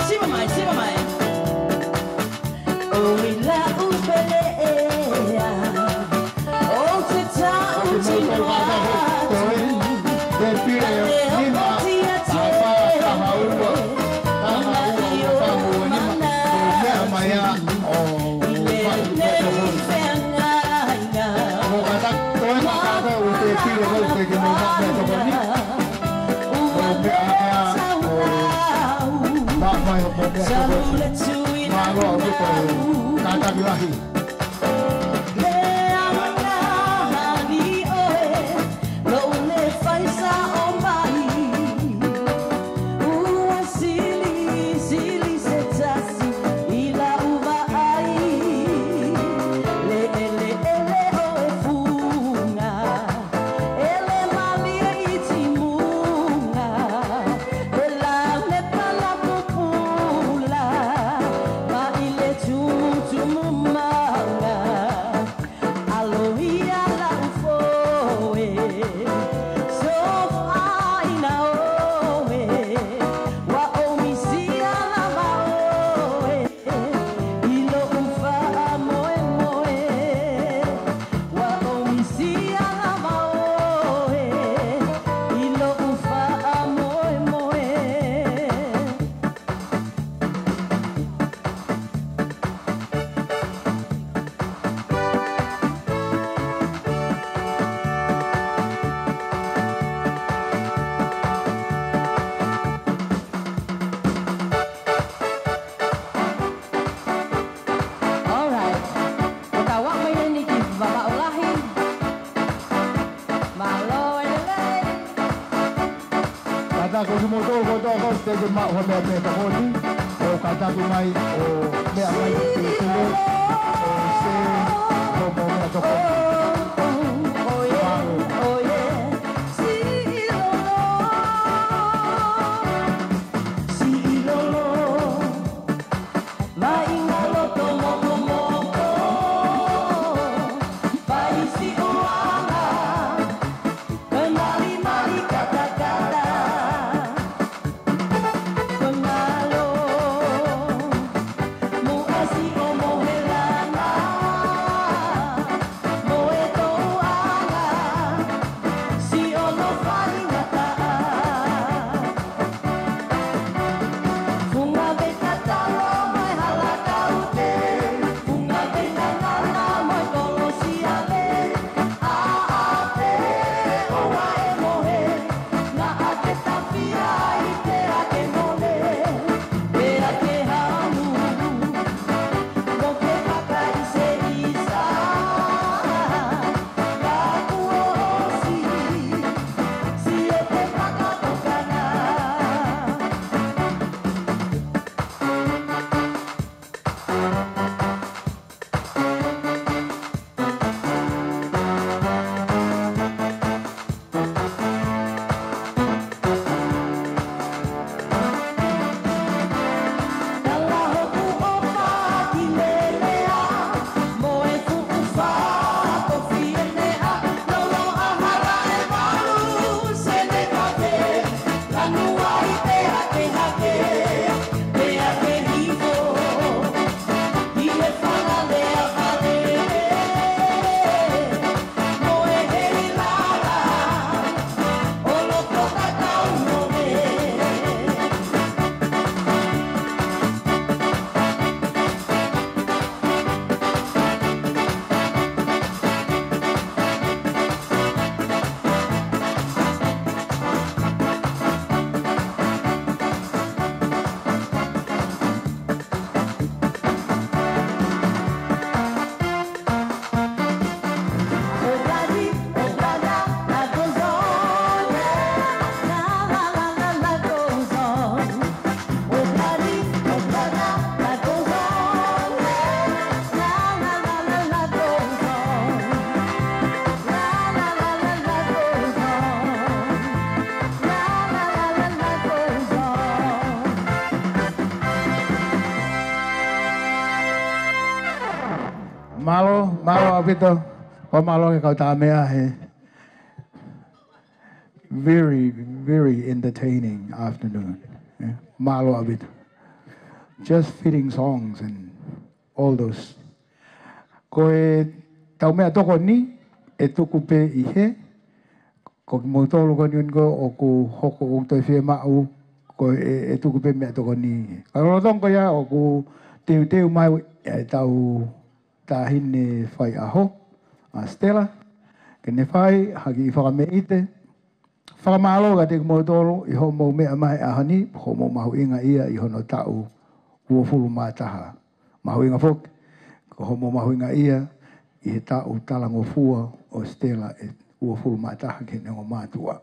Siva mai, siva mai. ʻOi laʻu pele ea, ʻo te taʻu tino atu. Te pile ʻo nima, ʻa pā, taha ua, taha ua, taha ua, nima. ʻO meʻa mai ā, ʻo meʻa mai ā. ʻO kātaki, toe ma kātaki, ʻo te pile, ʻo te ke mau meʻa tokoni. ʻO meʻa mai ā, ʻo meʻa mai ā, ʻo meʻa tokoni. Mālō ʻaupito, kātaki lahi. Lea ʻa e ngaahi ʻoe, loʻu ne fai sa ʻo mai. Ua sili, sili se tasi ʻi laʻu vaʻai. Leʻeleʻele ʻo e funga, ʻele mālie ʻi timunga. Pela me pala pupula, maile tutumu ma Ka ko kimoutolu kotoa ʻoku teʻeki maʻu ha meʻa pē tokoni, ʻo kātaki mai ʻo meʻa mai ki he tele, ʻo sē, ʻo mo meʻa tokoni. Mālō. Mālō, mālō ʻaupito. Fakamālō ki he kau tā meʻa he very, very entertaining afternoon. Eh, mālō ʻaupito. Just fitting songs and all those. Ko ʻetau meʻatokoni ʻe tuku pē ʻi he, ko kimoutolu ko eni ko ʻoku hoko ʻoku toe fiemaʻu, ko e, ʻe tuku pē meʻatokoni. Ka lolotonga ko ia ʻoku teuteu mai ʻetau taʻahine faiʻaho, ʻa Stella, ke ne fai ha kiʻi fakameʻite. Fakamālō kiate kimoutolu ʻi hoʻomou meʻa mai he ʻaho ni, hoʻomou mahuʻingaʻia ʻi hono taʻu uofulu mā taha. Mahuʻinga foki, ko hoʻomou mahuʻingaʻia ʻi he taʻu talangofua ʻo Stella ʻe uofulu mā taha ki heʻene ongo mātuʻa.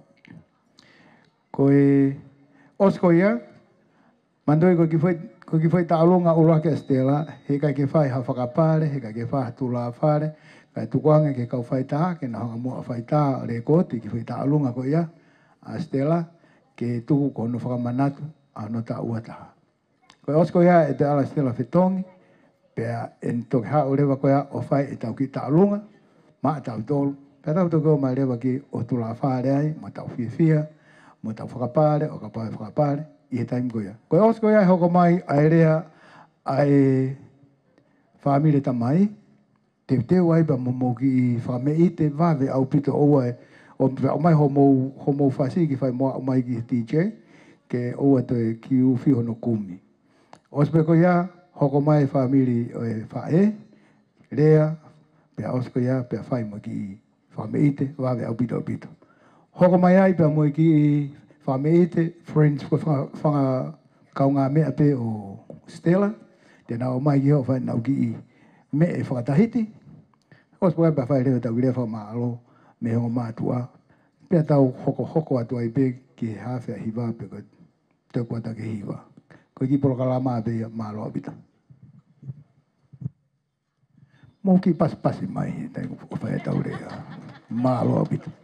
Ko e ʻosi ko ia, manatuʻi ko e kiʻi foʻi, ko e kiʻi foʻi taʻolunga ʻuluaki ʻa Stella, heʻikai ke fai ha fakapale, heʻikai ke fai ha tulāfale, kae tukuange ki he kau faitā, ke nau hanga muʻa ʻo faitā ʻo lēkooti e kiʻi foʻi taʻolunga ko ia ʻa Stella, ke tuku ko hono fakamanatu ʻa hono taʻu ua taha. Ko e ʻosi ko ia ʻe toe ʻalu ʻa Stella Fetongi, pea ʻe toki haʻu leva ko ia ʻo fai ʻetau kiʻi taʻolunga maʻatautolu. Pea tau toki ō mai leva ki ʻo tulāfale ai, mo tau fiefia, mo tau fakapale, ʻo kapau ʻe fakapale, ʻi he taimi ko ia. Ko e ʻosi ko ia ʻe hoko mai ʻa e lea ʻa e fāmili tamai, teuteu ai pea mo hoʻomou kiʻi fakameʻite vave ʻaupito ʻoua ʻe, ʻo, ʻomai hoʻomou, hoʻomou fasi ke fai mo aʻu mai ki he D J, ke ʻoua toe kiʻi ufi hono kumi. ʻOsi pē ko ia, hoko mai e fāmili ʻo e faʻē, lea, pea ʻosi ko ia, pea fai mo e kiʻi fakameʻite vave ʻaupito ʻaupito. Hoko mai ai pea mo e kiʻi fakameʻite, friends, ko e fanga, fanga kaungāmeʻa pē ʻo Stella, te nau ō mai ki ʻo fai ʻenau kiʻi meʻe fakatahiti. ʻOsi pē ko ia pea fai leva ʻetau kiʻi lea fakamālō mei he ongo mātuʻa. Pea tau hokohoko atu ai pē ki he haafe ʻa hiva pe ko e toe kuata ki he hiva. Ko e kiʻi polokalama pē ia, mālō ʻaupito. Mou kiʻi pasipasi mai, tai ko fai e tau lea. Mālō ʻaupito.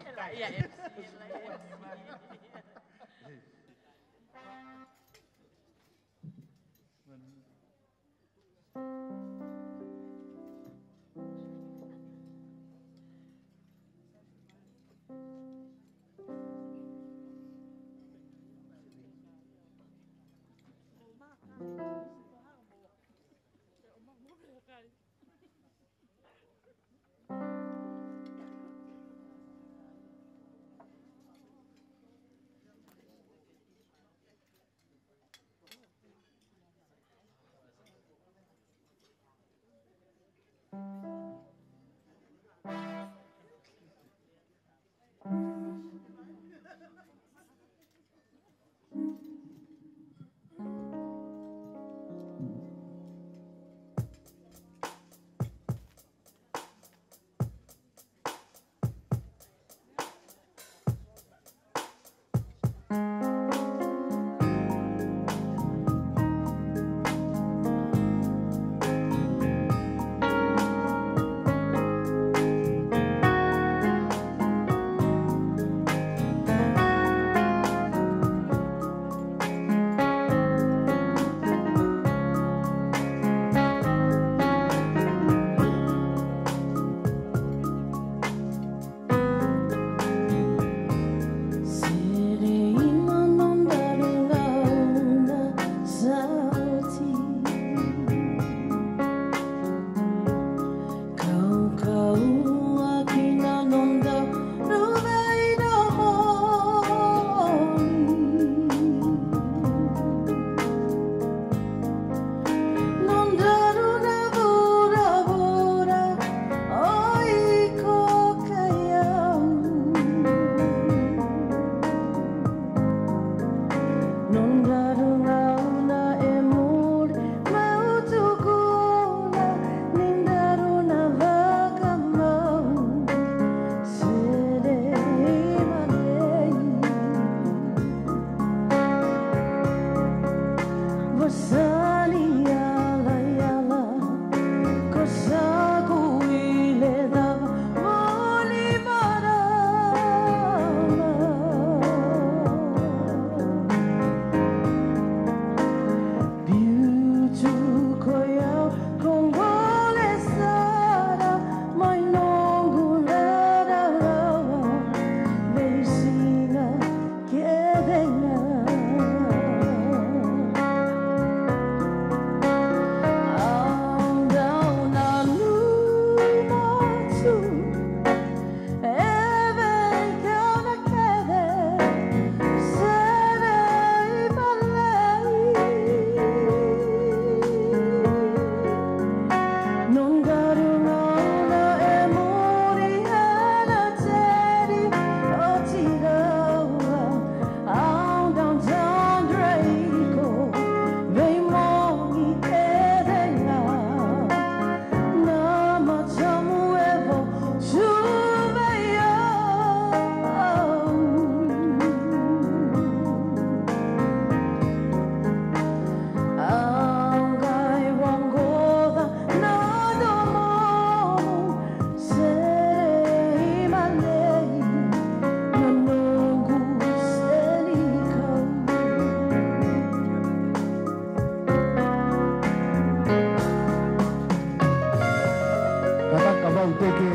Kātaki ka mau teke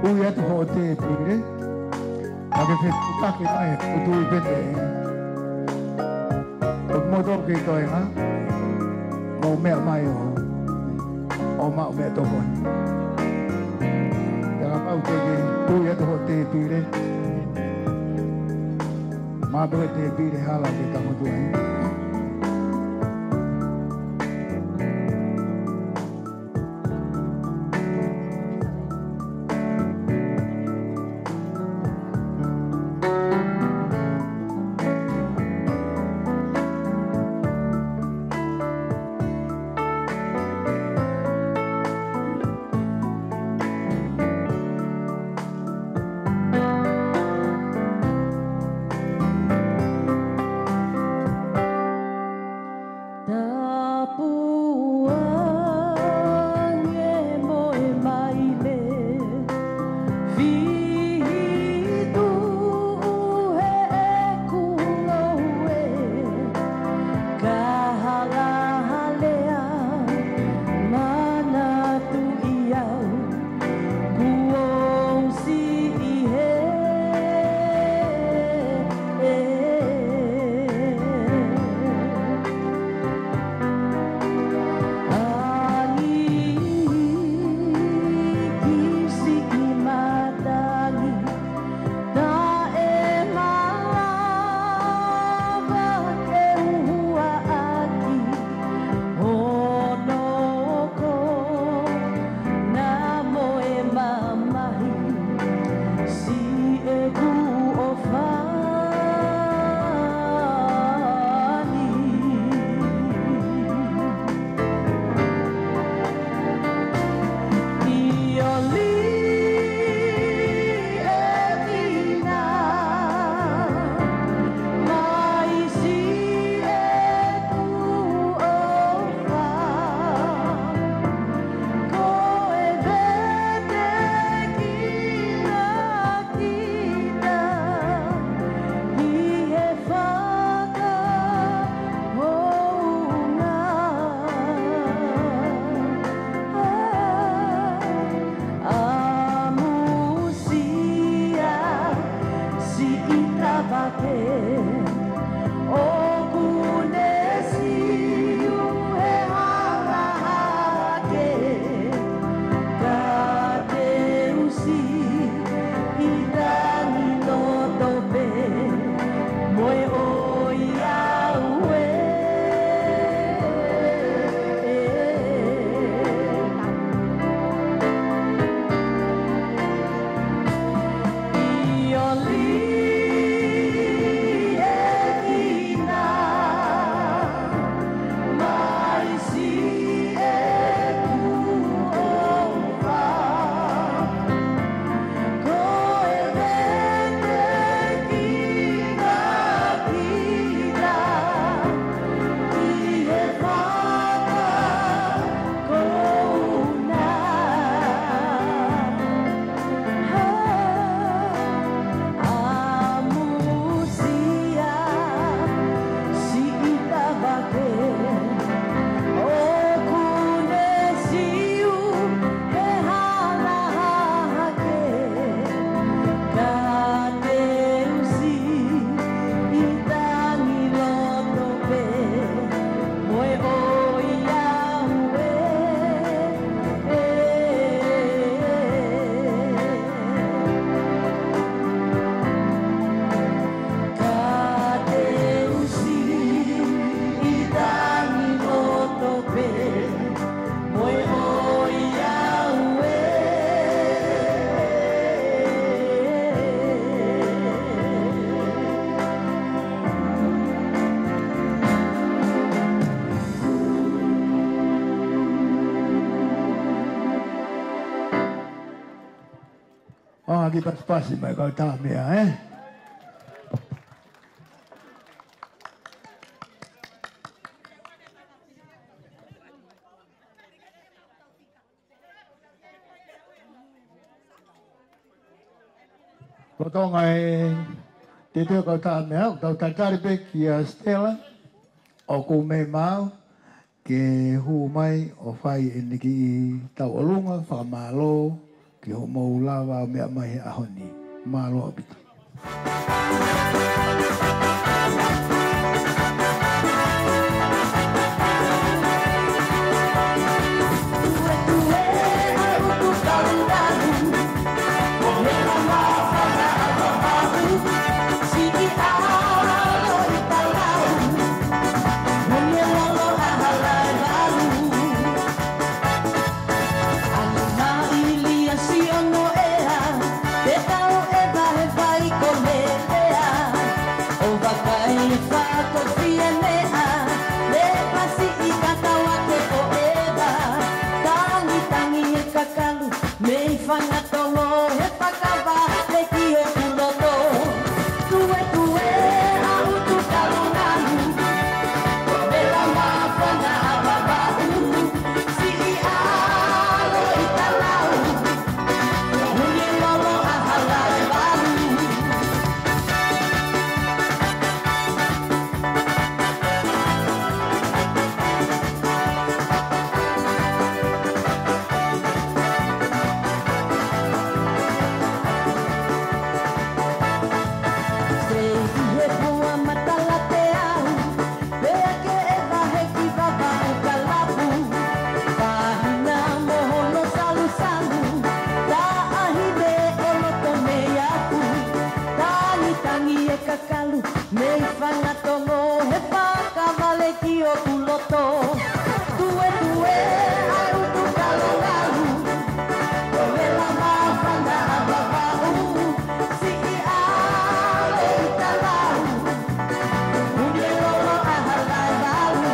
ui atu hoʻo tēpile. Ka ke fetutaki mai, ʻo tui pene. ʻO moto ke toenga. Mou meʻa mai ʻo, ʻo maʻu meʻatokoni. Ka mau teke ui atu hoʻo tēpile. Mā pē tēpile hala ke ka motu ai. Haki pasipasi mai kau tā meʻa, ē? Lolotonga e tētē kau tā meʻa, ʻoku tau talitali pē kia Stella, ʻoku mei maau, ke hū mai ʻo fai ʻene kiʻi tauʻolunga fakamālō ki hoʻomou lava ʻo meʻa mai he ʻaho ni. Mālō ʻaupito. Mei Fangatolo he fakavale ki hoku loto. Tuetue ʻa ʻUtukalongalu, ko Vela Mafana ʻa Vavaʻu, siʻi ʻAlo ʻi Talau, Huni Lolo ʻa Halaevalu. Seiki he pua matala te au, pea ke ʻeva he ki Vavaʻu kalapu. Pāhina mo hono salusalu, taʻahine ʻo loto mei aku. Tangitangi e kakalu, mei Fangatolo he fakavale ki hoku loto. Tuetue ʻa ʻUtukalongalu, ko Vela Mafana ʻa Vavaʻu, siʻi ʻAlo ʻi Talau, Huni Lolo ʻa Halaevalu.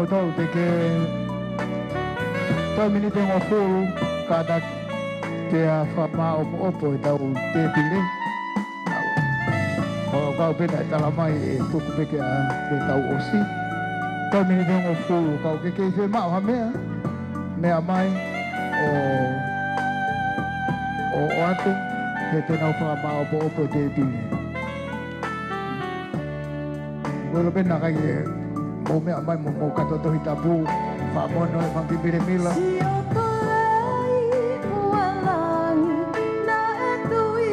Tolu, te ke, toe miniti ʻe hongofulu, kātaki, pea fakamāʻopoʻopo ʻetau tēpile. ʻO kau pē naʻe tala mai ʻe tuku pē ke ʻa, ke tau ʻosi. Toe miniti ʻe hongofulu, ka ʻoku ke kei fiemaʻu ha meʻa, meʻa mai, ʻo, ʻo, ʻoatu, he te nau fakamāʻopoʻopo tēpile. Ko e lo pena kai e, mou meʻa mai mo mou kātoa Tohi Tapu, fakamono e fanga kiʻi milemila. Sio tolai ua langi, naʻe tui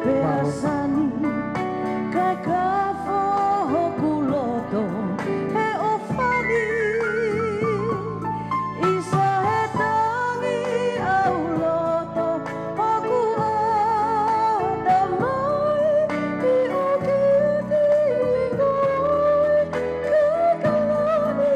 pea sani, kae kafo hoku loto he ʻofani. ʻIsa he tangi ʻauloto hoku ʻatamai, ʻi ʻuki ti ngoi ki Kalani.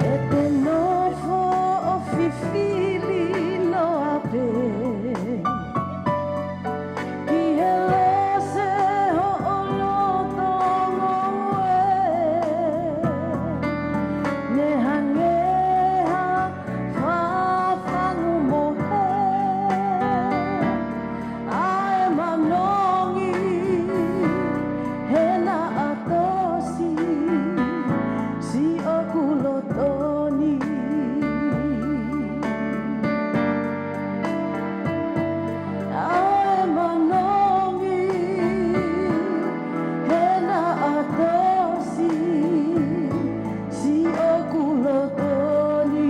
ʻE te nofo ʻo fifili noa pē ki he lese hoʻo loto ngoue, ne hangē ha fafangu mohe ʻa e manongi he naʻa tosi siʻoku loto ni. ʻA e manongi he naʻa tosi siʻoku loto ni.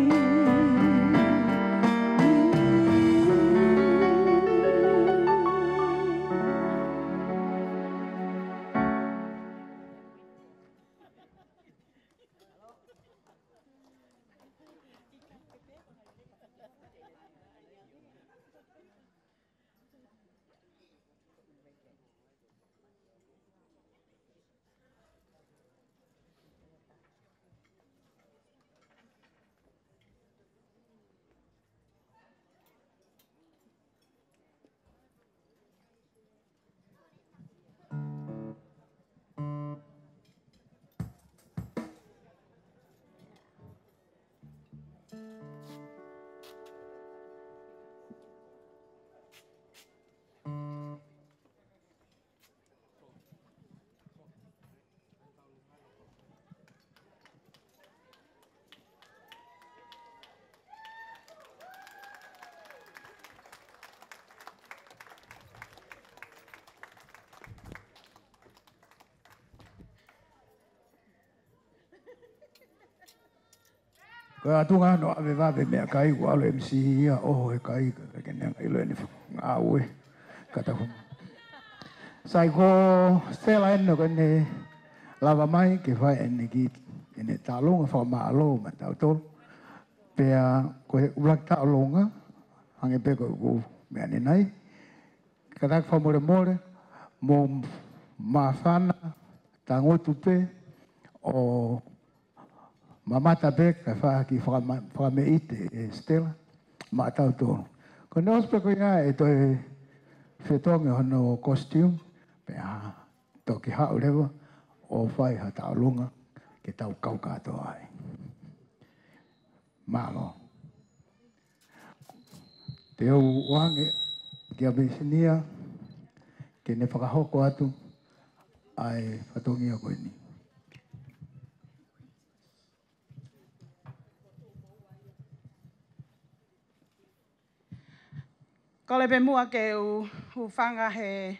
Ko e ʻatunga ʻa hono ʻave vave meʻakai, ʻoku ʻalu e M C ia ʻo ʻoho he kai, ka ke ne hanga ʻilo ʻene ngāue. Ka taku. Sai, ko Stella ʻeni ko ʻene lava mai ke fai ʻene kiʻi, ʻene tauʻolunga fakamālō maʻa tautolu. Pea ko e ʻuluaki tauʻolunga, hangē pē ko ʻeku meʻa ʻanenai. Kātaki fakamolemole, mou māfana, tangutu pē, ʻo mamata pē, kae fai ha kiʻi fakama-, fakameʻite ʻe Stella maʻa tautolu. Ko ʻene ʻosi pē ko ia ʻe toe fetongi hono costume, pea toki haʻu leva ʻo fai ha tauʻolunga ke tau kau kātoa ai. Mālō. Te u ʻoange kia Visinia ke ne fakahoko atu ʻa e fatongia ko eni. Kole pē muʻa ke u hūfanga he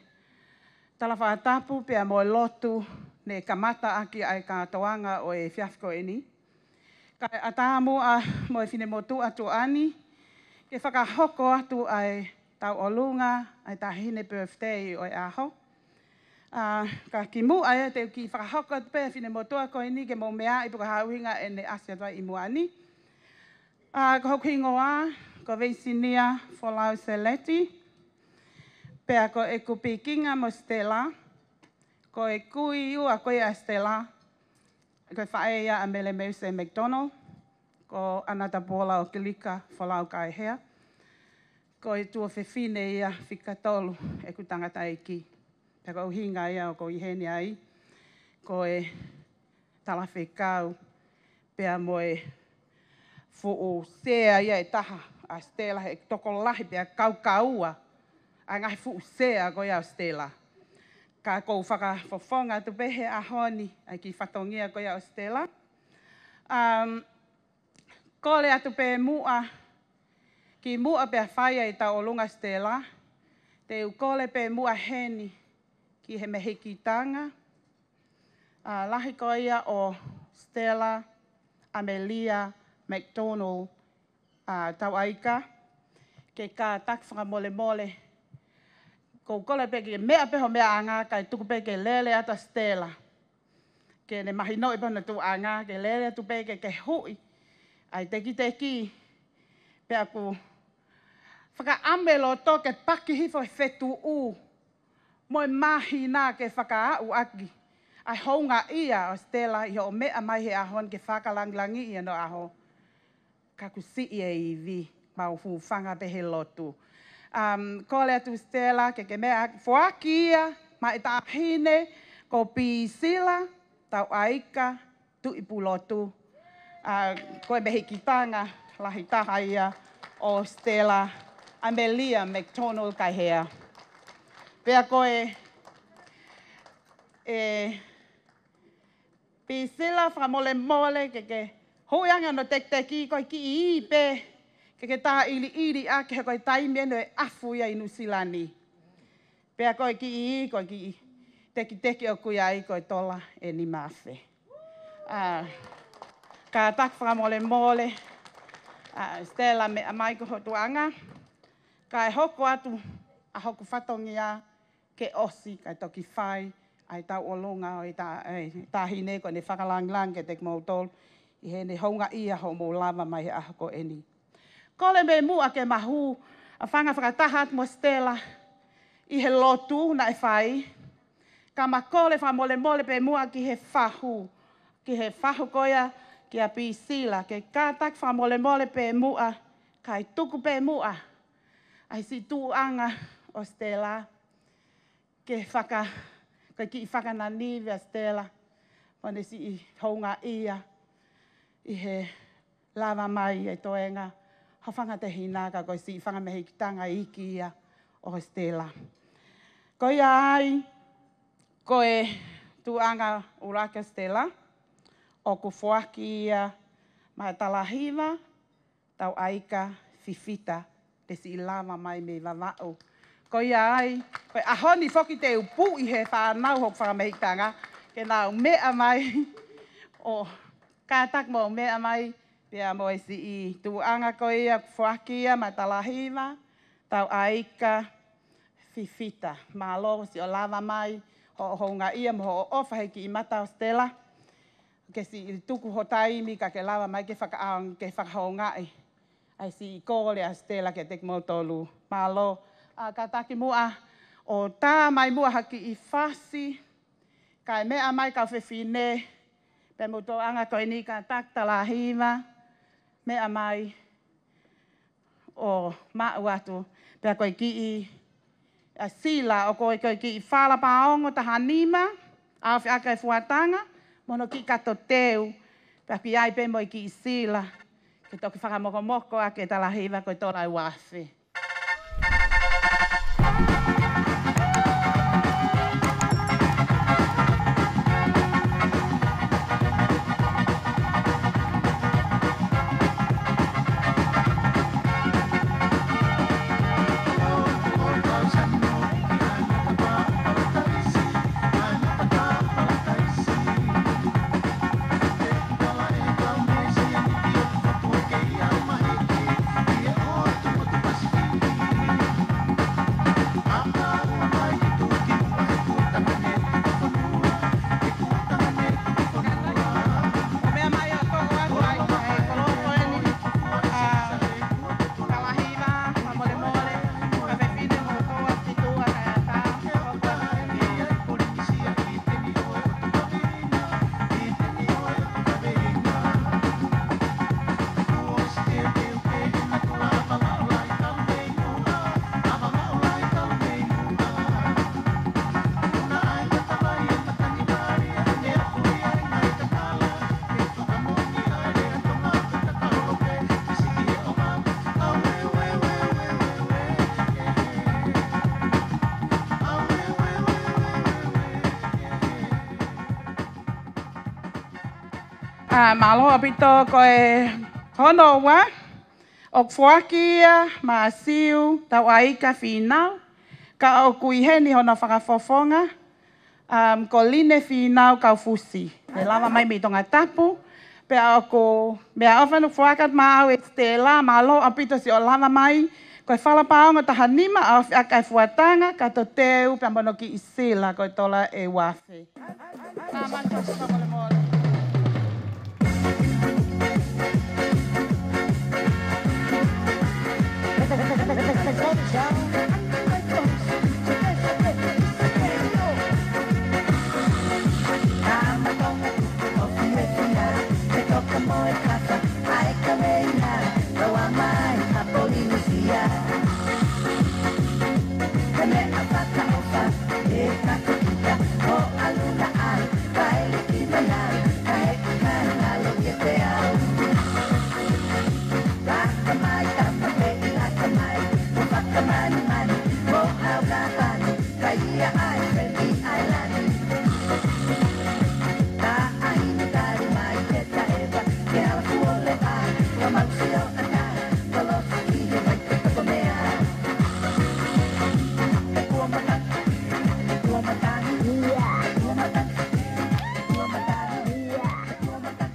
talafakatapu pea mo e lotu ne kamata ʻaki ʻa e kātoanga ʻo e efiafi ko eni. Kae ʻatā muʻa mo e finemotuʻa tuʻa ni ke fakahoko atu ʻa e tauʻolunga ʻa e taʻahine birthday ʻo e ʻaho. ʻA, ka kimuʻa ia te u kiʻi fakahoko atu pē finemotuʻa ko eni ke mou meaʻi pe ko e hā e ʻuhinga ʻene ʻasi atu ai ʻi muʻa ni. ʻA, ko hoku hingoa, ko Veisinia Folau Seleti. Pea ko ʻeku pikinga mo Stella, ko e kui ua ko ia ʻa Stella, ko e faʻē ia ʻa Mele Meuse McDonald, ko ʻAna Tapuola ʻo Kilika Folau Kaehea, ko e tuofefine ia fika tolu ʻeku tangataʻeiki. Pea ko e ʻuhinga ia ʻoku ou ʻi heni ai, ko e talafekau pea mo e fuʻu sea ia ʻe taha ʻa Stella, he tokolahi pea kaukaua ʻa e ngaahi fuʻu sea ko ia ʻo Stella. Ka ʻoku ou fakafofonga atu pē he ʻaho ni ʻa e kiʻi fatongia ko ia ʻo Stella. Um, kole atu pē muʻa, kimuʻa pea fai ʻa e tauʻolunga Stella, te u kole pē muʻa heni ki he mehikitanga, ʻa, lahi ko ia ʻo Stella Amelia McDonald, ʻa, Tauʻaika, ke kātaki fakamolemole. ʻOku ou kole pē ke meʻa pē ho meʻaʻanga kae tuku pē ke lele atu ʻa Stella. Ke ne mahinoʻi pē hono tuʻuʻanga, ke lele atu pē ke ke huʻi ʻa e tekiteki. Pea ʻoku fakaʻamu e loto ke paki hifo e fetuʻu mo e māhina ke fakaaʻu ʻaki ʻa e houngaʻia ʻo Stella ʻi hoʻo meʻa mai he ʻaho ni ke fakalangilangiʻi hono ʻaho. Ka kuo siʻi e ivi, mau hūfanga pē he lotu. Um, kole atu Stella ke ke meʻa ʻaki, foaki ia maʻa e taʻahine ko Pisila Tauʻaika Tuʻipulotu, ʻa, ko e mehikitanga lahi taha ia ʻo Stella Amelia McDonald Kaihea. Pea ko e, e, Pisila, fakamolemole ke ke huʻi ange hono tekiteki, ko e kiʻi ī pē ke ke tāʻiliʻili ʻaki he ko e taimi eni ʻo e ʻafu ia ʻi Nuʻusila ni. Pea ko e kiʻi ī, ko e kiʻi tekiteki ʻoku ʻi ai ko e tola ʻe nima afe. ʻA, kātaki fakamolemole, ʻa, Stella, meʻa mai ki ho tuʻuʻanga, kae hoko atu ʻa hoku fatongia ke ʻosi kae toki fai ʻa e tauʻolunga ʻo e ta-, e taʻahine ko ʻene fakalangilangi kiate kimoutolu ʻi heʻene houngaʻia hoʻomou lava mai he ʻaho ko eni. Kole pē muʻa ke ma hūfanga fakataha atu mo Stella ʻi he lotu naʻe fai. Ka ma kole fakamolemole pē muʻa ki he fahu, ki he fahu ko ia kia Pisila, ke kātaki fakamolemole pē muʻa, kae tuku pē muʻa ʻa e siʻi tuʻuʻanga ʻo Stella, ke faka-, ke kiʻi fakananivi ʻa Stella mo ʻene siʻi houngaʻia ʻi he lava mai e toenga, hūfanga tehina ka ko e siʻi fanga mehikitanga iiki ia ʻo Stella. Ko ia ai, ko e tuʻuʻanga ʻuluaki ʻo Stella, ʻoku foaki ia maʻa Talahiva Tauʻaika Fifita, te siʻi lava mai mei Vavaʻu. Ko ia ai, ko e ʻaho ni foki te u puʻi he fānau hoku fanga mehikitanga ke nau meʻa mai ʻo kātaki mo meʻa mai, pea mo e siʻi tuʻuʻanga ko ia ʻoku foaki ia maʻa Talahiva Tauʻaika Fifita. Mālō siʻo lava mai hoʻo houngaʻia mo hoʻo ʻofa he kiʻi mata ʻo Stella. Ke siʻi tuku ho taimi ka ke lava mai ke fakaʻaonga, ke fakahoungaʻi ʻa e siʻi kole ʻa Stella kiate kimoutolu. Mālō. ʻA, kātaki muʻa ʻo tā mai muʻa ha kiʻi fasi, kae meʻa mai kau fefine, pea mo e tuʻuʻanga ko eni, kātaki Talahiva, meʻa mai ʻo maʻu atu. Pea ko e kiʻi, ʻa, sila, ʻoku ʻi ai ko e kiʻi fala paongo taha nima, ʻa, ʻoku ʻi ai e fuatanga mo hono kiʻi kato teu. Pea ʻoku ʻi ai pē mo e kiʻi sila ke toki fakamokomoko ʻaki ʻe Talahiva ko e tola ʻe ua afe. ʻA, mālō ʻaupito. Ko e hono ua, ʻoku foaki ia maʻa Siu Tauʻaika Fīnau, ka ʻoku ʻi heni hono fakafofonga, um, ko Line Fīnau Kaufusi. Ne lava mai mei Tongatapu, pea ʻoku meʻaʻofa ʻene foaki atu maʻau ʻe Stella, mālō ʻaupito siʻo lava mai, ko e fala pāongo taha nima, ʻoku ʻi ai e fuatanga, kato teu, pea mo hono kiʻi sila, ko e tola ʻe uaafe.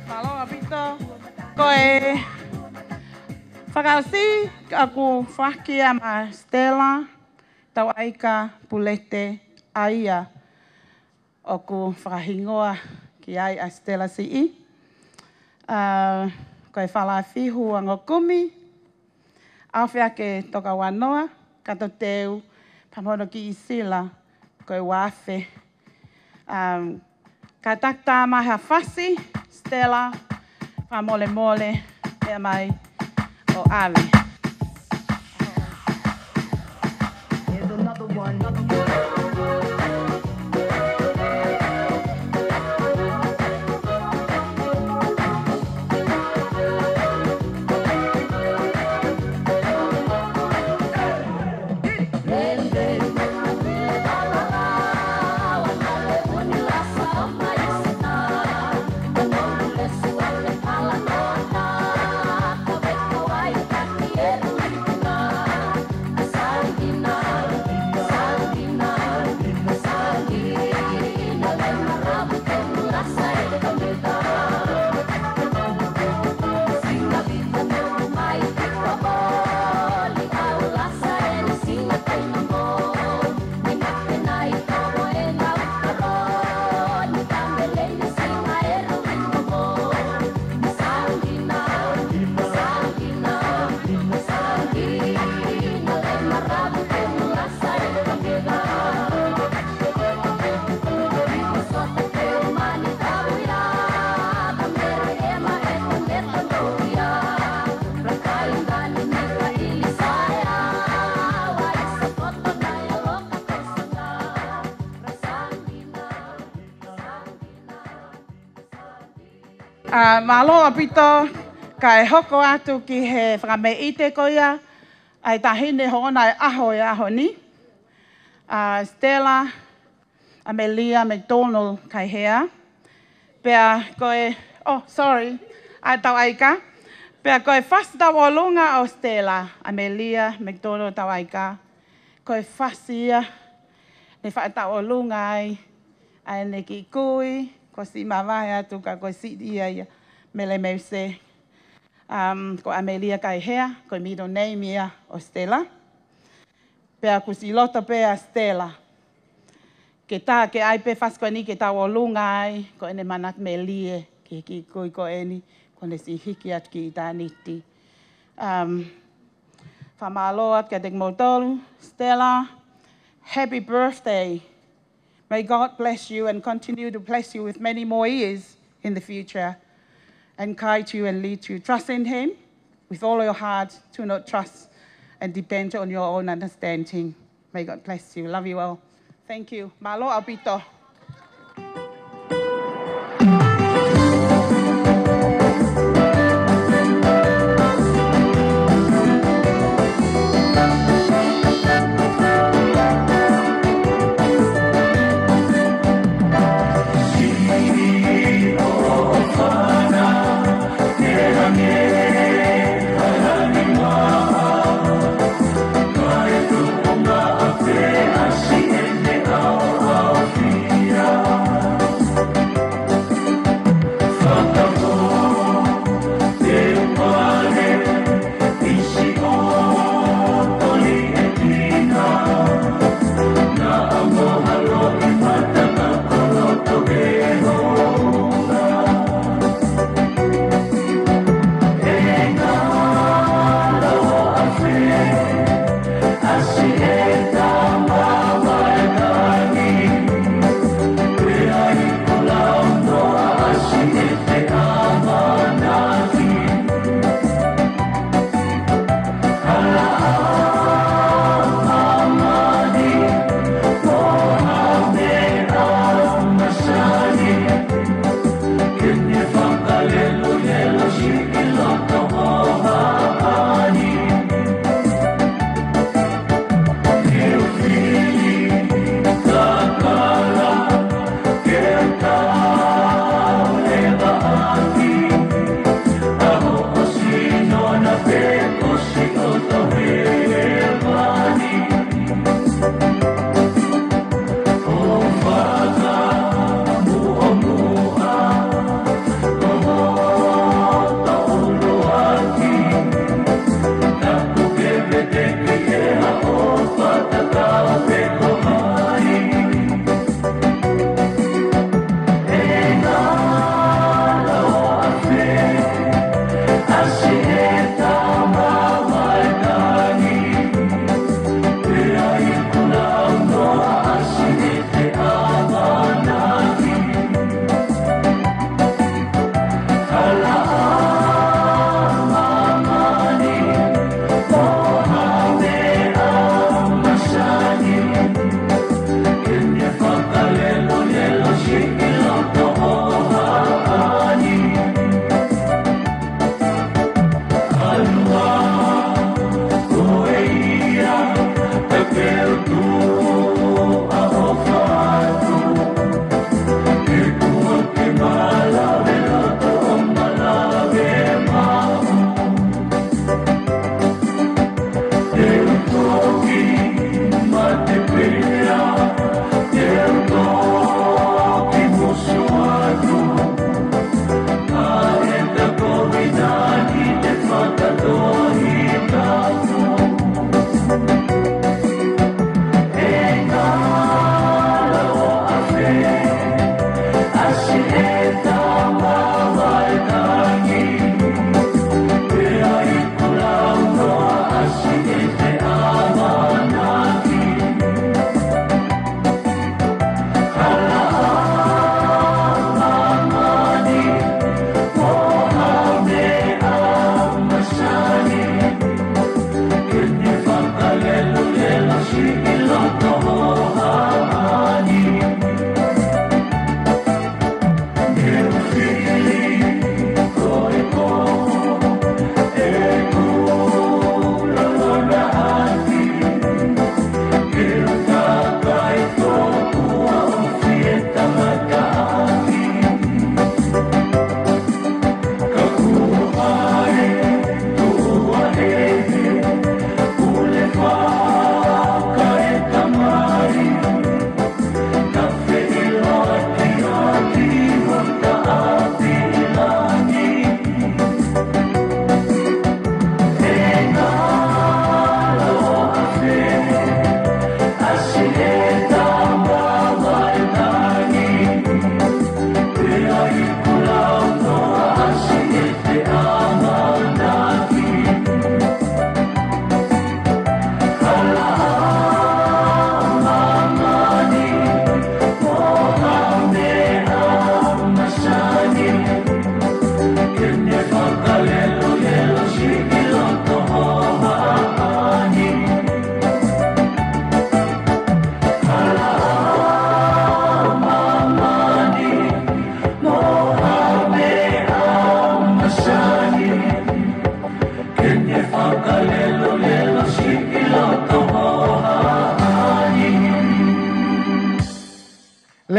Mālō ʻaupito. Ko e fakaʻosi, ʻoku foaki ia maʻa Stella Tauʻaika Pulete, ʻa ia ʻoku fakahingoa ki ai ʻa Stella siʻi. ʻA, ko e fala fihu ongo kumi, ʻoku ʻi ai e toka uanoa, kato teu, pea mo hono kiʻi sila, ko e uaafe. Um, kātaki mai ha fasi, Stella, fakamolemole, pea mai ʻo ʻave. ʻA, mālō ʻaupito, kae hoko atu ki he fakameʻite ko ia ʻa e taʻahine hono ʻaho ʻi he ʻaho ni, ʻa Stella Amelia McDonald Kaihea. Pea ko e, oh, sorry, ʻa Tauʻaika. Pea ko e fasi tauʻolunga ʻo Stella Amelia McDonald Tauʻaika, ko e fasi ia ne fakatauʻolunga ai ʻa ʻene kiʻi kui, ko e siʻi mavahe atu ka ko e siʻi ia ia, Mele Meuse. Um, ko Amelia Kaihea, ko e middle name ia ʻo Stella. Pea ʻoku siʻi loto pē ʻa Stella ke tā, ke ʻai pē fasi ko eni ke tauʻolunga ai ko ʻene manatu melie ki he kiʻi kui ko eni, ko ʻene siʻi hiki atu ki ʻitāniti. Um, fakamālō atu kiate kimoutolu, Stella, happy birthday. May God bless you and continue to bless you with many more years in the future and guide you and lead you. Trust in Him with all your heart. Do not trust and depend on your own understanding. May God bless you. Love you all. Thank you. Mālō ʻaupito.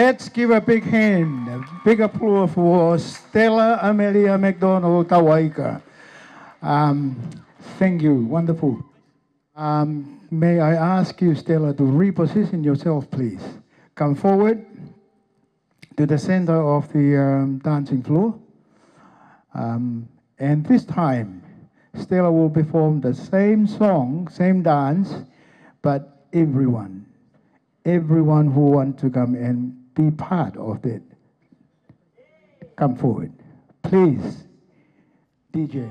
Let's give a big hand, a big applause for Stella Amelia McDonald Tawaika. Um, thank you. Wonderful. Um, may I ask you, Stella, to reposition yourself, please? Come forward to the center of the, um, dancing floor. Um, and this time, Stella will perform the same song, same dance, but everyone, everyone who want to come and be part of it, come forward. Please, D J.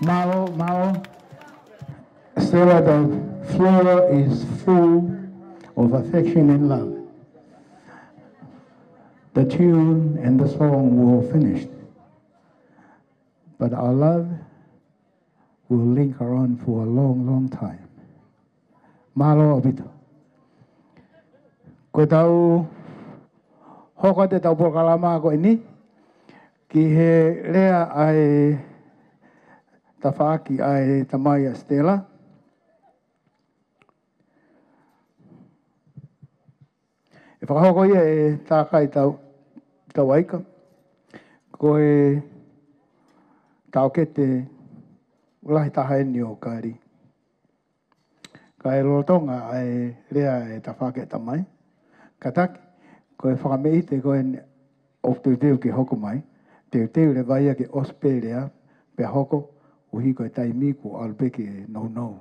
Mālō, mālō. Stella, the floor is full of affection and love. The tune and the song will finish, but our love will linger on for a long, long time. Mālō ʻaupito. Ko ʻetau hoko atu ʻetau polokalama ko eni ki he lea ʻa e tafaʻaki ʻa e tamai ʻa Stella. ʻE fakahoko ia ʻe Tākai Tau, Tauaika. Ko e taʻokete lahi taha eni ʻo Kali. Ka ʻi he lolotonga ʻa e lea ʻa e tafaʻaki ʻa e tamai, kātaki, ko e fakameʻite ko eni ʻoku teuteu ke hoko mai, teuteu leva ia ke ʻosi pē lea, pea hoko, ʻuhi ko e taimi kuo ʻalu pē ke nounou.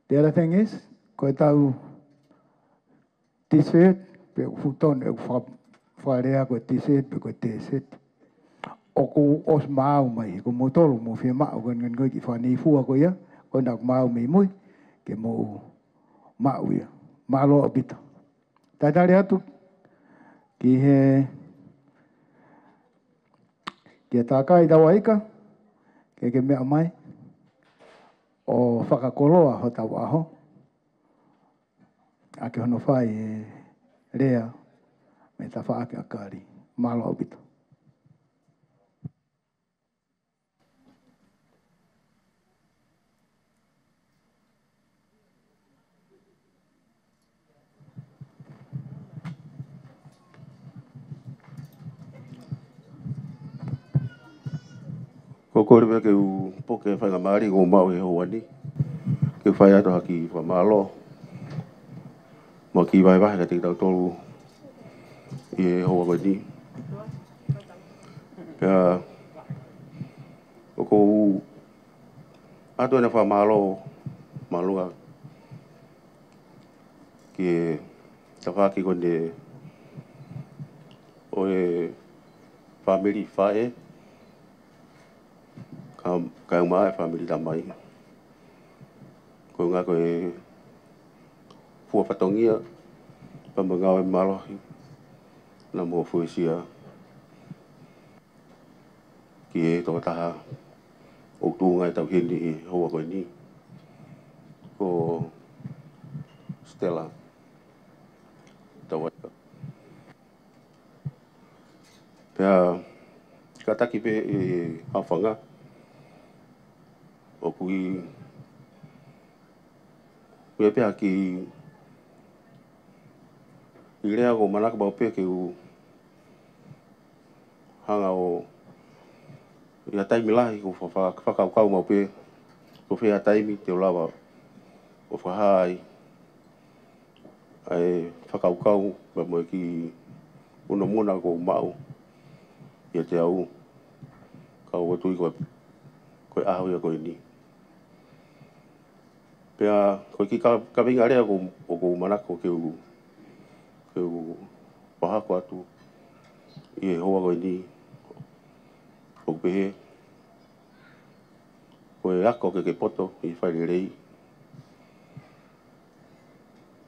The other thing is, ko ʻetau T-shirt, pe ʻoku fuʻu tonu ʻeku faka-, fakalea ko e T-shirt, pe ko e T-shirt. ʻOku ʻosi maau mai, he ko moutolu mou fiemaʻu, ko e ngaahi kiʻi fakaneifua ko ia, ko ena ʻoku maau mei mui, ke mou maʻu ia. Mālō ʻaupito. Talitali atu ki he, kia Tākai Tauaika, ke ke meʻa mai ʻo fakakoloa hotau ʻaho ʻaki hono fai e lea mei he tafaʻaki ʻa Kali. Mālō ʻaupito. Ko e kole pē ke u puke faingamālie kuo u maʻu he houa ni, ke u fai atu ha kiʻi fakamālō mo e kiʻi vahevahe kiate kitautolu ʻi he houa ko eni. Pea ʻoku ou ʻoatu ʻa e fakamālō mālōlō ki he tafaʻaki ko eni ʻo e fāmili faʻē, ka, kaeʻumaʻā e fāmili tamai. Ko e ngaahi ko e fua fatongia, pea mo e ngāue mālohi naʻa mou fuesia ki he tokotaha ʻoku tuʻunga ʻetau heni ʻi he houa ko eni, ko Stella Tauaika. Pea kātaki pē ʻe Hafanga, ʻoku ʻi, ʻi ai pē ha kiʻi lea ʻoku ou manako maʻu pē ke u hanga ʻo, ʻi ha taimi lahi ʻoku ou fa-, fa-, fakakaukau maʻu pē, ko e fē ha taimi te u lava ʻo fakahā ai ʻa e fakakaukau pea mo e kiʻi munamuna ʻoku ou maʻu ʻiate au, ka ʻoku ou tui ko e, ko e ʻaho ia ko eni. Pea ko e kiʻi ka-, kaveinga lea ʻoku, ʻoku ou manako ke u, ke u fakahoko atu ʻi he houa ko eni, ʻoku pehē: Ko e ako ke ke poto ʻi he fai lelei,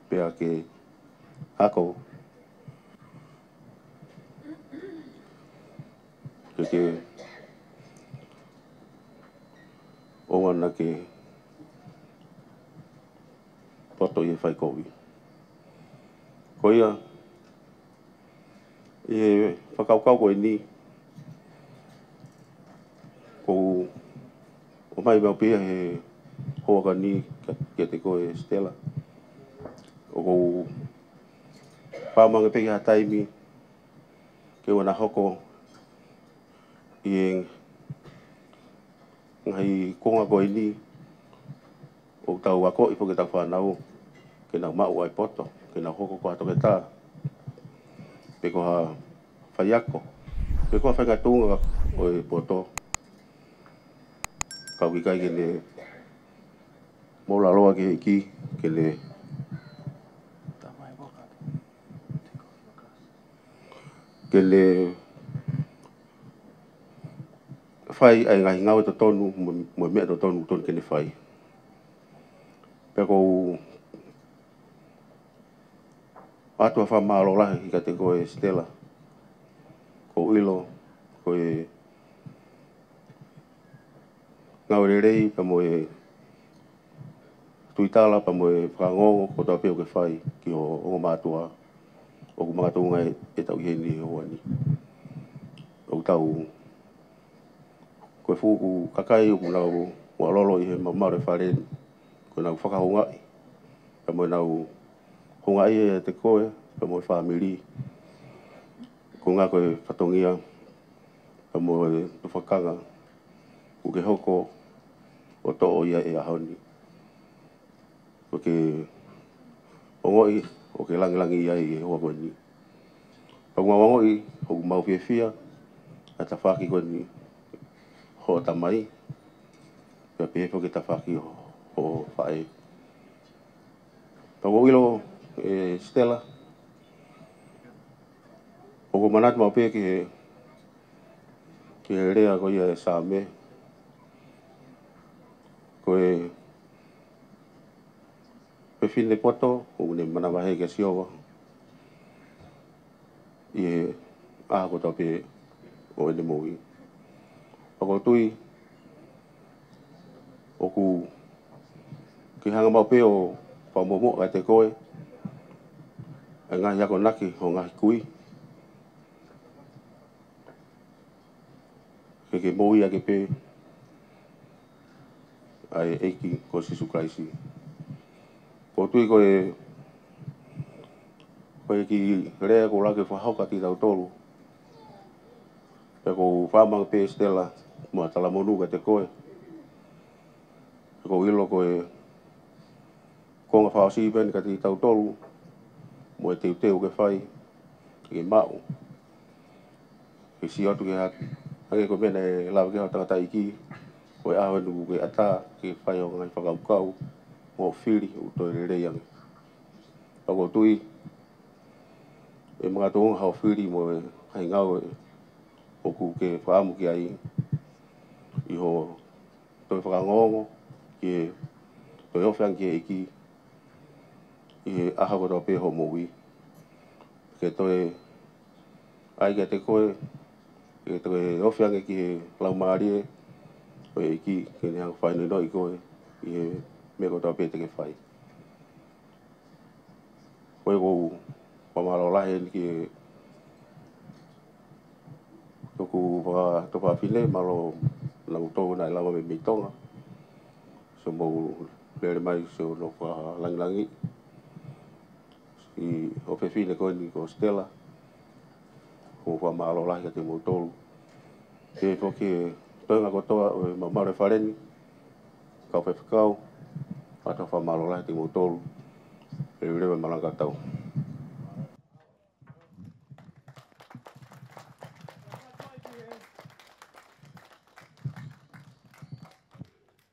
pea ke ako ke ke ʻoua naʻa ke poto ʻi he fai kovi. Ko ia, ʻi he fakakaukau ko eni, ʻoku ou ʻomai maʻu pē ia he houa ko eni kia, kiate koe Stella. ʻOku ou fakaʻamu ange pē ki ha taimi ke ʻoua naʻa hoko ʻi he ngaahi konga ko eni ʻoku tau akoʻi foki ʻetau fānau ke nau maʻu ʻa e poto, ke nau hoko ko ha toketā, pe ko ha faiako, pe ko ha faʻahinga tuʻunga ʻo e poto. Ka ʻoku ʻikai ke ne moʻulaloa ki he ʻEiki, ke ne, ke ne fai ʻa e ngaahi ngāue totonu mo, mo e meʻa totonu tonu ke ne fai. Pea ʻoku ou ʻoatu ʻa e fakamālō lahi kiate koe Stella. ʻOku ou ʻilo ko e ngāue lelei pea mo e tuitala pea mo e fakaongoongo kotoa pē ʻoku ke fai ki hoʻo ongo mātuʻa ʻoku makatuʻunga ʻetau ʻi heni he ʻaho ni. ʻOku tau, ko e fuʻu kakai ʻoku nau mālōlō ʻi he maumau e fale ni, ko ʻenau fakahoungaʻi pea mo ʻenau houngaʻi ʻiate koe pea mo e fāmili. Ko e ngaahi ko e fatongia pea mo e tufakanga ʻoku ke hoko ʻo toʻo ia he ʻaho ni. ʻOku ke ongoʻi ʻoku ke langilangiʻia ai he ʻaho ko eni. Pea ʻoku mau ongoʻi ʻoku mau fiefia ʻa e tafaʻaki ko eni hoʻo tamai, pea pehē foki tafaʻaki hoʻo, hoʻo faʻē. Pea ʻoku ou ʻilo, ʻe Stella, ʻoku ou manatu maʻu pē ki he, ki he lea ko ia ʻa e Saame, ko e fefine poto ʻoku ne manavahē kia Sihova ʻi he ʻaho kotoa pē ʻo ʻene moʻui. Pea ʻoku ou tui ʻoku ke hanga maʻu pē ʻo fakamoʻomoʻa kiate koe ʻa e ngaahi akonaki ʻo e ngaahi kui, ke ke moʻui ʻaki pē ʻa e ʻEiki ko Sīsū Kalaisi. ʻOku ou tui ko e, ko e kiʻi lea ʻoku ou lava ke fakahoko kiate kitautolu. Pea ʻoku ou fakamālō pē Stella mo ha talamonū kiate koe. Pea ʻoku ou ʻilo ko e konga fakaʻosi pē eni kiate kitautolu mo e teuteu ʻoku ke fai ke maʻu. Ke sio atu ki he ʻaho, hangē ko e meʻa naʻe lave ki ai hoʻo tangataʻeiki, ko e ʻaho eni ʻoku ke ʻatā ke fai hoʻo ngaahi fakakaukau mo hoʻo fili ʻoku toe lelei ange. Pea ʻoku ou tui ʻe makatuʻunga hoʻo fili mo e ngaahi ngāue ʻoku ke fakaʻamu ki ai ʻi hoʻo toe fakaongoongo ki he toe ofi ange ki he ʻEiki ʻi he ʻaho kotoa pē hoʻo moʻui. Ke toe ʻai kiate koe ke toe ofi ange ki he Laumālie ʻo e ʻEiki ke ne hanga ʻo fakahinohinoʻi koe ʻi he meʻa kotoa pē te ke fai. Ko ia ʻoku ou fakamālō lahi eni ki he toku faka-, tuofāfine, mālō naʻa mou tō naʻe lava mei, mei Tonga. Sio mou lele mai, sio nofo fakalāngilangi. Siʻi ʻofefine ko eni ko Stella. ʻOku ou fakamālō lahi kiate kimoutolu. Pea foki ki he toenga kotoa ʻo e maumau e fale ni. Kau faifekau, ʻoatu e fakamālō lahi kiate kimoutolu. Leveleva e malanga tau.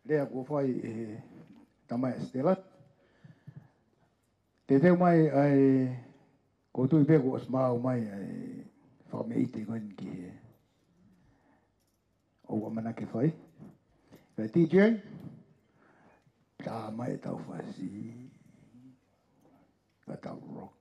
Lea kuo fai ʻe he tamai Stella. Teuteu mai ʻa e, ʻoku ou tui pē kuo ʻosi maʻu mai ʻa e fakameʻite ko eni ki he ʻOua Manake Fai. Pea D J, tā mai ʻetau fasi. Ka tau rock.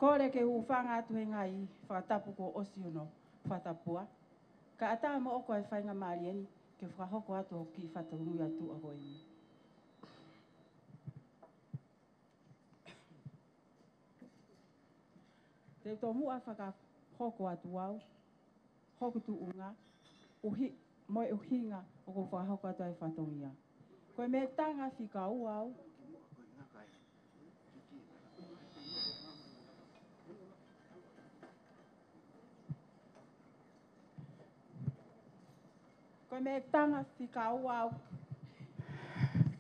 Kole ke u hūfanga atu he ngaahi fakatapu kuo ʻosi hono fakatapua, kae ʻatā moʻoku ʻa e faingamālie ni ke fakahoko atu hoku kiʻi fatongia tuʻa ko eni. Te u tomuʻa fakahoko atu au hoku tuʻunga, ʻuhi-, mo e ʻuhinga ʻoku ou fakahoko atu ai e fatongia. Ko e meʻatanga fika ua au. Ko e meʻatanga fika ua au.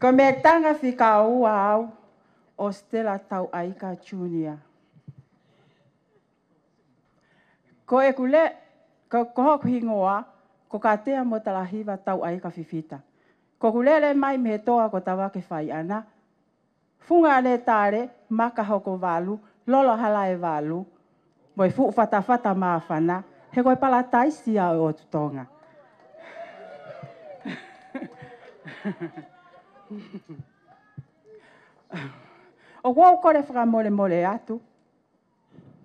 Ko e meʻatanga fika ua au ʻo Stella Tauʻaika Junior. Ko ʻeku le-, ko, ko hoku hingoa, ko Katea Motalahiva Tauʻaika Fifita. Ko ʻeku lele mai mei he toa ko Tavake Faiʻana, Funga ʻAne Tale, Maka Hoko Valu, Lolo Halaevalu, mo e Fuʻu Fatafata Māfana, he ko e palataisi ia ʻo e ʻOtu Tonga. ʻOku ou kole fakamolemole atu,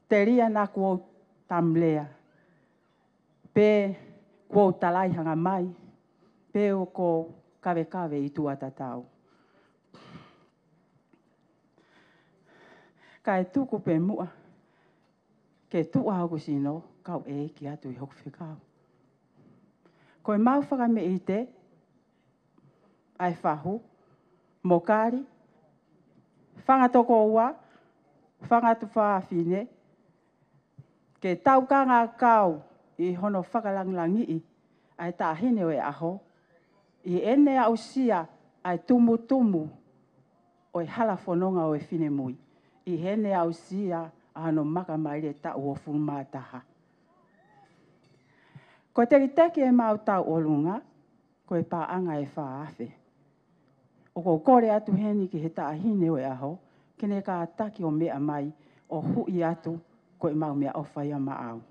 telia naʻa kuo u tamu lea, pe kuo u talaihangamai, pe ʻoku ou kavekave ʻi tuʻa tatau. Kae tuku pē muʻa ke tuʻa hoku sino, kau ʻeiki atu ʻi hoku fekau. Ko e mau fakameʻite, ʻa e fahu, mokali, fanga tokoua, fanga tuofāfine, ke tau kanga kau ʻi hono fakalangilangiʻi ʻa e Taʻahine ʻo e ʻAho, ʻi heʻene aʻusia ʻa e tumutumu ʻo e hala fononga ʻo e finemui, ʻi heʻene aʻusia ʻa hono makamaile taʻu hongofulu mā taha. Ko e tekiteki ʻemau tauʻolunga, ko e paʻanga ʻe fā afe. ʻOku ou kole atu heni ki he Taʻahine ʻo e ʻAho, ke ne kātaki ʻo meʻa mai ʻo huʻi atu, ko ʻemau meʻaʻofa ia maʻau.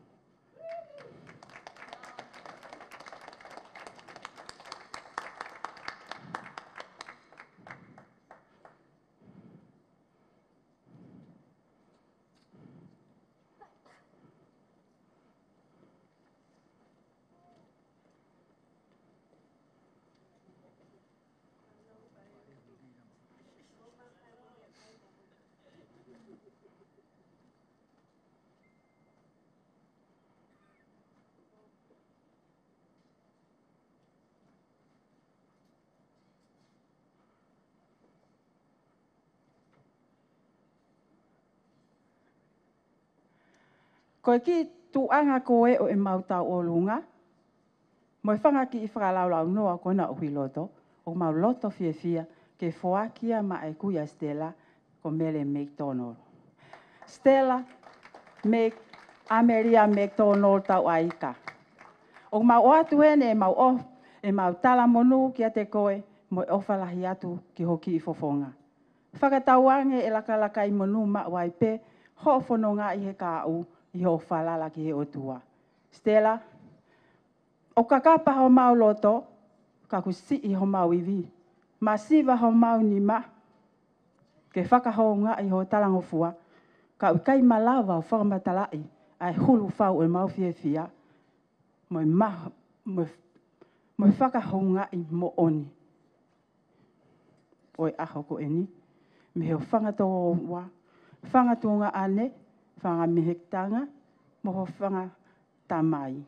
Ko e kiʻi tuʻunga ko ē ʻo ʻemau tauʻolunga, mo e fanga kiʻi fakalaulaunoa ko ena ʻoku ʻi loto, ʻoku mau loto fiefia ke foaki ia maʻa e kui ʻa Stella, ko Mele McDonald. Stella Mc-, ʻAmelia McDonald Tauʻaika. ʻOku mau ʻoatu heni ʻemau ʻo-, ʻemau talamonū kiate koe mo e ʻofa lahi atu ki ho kiʻi fofonga. Fakatauange ʻe lakalakai monū maʻu ai pē hoʻo fononga ʻi he kahaʻu ʻi hoʻo falala ki he ʻOtua. Stella, ʻoku kakapa homau loto, ka ʻoku siʻi homau ivi. Masiva homau nima ke fakahoungaʻi ho talangofua, ka ʻoku ʻikai malava ʻo fakamatalaʻi ʻa e hulu fau ʻemau fiefia, mo e ma-, mo e, mo e fakahoungaʻi moʻoni ʻo e ʻaho ko eni, mei hoʻo fanga tokoua, fanga tuongaʻane, fanga mehekitanga, mo ho fanga tamai,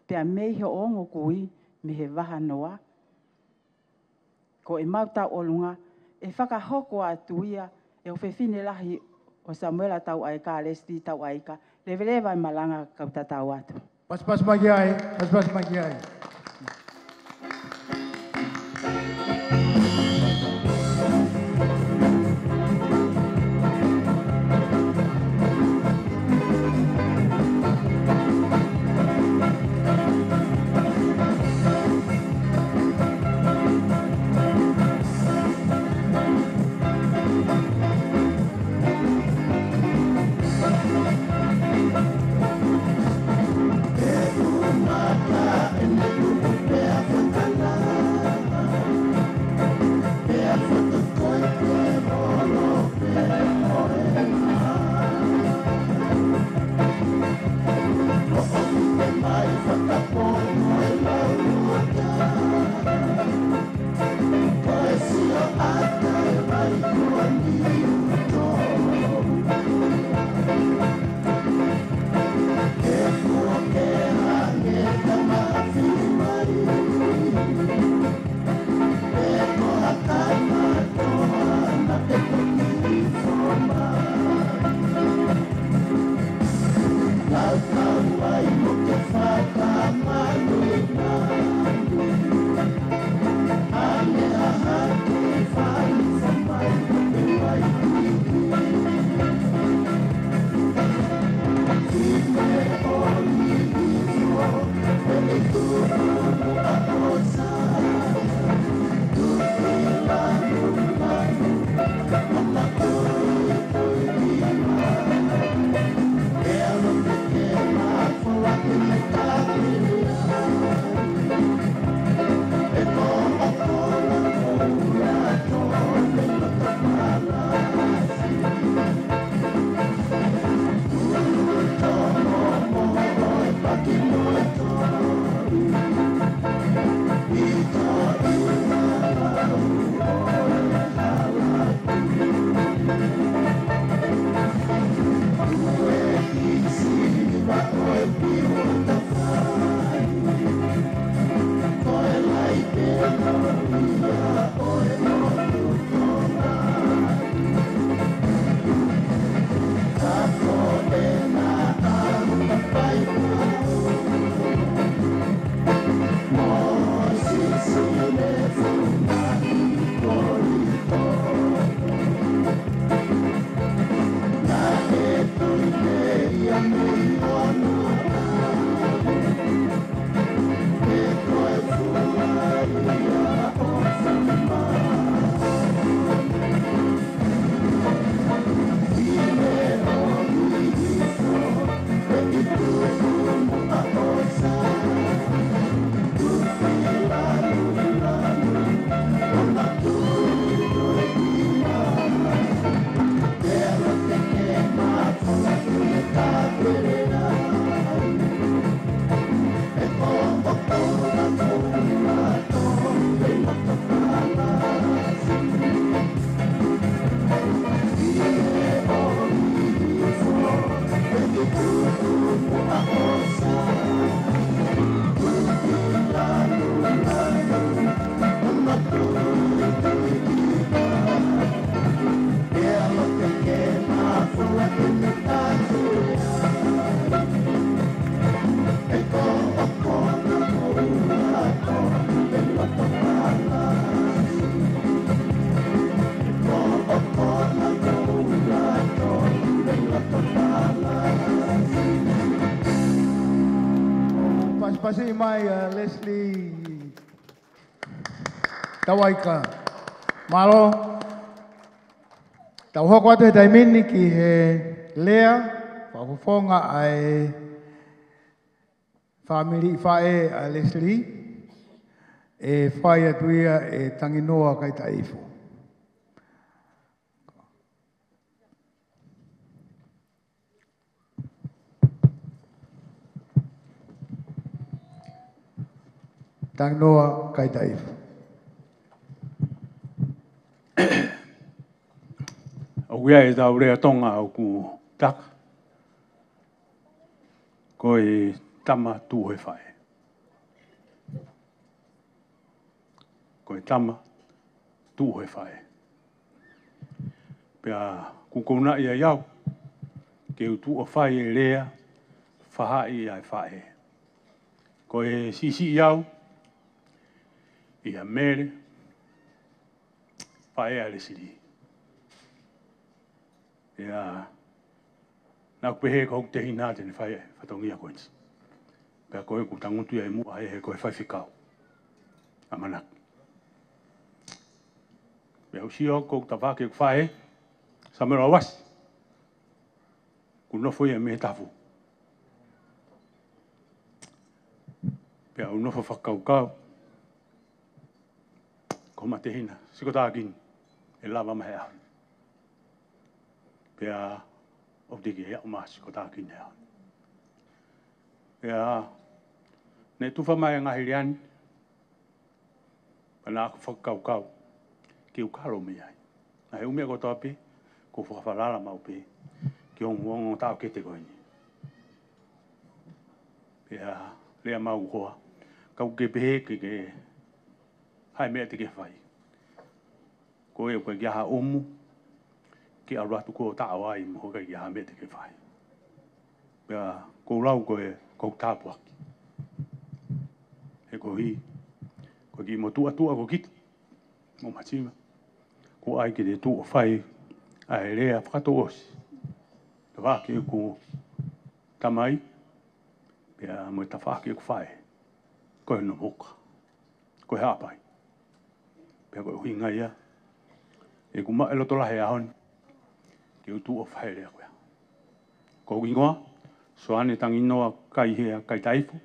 pea mei hoʻo ongo kui mei he vahanoa. Ko ʻemau tauʻolunga, ʻe fakahoko atu ia ʻe ho fefine lahi ʻo Samuela Tauʻaika, Leslie Tauʻaika, leveleva e malanga kau tatau atu. Pasipasi mai ki ai, pasipasi mai ki ai. Siʻi mai ʻa Leslie Tauaika. Mālō. Tau hoko atu he taimi ni ki he lea fakafofonga ʻa e fāmili faʻē ʻa Leslie, ʻe fai atu ia ʻe Tanginoa Kaitaʻifo. Tanginoa Kaitaʻifo. ʻOku ʻi ai ʻetau lea Tonga ʻoku taka, ko e tama tuʻu he faʻē. Ko e tama tuʻu he faʻē. Pea ʻoku ou kounaʻi ai au ke u tuʻu ʻo fai e lea fahaʻi ʻa e faʻē. Ko e siʻisiʻi au ʻia Mele, faʻē ʻa Leslie. Pea naʻa ku pehē ko hoku tehina te ne fai e fatongia ko eni. Pea ko ʻeku tangutu ia ʻi muʻa he, he ko e faifekau ʻamanaki. Pea u sio ko ʻeku tafaʻaki ʻeku faʻē, Samuela Uasi, ʻoku nofo ia mei Tafu. Pea u nofo fakakaukau, ko homa tehina, Sikotākini, ʻe lava mai he ʻaho ni. Pea ʻoku teʻeki ai ke aʻu mai Sikotākini he ʻaho ni. Pea ne tufa mai e ngaahi lea ni, pea naʻa ku fakakaukau ke u kalo mei ai. Naʻe ʻi ai e ʻū meʻa kotoa pē, ʻoku ou fakafalala maʻu pē ki he ongoongo taʻokete ko eni. Pea lea mai ʻeku hoa, kapau ʻoku ke pehē ke, ke ʻi ai ha meʻa te ke fai, ko e ʻoku ʻikai ke ʻi ai ha ʻumu ke ʻalu atu ʻo taʻo ai mo ʻikai ke ʻi ai ha meʻa te ke fai. Pea ʻoku ou lau ko e, ko hoku tāpuaki. He koeʻuhi ko e kiʻi motuʻa tuʻa ko kita mo Mativa, ʻoku ʻai ke te tuʻu ʻo fai ʻa e lea fakatouʻosi, tafaʻaki ʻeku tamai pea mo e tafaʻaki ʻeku faʻē, ko e Nomuka, ko e Haʻapai. Pea ko e ʻuhinga ia ʻeku maʻu e loto lahi he ʻaho ni ke u tuʻu ʻo fai e lea ko ia. Ko hoku hingoa, Soane Tanginoa Kaihea Kaitaʻifo,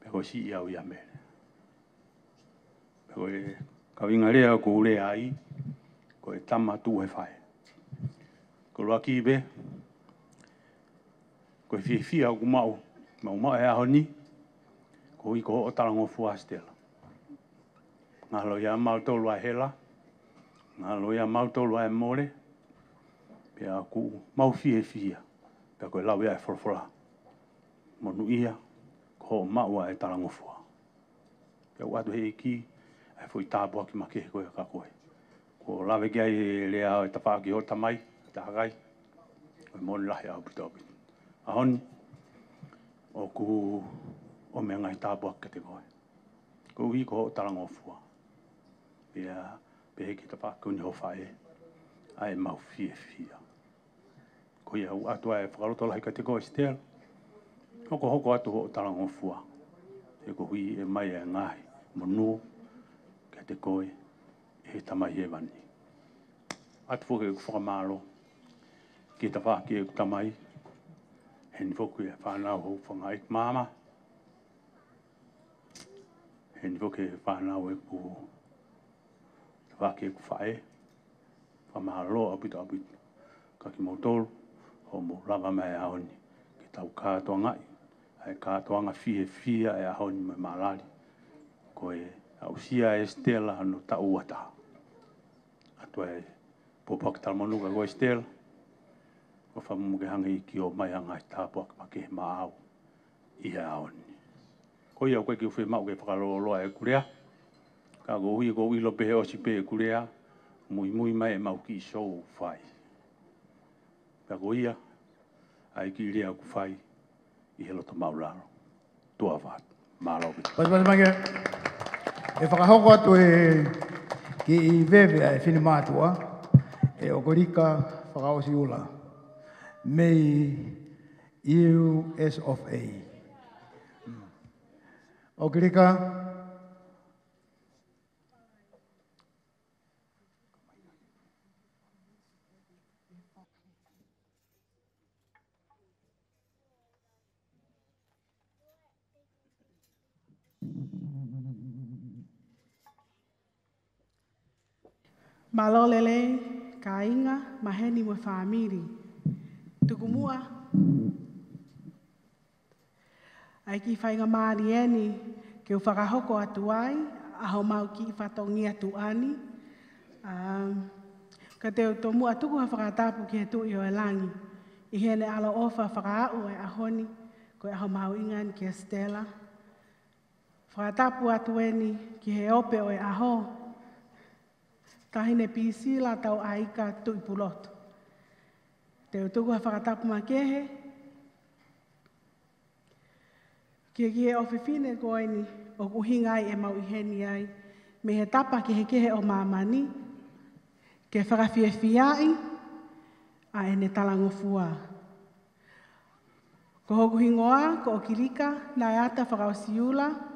pea ko e siʻi au ʻia Mele. Pea ko e kaveinga lea ʻoku ou lea ai, ko e tama tuʻu he faʻē. Ko e ʻuluaki pē, ko e fiefia ʻoku maʻu, maʻu maʻu he ʻaho ni, koeʻuhi ko hoʻo talangofua Stella. Ngalo ʻia mautolu ʻa e hela, ngalo ʻia mautolu ʻa e mole, pea ʻoku mau fiefia, pea ko e lau ia ʻa e folofola, monūʻia ko hoʻo maʻu ʻa e talangofua. Pea ʻoatu ʻe he ʻEiki ʻa e foʻi tāpuaki makehe ko ia kia koe. Kuo lave ki ai e lea ʻo e tafaʻaki hoʻo tamai, Tahakai, ko e moʻoni lahi ʻaupito ʻaupito. ʻAho ni, ʻoku ʻomai e ngaahi tāpuaki kiate koe, koeʻuhi ko hoʻo talangofua. Pea pehē ki he tafaʻaki ko eni hoʻo faʻē, ʻa ʻemau fiefia. Ko ia ʻoku ʻoatu ʻa e fakalotolahi kiate koe Stella. Hokohoko atu hoʻo talangofua, he koeʻuhi ʻe ʻomai e ngaahi monū kiate koe ʻe he Tamai Hēvani. ʻOatu foki ʻeku fakamālō ki he tafaʻaki ʻeku tamai, heni foki e fānau hoku fanga ʻeiki maama, heni foki e fānau ʻeku tafaʻaki ʻeku faʻē. Fakamālō ʻaupito ʻaupito kia kimoutolu hoʻomou lava mai he ʻaho ni ke tau kātoangaʻi ʻa e kātoanga fiefia e ʻaho ni mo e mālali ko e aʻusia ʻe Stella hono taʻu ua taha. ʻOatu e pōpoaki talamonū kia koe Stella, ʻofa muʻa ke hanga ʻe he ʻEiki ʻo ʻomai ha ngaahi tāpuaki makehe maʻau ʻi he ʻaho ni. Ko ia ʻoku ʻikai ke u fiemaʻu ke fakalōloa ʻeku lea, ka koeʻuhi ʻoku ou ʻilo pē he ʻosi pē ʻeku lea, muimui mai ʻemau kiʻi sō ʻoku fai. Pea ko ia ʻa e kiʻi lea ʻoku fai ʻi he loto māʻulalo. Tuʻa ʻofa atu. Mālō ʻaupito. Pasipasi mai ke. ʻE fakahoko atu e kiʻi veve ʻa e finemātuʻa, ʻe ʻOkalika Fakaʻosiʻula mei U S of A. ʻOkilika. Mālō e lelei, kāinga, maheni mo e fāmili. Tuku muʻa ʻa e kiʻi faingamālie ni ke u fakahoko atu ai ʻa homau kiʻi fatongia tuʻa ni. ʻA, ka te u tomuʻa tuku ha fakatapu ki he Tuʻi ʻo e langi, ʻi heʻene ʻaloʻofa fakaaʻu e ʻaho ni, ko e ʻaho mahuʻinga ni kia Stella. Fakatapu atu eni ki he ope ʻo e ʻaho, Taʻahine Pisila Tauʻaika Tuʻipulotu. Te u tuku ha fakatapu makehe ki he, ki he ʻofefine ko eni ʻoku ʻuhinga ai ʻemau ʻi heni ai mei he tapa kehekehe ʻo māmani, ke fakafiefiaʻi ʻa ʻene talangofua. Ko hoku hingoa ko ʻOkilika Naeata Fakaʻosiʻula.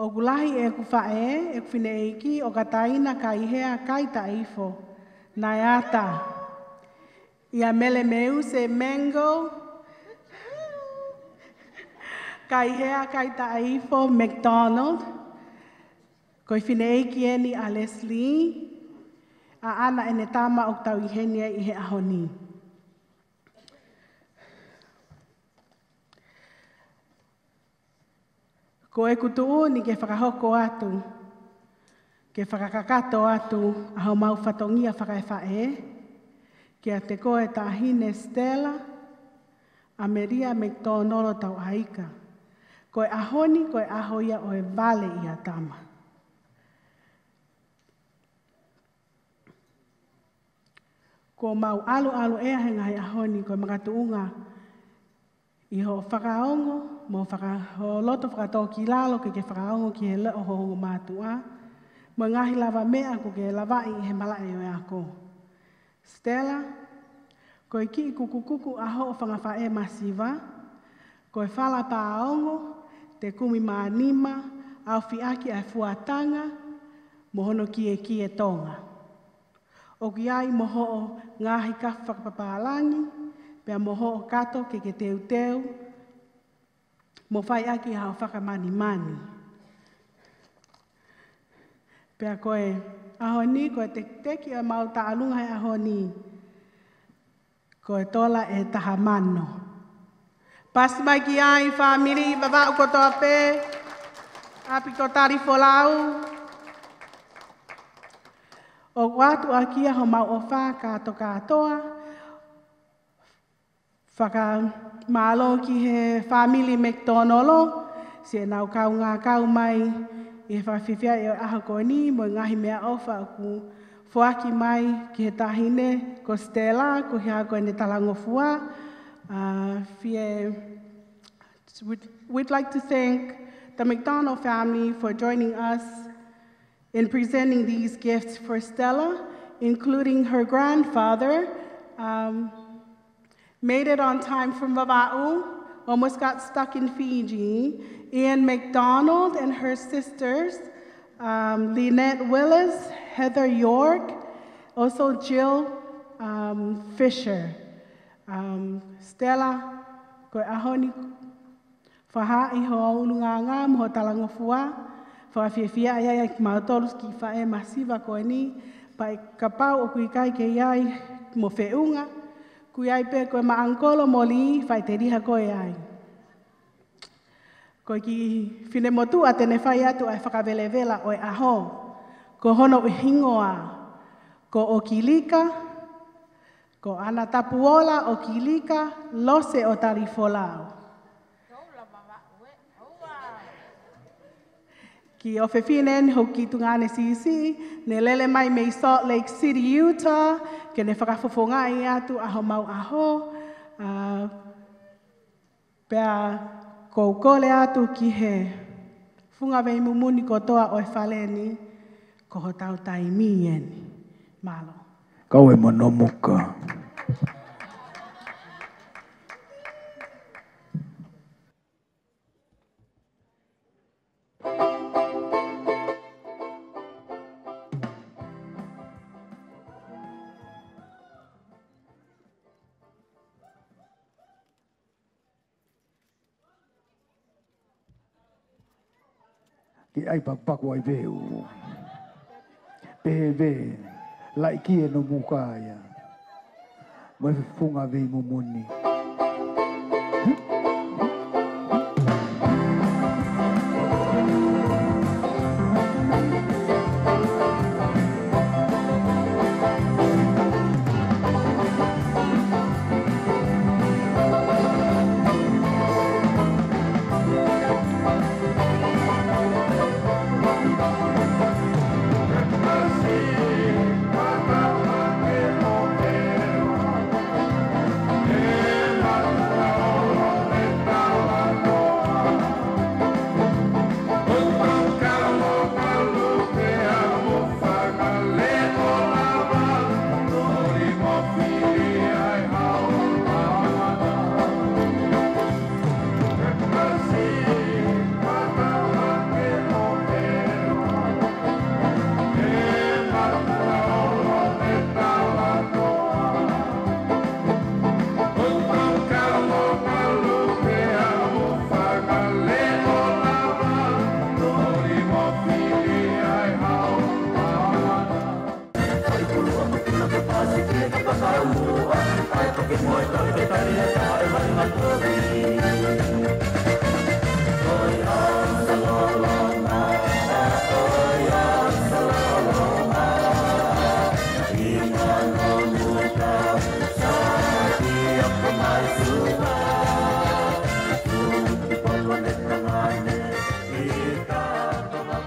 ʻOku lahi ʻeku faʻē, ʻeku fineʻeiki ʻo Kataina Kaihea Kaitaʻeifo Naeata, ʻia Mele Meuse Mengo Kaihea Kaitaʻeifo McDonald. Ko e fineʻeiki eni ʻa Leslie, ʻa ʻAna ʻene tama ʻoku tau ʻi heni ai ʻi he ʻaho ni. Ko ʻeku tuʻu ni ke fakahoko atu, ke fakakakato atu ʻa homau fatongia fakaefaʻē kiate koe Taʻahine Stella ʻAmelia McDonald Tauʻaika. Ko e ʻaho ni, ko e ʻaho ia ʻo e vale ʻia tama. Kuo mau ʻaluʻalu ʻea he ngaahi ʻaho ni ko e makatuʻunga ʻi hoʻo fakaongo, mo faka-, hoʻo loto fakatōkilalo ke ke fakaongo ki he leʻo ho ongo mātuʻa, mo e ngaahi lava meʻa kuo ke lavaʻi ʻi he malaʻe ʻo e ako. Stella, ko e kiʻi kukukuku ʻa hoʻo fanga faʻē masiva, ko e fala pāongo, te kumi mā nima, ʻaofi ʻaki ʻa e fuatanga mo hono kiekie Tonga. ʻOku ʻi ai mo hoʻo ngaahi kafu fakapapālangi, pea mo hoʻo kato ke ke teuteu mo fai ʻaki haʻo fakamanimani. Pea ko e ʻaho ni, ko e tekiteki ʻo ʻemau taʻalunga he ʻaho ni, ko e tola ʻe taha mano. Pasi mai ki ai fāmili Vavaʻu kotoa pē, ʻapi ko Talifolau. ʻOku ʻoatu ʻaki ia homau ʻofa kātokātoa. Fakamālō ki he fāmili McDonald, siʻenau kaungā kau mai ʻi he fakafiefiaʻi ʻo e ʻaho ko eni, mo e ngaahi meʻaʻofa ʻoku foaki mai ki he taʻahine ko Stella, ko e hā ko ʻene talangofua. Uh, fie, we'd, we'd like to thank the McDonald family for joining us in presenting these gifts for Stella, including her grandfather, um, made it on time from Vavaʻu, almost got stuck in Fiji, Ian McDonald and her sisters, um, Lynette Willis, Heather York, also Jill, um, Fisher. Um, Stella, ko e ʻaho ni, fakahā ʻi ho ʻulungaanga mo ho talangofua, fakafiefiaʻi ai ʻa kimautolu kiʻi faʻē masiva ko eni, pea kapau ʻoku ʻikai ke ʻi ai mo feʻunga, ʻoku ʻi ai pē koe mo ʻAngikolo Moli, faʻiteliha koe ai. Ko e kiʻi finemotuʻa te ne fai atu ʻa e fakavelevela ʻo e ʻaho, ko hono hingoa ko ʻOkilika, ko ʻAna Tapuola ʻOkilika Lose ʻo Talifolau. Kiʻi ʻofefine eni hoku kiʻi tuongaʻane siʻisiʻi, ne lele mai mei Salt Lake City, Utah, ke ne fakafofongaʻi atu ʻa homau ʻaho, ʻa, pea ʻoku ou kole atu ki he funga veimumuni kotoa ʻo e fale ni, ko hotau taimi eni. Mālō. Kau e mono muka. Ke ʻai pakupaku ai veu. Pehē vē, laʻi ki e no muka ia. Mo e funga vei mumuni.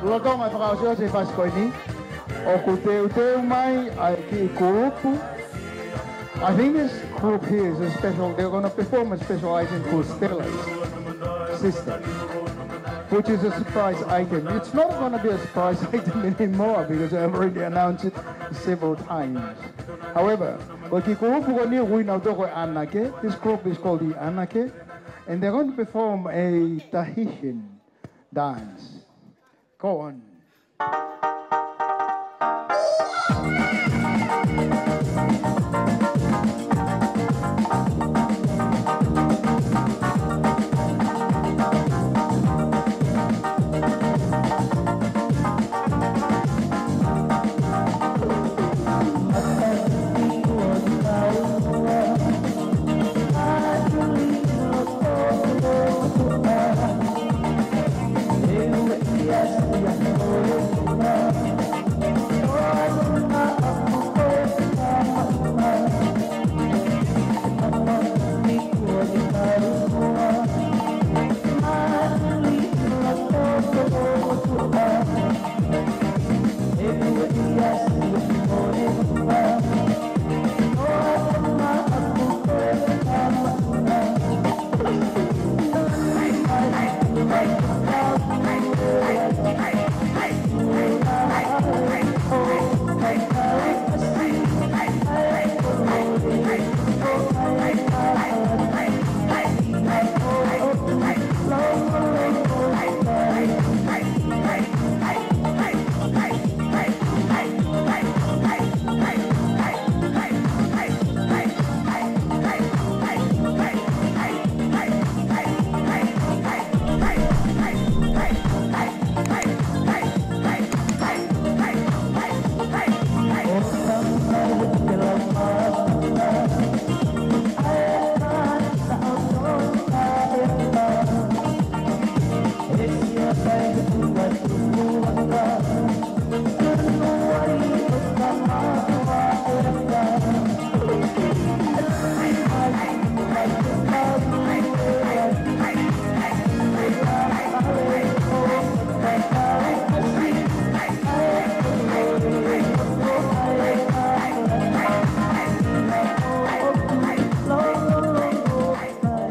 Lolotonga e fakaʻosiʻosi e fasi ko eni, ʻoku teuteu mai ʻa e kiʻi kulupu. I think this group here is a special, they're gonna perform a special item called Stella's Sister, which is a surprise item. It's not gonna be a surprise item anymore because I've already announced it several times. However, ko e kiʻi kulupu ko eni ʻoku ui nautolu ko e ʻAnake. This group is called the ʻAnake, and they're going to perform a Tahitian dance. Go on.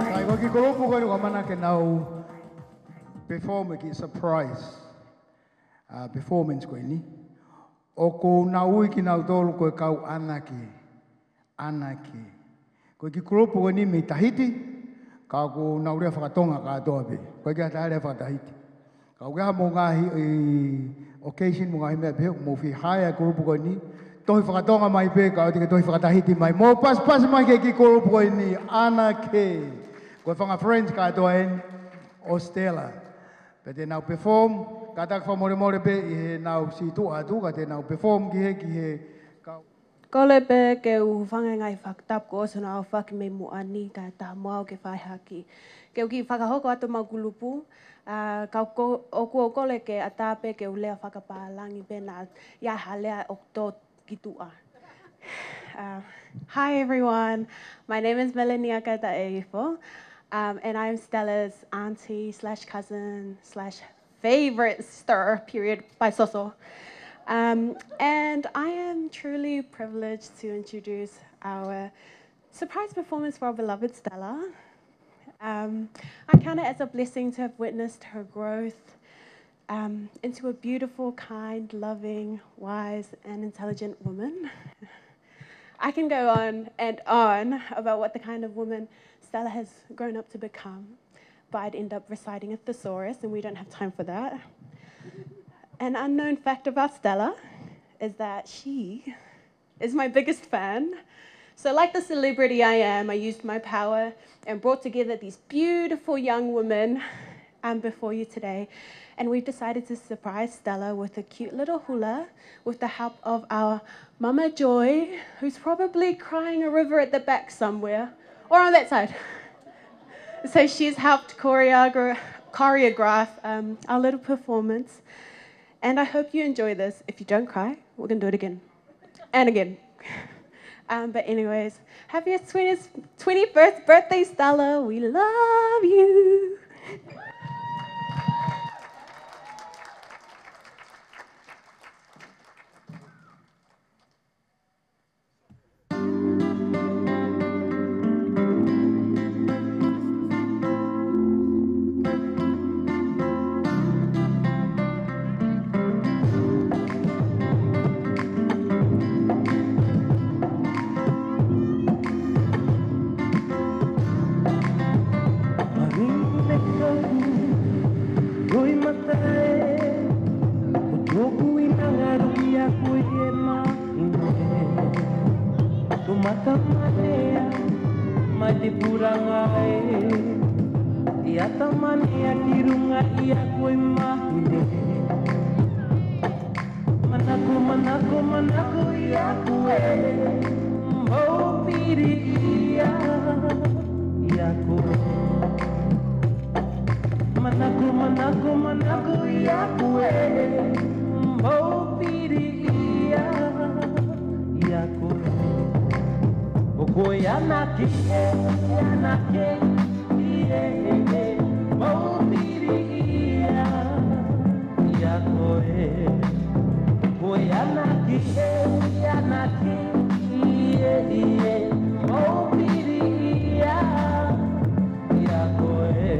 Sai, ko e kiʻi kulupu ko eni ʻoku ʻamanaki ke nau perform e kiʻi surprise, uh, performance ko eni. ʻOku nau ui kinautolu ko e kau ʻAnake. ʻAnake. Ko e kiʻi kulupu ko eni mei Tahiti, ka ʻoku nau lea fakatonga kātoa pē. ʻOku ʻikai ke ʻi ai ha lea fakatahiti. Ka ʻoku ʻi ai haʻamou ngaahi, ʻi, occasion mo e ngaahi meʻa pehē, mou fie hire e kulupu ko eni. Tohi fakatonga mai pē, ka ʻoua te ke tohi fakatahiti mai. Mou pasipasi mai ki he kiʻi kulupu ko eni, ʻAnake. Ko e fanga friends kātoa eni ʻo Stella. Pea te nau perform. Kātaki fakamolemole pē ʻi heʻenau sītuʻa atu, ka te nau perform ki he, ki he kau. Kole pē ke u hūfanga he ngaahi fakatapu kuo ʻosi hono aofaki mei muʻa ni, kae ʻatā mo au ke fai hake. Ke u kiʻi fakahoko atu ʻemau kulupu, ā, ka ko, ʻoku ou kole ke ʻatā pē ke u lea fakapālangi pē naʻa ʻi ai ha lea ʻoku tō ki tuʻa. Uh, hi everyone, my name is Melania Kaitaʻeifo, um, and I'm Stella's auntie slash cousin slash favorite stir, period, by Soso. Um, and I am truly privileged to introduce our surprise performance for our beloved Stella. Um, I count it as a blessing to have witnessed her growth, um, into a beautiful, kind, loving, wise, and intelligent woman. I can go on and on about what the kind of woman Stella has grown up to become, but I'd end up reciting a thesaurus, and we don't have time for that. An unknown fact about Stella is that she is my biggest fan. So, like the celebrity I am, I used my power and brought together these beautiful young women, um, before you today. And we've decided to surprise Stella with a cute little hula with the help of our Mama Joy, who's probably crying a river at the back somewhere, or on that side. So she's helped choreogra-, choreograph, um, our little performance. And I hope you enjoy this. If you don't cry, we're gonna do it again. And again. Um, but anyways, happy twentieth, twenty-first birthday, Stella. We love you. Maringi ne kaku, ʻoi mata ē, ʻo toku ina ngaru ki aku ʻi he ma Toʻomata manea, mai te puranga ē. ʻE ata manea ki runga ʻi aku ʻi mahine. Manako, manako, manako ʻi aku ē, mou piri ia ʻi aku ē. Manako, manako, manako ʻi aku ē, mou piri ia ʻi aku ē. ʻO ko e ʻanaki ē, ʻanaki ē, ē, ē, ē, mou piri ia ʻi aku ē. Ko e ʻanaki ē, ʻanaki ē, ē, ē, mou piri ia ʻi aku ē.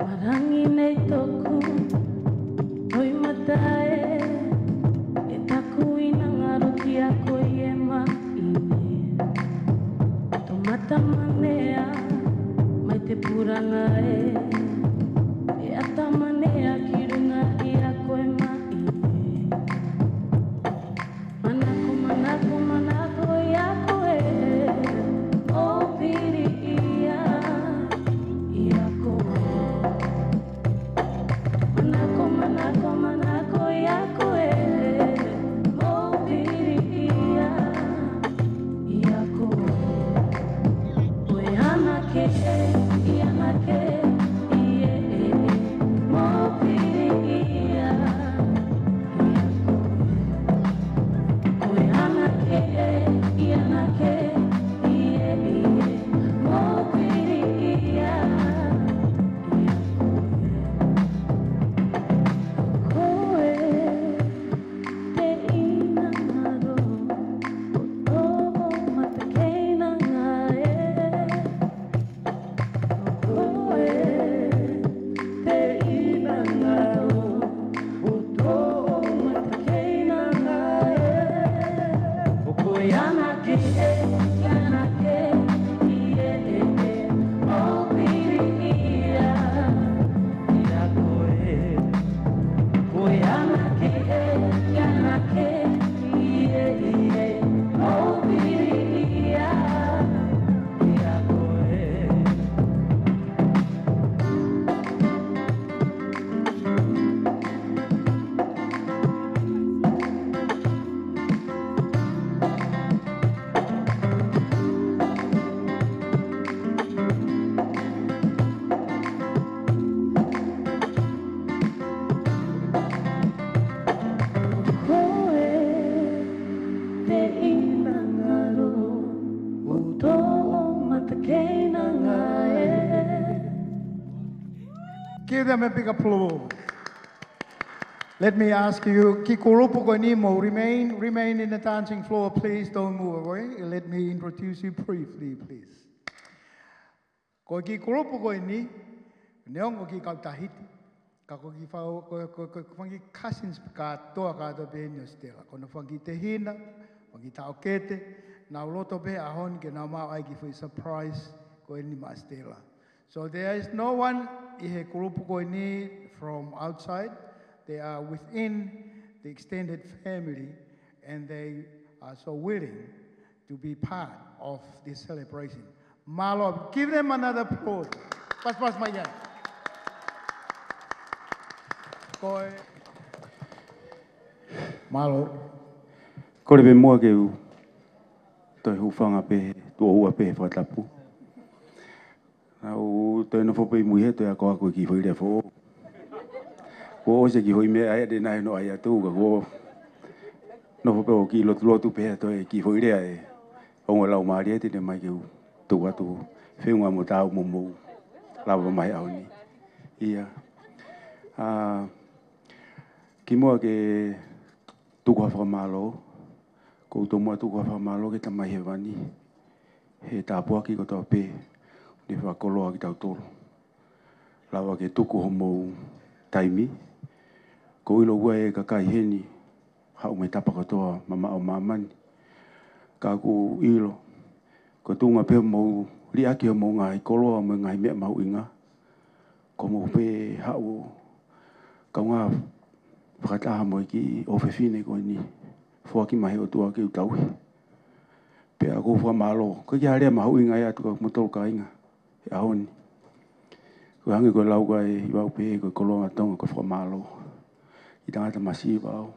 Marangi nei toku, ʻoi mata ē, ʻe taku ina ngaru ki aku ʻi he mahine. Toʻomata manea, mai te puranga ē, ʻe ata manea ki Give them a big applause. Let me ask you, kiʻi kulupu ko eni mou remain, remain in the dancing floor, please don't move away. Let me introduce you briefly, please. Ko e kiʻi kulupu ko eni, neongo kiʻi kau Tahiti, ka ko e kiʻi fau, ko, ko, ko, ko e fanga kiʻi cousins kātoa, kātoa pē ʻeni ʻo Stella. Ko hono fanga kiʻi tehina, fanga kiʻi taʻokete, nau loto pē he ʻaho ni ke nau maʻu ai e kiʻi foʻi surprise ko eni maʻa Stella. So there is no one ʻi he kulupu ko eni from outside. They are within the extended family, and they are so willing to be part of this celebration. Mālō, give them another applause. Paspas mai ai. Ko e. Mālō. Kole pē muʻa ke u toe hūfanga pē, tuʻo ua pē he fakatapu. Naʻá ku toe nofo pē ʻi mui he toe akoako e kiʻi foʻi lea foʻou. Kuo ʻosi e kiʻi foʻi meʻa ʻa e ʻaho ni naʻe ʻai atu ka kuo nofo pē ʻo kiʻi lotulotu pē toe kiʻi foʻi lea ē. Ongo lau mālie te ne mai ke u tuku atu feʻunga mo tau mo mou lava mai he ʻaho ni. ʻIa. ʻA, kimuʻa ke tuku ha fakamālō, ʻoku ou tomuʻa tuku ha fakamālō ki he Tamai Hēvani he tāpuaki kotoa pē ne fakakoloa kitautolu. Lava ke tuku homou taimi. ʻOku ou ʻilo ʻoku ʻi ai e kakai heni haʻu mei he tapa kotoa mamaʻo ʻo māmani. Ka ʻoku ou ʻilo ko e tuʻunga pē hoʻomou liʻaki homou ngaahi koloa mo e ngaahi meʻa mahuʻinga, ko hoʻomou pē haʻu ʻo kaungā fakataha mo e kiʻi ʻofefine ko eni foaki mai ʻe he ʻOtua ke u tauhi. Pea ʻoku ou fakamālō. Ko e kiʻi lea mahuʻinga ia atu kiate kimoutolu kāinga he ʻaho ni. Ko e hangē ko e lau ko ē ʻi vau pē ko e koloa Tonga ko e fakamālō. ʻI he tangata masiva au.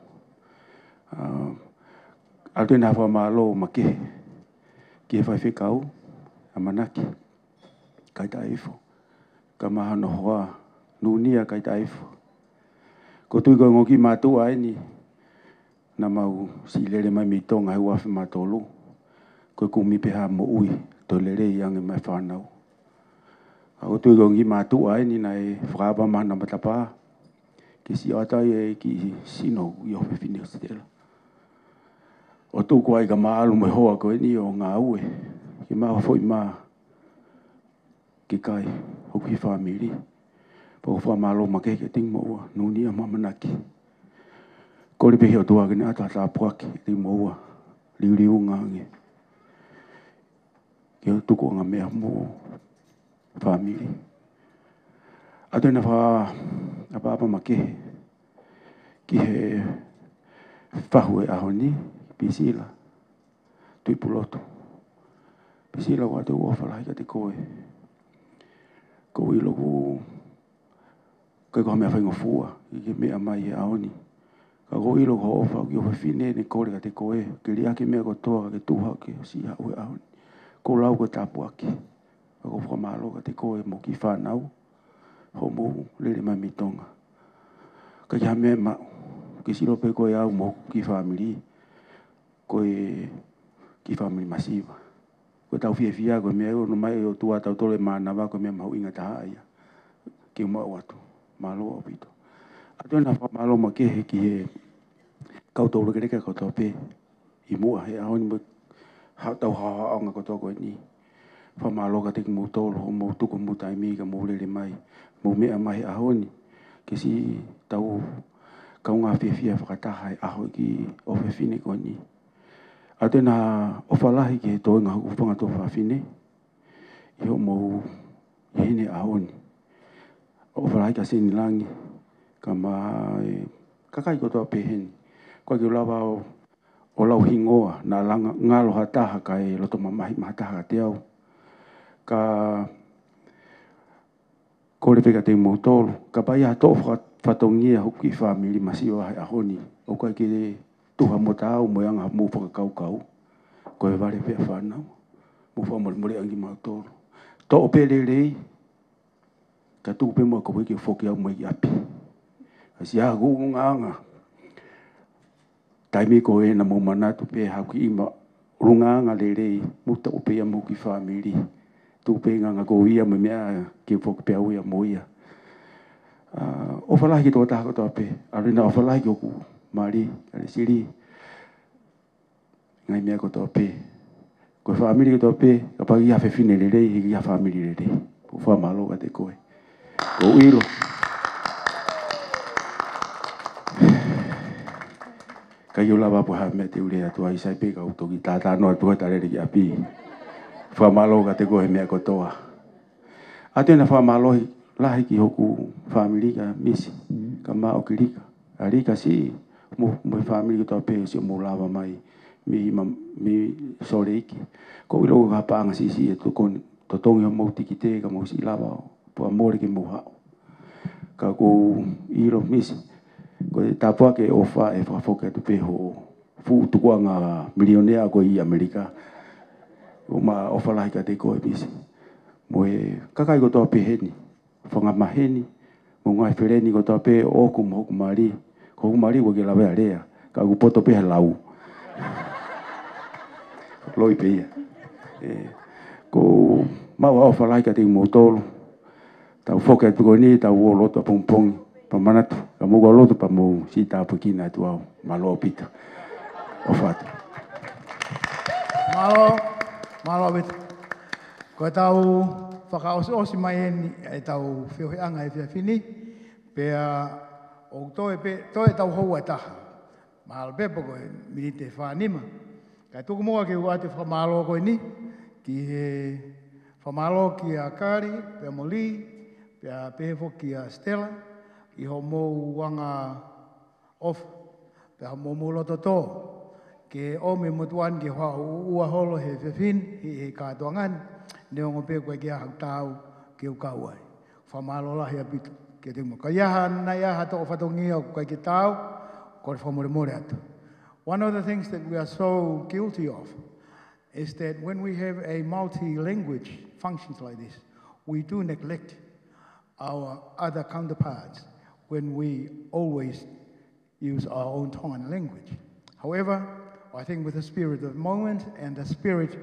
ʻA, ʻoatu ʻeni ha fakamālō makehe ki he faifekau, ʻAmanaki Kaitaifo, kae ʻumaʻā hono hoa, Nunia Kaitaifo. ʻOku ou tui ko e ongo kiʻi mātuʻa ʻeni naʻa mau siʻi lele mai mei Tonga he ua afe mā tolu. Ko e kumi pē ha moʻui, toe lelei ange mo e fānau. ʻOku ou tui ko e ongo kiʻi mātuʻa ʻeni naʻe fakaava mai hona matapā ke siʻi ʻoatu ai e kiʻi sino ʻi he ʻofefine ʻo Stella. ʻO tuku ai kae māʻalu mo e hoa ko eni ʻo ngāue ke maʻu ha foʻi mā ke kai hoku kiʻi fāmili. Pea ʻoku ou fakamālō makehe kiate kimoua, Nunia mo ʻAmanaki. Kole pē ki he ʻOtua ke ne ʻoatu ha tāpuaki kiate kimoua, liuliunga ange ki hoʻo tukuʻanga meʻa mo e fāmili. ʻOatu ʻeni ha fakaʻapaʻapa makehe ki he fahu he ʻaho ni, Pisila Tuʻipulotu. Pisila, ʻoku ʻoatu e ʻofa lahi kiate koe. ʻOku ou ʻilo ʻoku ʻikai ko ha meʻa faingofua ke ke meʻa mai he ʻaho ni. Ka ʻoku ou ʻilo ko hoʻo ʻofa ki he ʻofefine ne kole kiate koe ke liʻaki e meʻa kotoa kae ke tuʻu hake ʻo siʻi haʻu he ʻaho ni. ʻOku ou lau ko e tāpuaki. Ka ʻoku ou fakamālō kiate koe mo e kiʻi fānau, hoʻomou lele mai mei Tonga. ʻIkai ke ʻi ai ha meʻa maʻu ke sio pē koe, au mo e kiʻi fāmili, ko e kiʻi fāmili masiva. Ko ʻetau fiefia, ko e meʻa ʻoku ʻomai ʻe he ʻOtua kiate kitautolu e mānava, ko e meʻa mahuʻinga taha ia ke maʻu atu. Mālō ʻaupito. ʻOatu ʻeni ha fakamālō makehe ki he kau toulekeleka kotoa pē ʻi muʻa he ʻaho ni mo e haʻa tau haʻohaʻonga kotoa ko eni. Fakamālō kiate kimoutolu hoʻomou tuku homou taimi kae mou lele mai, mou meʻa mai he ʻaho ni ke siʻi tau kaungā fiefia fakataha he ʻaho e kiʻi ʻofefine ko eni. ʻOatu ʻeni ha ʻofa lahi ki he toenga hoku fanga tuofāfine ʻi hoʻomou ʻi heni he ʻaho ni. ʻOfa lahi kia Seni Langi, kae ʻumaʻā e kakai kotoa pē heni. ʻOku ʻikai ke u lava ʻo, ʻo lau hingoa, naʻa langa-, ngalo ha taha kae loto mamahi mai ha taha kiate au. Ka kole pē kiate kimoutolu, kapau ʻe ʻi ai ha toʻo faka-, fatongia hoku kiʻi fāmili masiva he ʻaho ni, ʻoku ʻikai ke tuha mo taau mo e anga hoʻomou fakakaukau, ko e vale pē ʻa e fānau, mou fakamolemole ange kimautolu. Toʻo pē lelei, kae tuku pē muʻa koeʻuhi ke foki au mai ki ʻapi. Ka siʻi ʻa hoku ʻulungaanga, taimi ko ē naʻa mou manatu pē haʻaku kiʻi ma-, ʻulungaanga lelei, mou toʻo pē ia mo hoku kiʻi fāmili. Tuku pē ngaahi anga ko ia mo e meʻa ke foki pē au ia mo ia. ʻOfa lahi ki he tokotaha kotoa pē. ʻAlu ʻena ʻofa lahi ki hoku mali, Alesili. Ngaahi meʻa kotoa pē. Ko e fāmili kotoa pē, kapau ʻoku ʻi ai ha fefine lelei, ʻe ʻi ai ha fāmili lelei. ʻOku ou fakamālō kiate koe. ʻOku ou ʻilo. ʻIkai ke u lava ʻo pehē ha meʻa te u lea atu ai, sai pē ka u toki talanoa atu ai ʻo talele ki ʻapi. Fakamālō kiate koe he meʻa kotoa. ʻOatu ʻena fakamālō lahi ki hoku fāmili, ka Misi, ka Mao, Kilika, ʻAlika, siʻi, mo, mo e fāmili kotoa pē siʻomou lava mai mei, ma, mei Sōleki. ʻOku ou ʻilo ko ha paʻanga siʻisiʻi ʻe tokoni, totongi homou tikite ka mou siʻi lava ʻo fakamole ke mou haʻu. Ka ʻoku ou ʻilo, Misi, ko e tāpuaki ʻofa ʻe fakafoki atu pē ho fuʻu tukuʻanga milionea ko ē ʻi ʻAmelika. ʻOku ou ʻofa lahi kiate koe, Misi. Mo e kakai kotoa pē heni, fakamaheni, mo e ngaahi feleni kotoa pē ʻoʻoku mo hoku mali. Ko hoku mali ʻoku ʻikai ke lava ʻo lea, ka ʻoku poto pē he lau. Loi pē ia. ʻE, ʻoku ou maʻu ha ʻofa lahi kiate kimoutolu. Tau foki atu ko eni, tau ō lotu ʻapongipongi. Pea manatu, ka mou ō lotu pea mou siʻi tāpuekina atu au. Mālō ʻaupito. ʻOfa atu. Mālō, mālō ʻaupito. Ko ʻetau fakaʻosiʻosi mai eni ʻetau feohiʻanga he efiafi ni, pea ʻoku toe pē, toe ʻetau houa ʻe taha. Mahalo pē pe ko e miniti ʻe fā nima. Kae tuku muʻa ke u ʻoatu e fakamālō ko eni ki he fakamālō kia Kali, pea mo Lee, pea pehē foki kia Stella, ʻi hoʻomou anga ʻofa, pea mo hoʻomou loto tō, ke ʻomi e motuʻa ni ke haʻu ʻo ʻuʻua holo he efiafi ni, he, he kātoanga ni, neongo pē ʻoku ʻikai ke ʻi ai haku taau ke u kau ai. Fakamālō lahi ʻaupito kiate kimoutolu. Ka ʻi ai ha, naʻe ʻi ai ha tō fatongia ʻoku ʻikai ke taau, kole fakamolemole atu. One of the things that we are so guilty of is that when we have a multi-language functions like this, we do neglect our other counterparts when we always use our own Tongan language. However, I think with the spirit of the moment and the spirit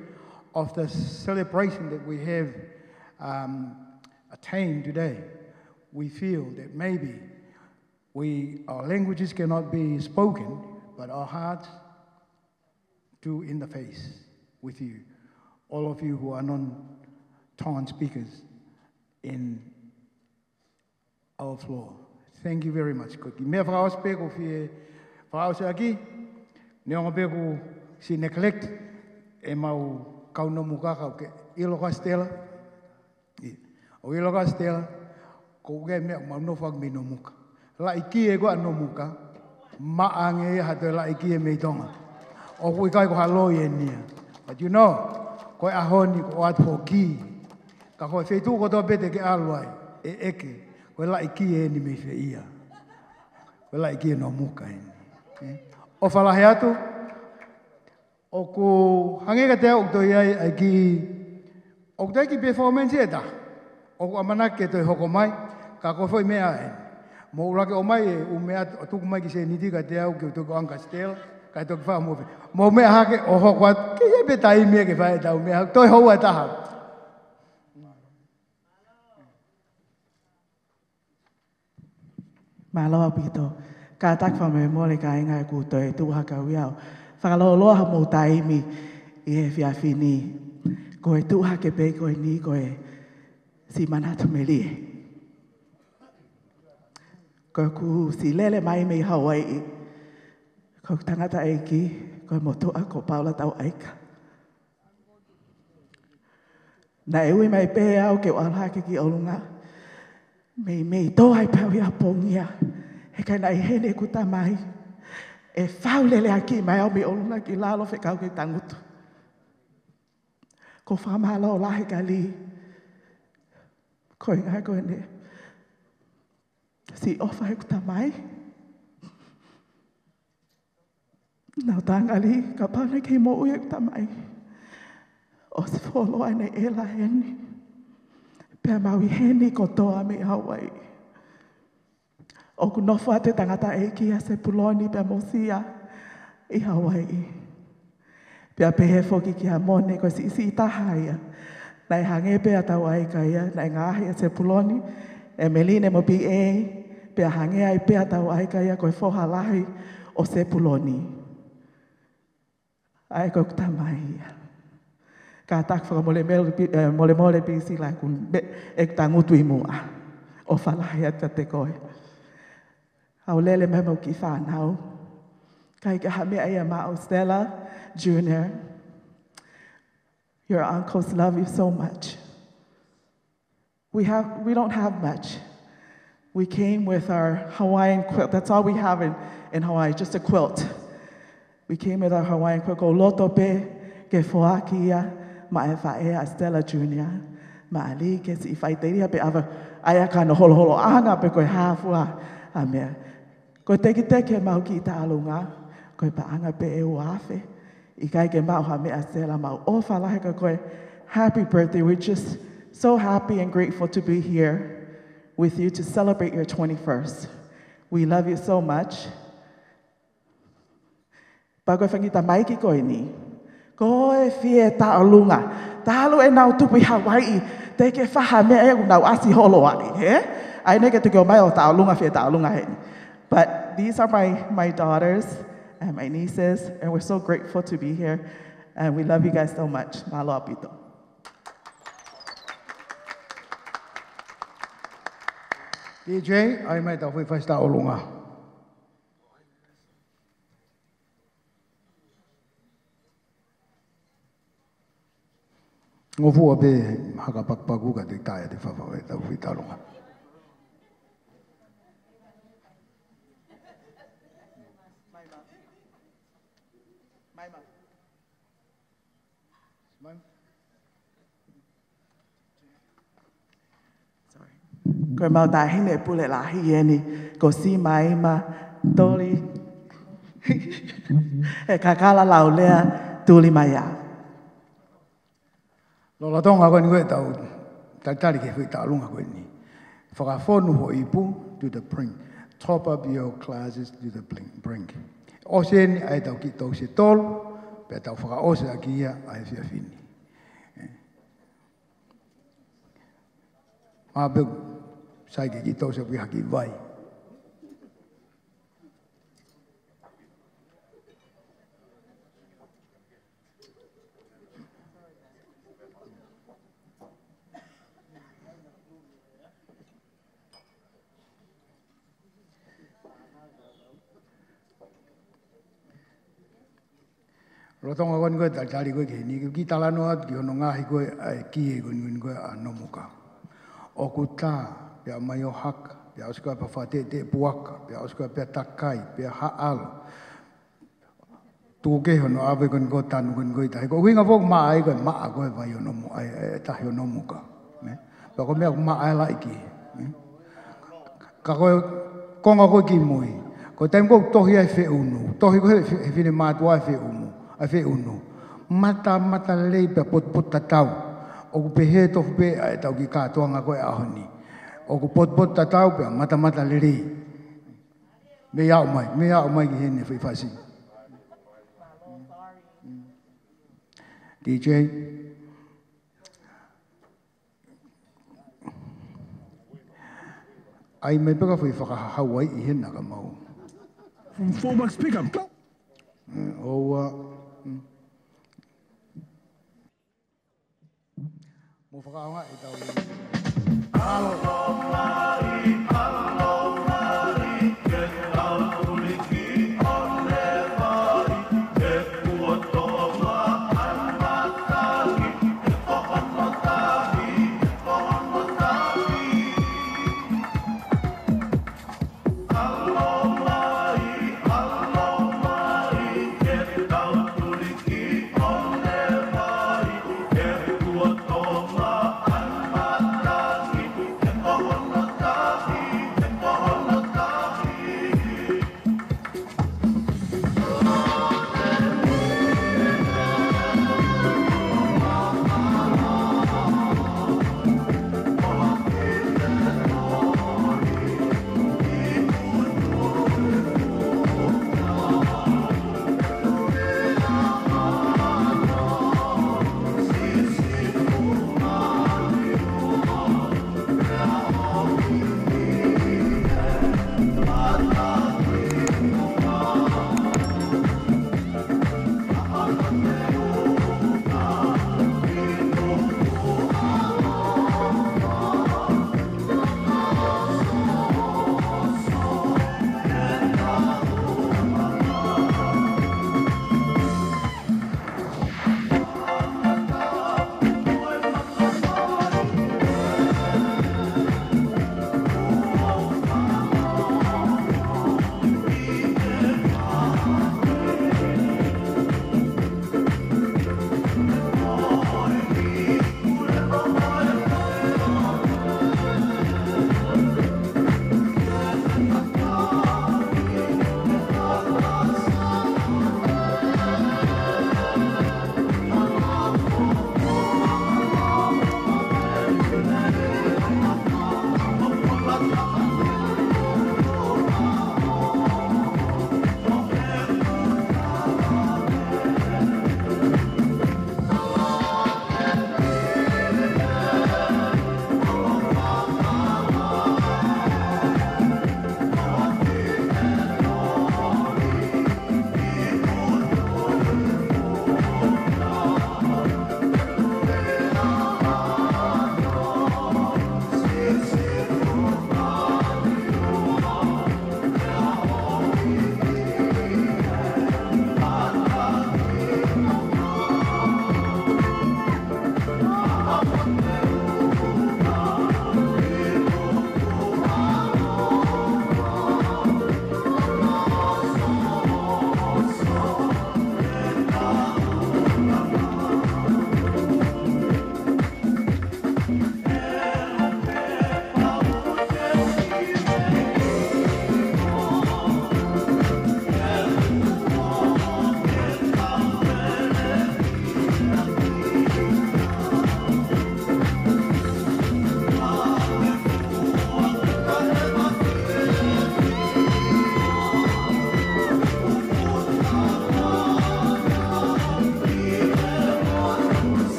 of the celebration that we have, um, attained today, we feel that maybe we, our languages cannot be spoken, but our hearts do interface with you, all of you who are non-Tongan speakers in our floor. Thank you very much. Ko e kiʻi meʻa fakaʻosi pē ʻoku ou fie fakaʻosi ʻaki, neongo pē ʻoku siʻi neglect ʻemau kau Nomuka, ka ʻoku ke ʻilo ko Stella. ʻIo. ʻOku ʻilo ko Stella, ko e meʻa mau nofo ʻaki mei Nomuka. Laʻikie ko ē ʻa Nomuka, maʻa ange ia ha toe laʻikie mei Tonga. ʻOku ʻikai ko ha loi eni ia. But you know, ko e ʻaho ni ko ʻoatu foki. Ka ko e feituʻu kotoa pē te ke ʻalu ai, ʻe ʻeke, ko e laʻikie eni mei fē ia. Ko e laʻikie Nomuka eni. ʻE? ʻOfa lahi atu, ʻoku hangē kiate au ʻoku toe ʻi ai ʻa e kiʻi, ʻoku toe ʻi ai e kiʻi performance ʻe taha. ʻOku ʻamanaki ke toe hoko mai, ka ko e foʻi meʻa ē. Mou ʻuluaki ʻomai e ʻū meʻa ʻo tuku mai ki Seniti kiate au ke u toki ʻoange kia Stella, kae toki fai mo fē. Mou meʻa hake ʻo hoko atu, ke ʻi ai pē taimi ia ke fai ʻetau meʻa hake, toe houa ʻe taha. Mālō ʻaupito. Kātaki fakamolemole kāinga ʻoku toe tuʻu hake au ia ʻo fakalōloa homou taimi ʻi he efiafi ni. Ko e tuʻu hake pē ko eni ko e siʻi manatu melie. Ko ʻeku siʻi lele mai mei Hawaiʻi, ko ʻeku tangataʻeiki, ko e motuʻa ko Paula Tauʻaika. Naʻe ui mai pē au ke u ʻalu hake ki ʻolunga. Meimei tō ai pē au ʻi ʻapongia. He ʻikai naʻe ʻi heni ʻeku tamai. ʻE fau lele ʻaki mai au mei ʻolunga ki lalo fekau ke tangutu. ʻOku ou fakamālō lahi kia Lee. Ko e ngaahi ko eni. Siʻi ʻofa ʻeku tamai. Naʻa tau ʻalu, kapau naʻe kei moʻui ʻeku tamai, ʻosi fuoloa ʻene ʻela heni. Pea mau ʻi heni kotoa mei Hawaiʻi. ʻOku nofo atu e tangataʻeiki ʻa Sepuloni pea mo Sia ʻi Hawaiʻi. Pea pehē foki kia Mone ko e siʻisiʻi taha ia. Naʻe hangē pē ʻa Tauʻaika ia, naʻe ngaahi ʻa Sepuloni, ʻEmeline mo P A, pea hangē ai pē ʻa Tauʻaika ia ko e foha lahi ʻo Sepuloni. ʻA ia ko ʻeku tamai ia. Kātaki fakamolemole Pi-, eh, molemole Pisila ʻeku me-, ʻeku tangutu ʻi muʻa. ʻOfa lahi atu kiate koe. Haʻu lele mai mo e kiʻi fānau. ʻIkai ke ha meʻa ia maʻau, Stella Junior. Your uncles love you so much. We have, we don't have much. We came with our Hawaiian quilt. That's all we have in, in Hawaii, just a quilt. We came with our Hawaiian quilt. ʻOku ou loto pē ke foaki ia maʻa e faʻē ʻa Stella Junior, maʻa Lee, ke siʻi faʻiteliha pē ʻave, ʻa ia ka ne holoholoʻanga pē ko e hā fua ʻa e meʻa. Ko e teketeke ʻemau kiʻi taʻalunga, ko e paʻanga pē ʻe ua afe. ʻIkai ke maʻu ha meʻa, Stella, mau ʻofa lahi kia koe. Happy birthday. We're just so happy and grateful to be here with you to celebrate your twenty-first. We love you so much. Pea ko e faʻahinga tamaiki ko eni, ko e fie taʻalunga. Talu ʻenau tupu ʻi Hawaiʻi, teʻeki ke fai ha meʻa ia kuo nau ʻasi holo ai, hē? ʻA ia naʻe ʻikai ke toe ʻomai ʻo taʻalunga, fie taʻalunga heni. But these are my, my daughters and my nieces, and we're so grateful to be here, and we love you guys so much. Mālō ʻaupito. D J, ʻai mai ʻetau foʻi fasi taʻalunga. Ngofua pē haka pakupaku ka te tae te fafa e tau fai taʻalunga. Sorry. Ko ʻemau taʻahine pule lahi eni, ko Simaima Toli. ʻE kakala laulea Tuli Maia. Lolotonga ko eni ko ʻetau talitali ki he foʻi taʻalunga ko eni. Fakafonu ho ipu to the brim. Top up your glasses to the brim, brim. ʻOsi eni ʻa ʻetau kiʻi toast ʻe tolu, pea tau fakaʻosi ʻaki ia ʻa e efiafi ni. Māpē, sai ke kiʻi toast ʻo pehē ha kiʻi vai. Lolotonga ko eni ko e talitali ko ē ki heni, ke kiʻi talanoa atu ki hono ngaohi ko ē ʻa e kie ko eni ko ē ʻa Nomuka. ʻOku tā, pea mai ʻo haka, pea ʻosi ko ē pea fakateʻeteʻe puaka, pea ʻosi ko ē pea takai, pea haʻalo. Tuku kehe hono ʻave ko eni ko e tanu ko eni ko e tahi. Ko e ʻuhinga foki maʻa ai ko e maʻa ko e vai ʻo Nomu-, ʻa e, ʻa e tahi ʻo Nomuka. Nē? Pea ko e meʻa ʻoku maʻa ai laʻi ki. Nē? Ka ko e konga ko ē kimui. Ko e taimi ko ē ʻoku tohi ai feʻunu. Tohi ko ē he, he finemātuʻa e feʻunu. ʻA e feʻunu. Mata, mata lelei pea potupotu tatau. ʻOku pehē tofu pē ʻa ʻetau kiʻi kātoanga ko ē ʻaho ni. ʻOku potupotu tatau pea mata, mata lelei. Mei aʻu mai, mei aʻu mai ki heni foʻi fasi. D J. ʻAi mai pē ka foʻi faka-Hawaiʻi hena ka mau. From four bucks pickup. Mm, ʻoua. Mm. Mou fakaʻaongaʻi ʻetau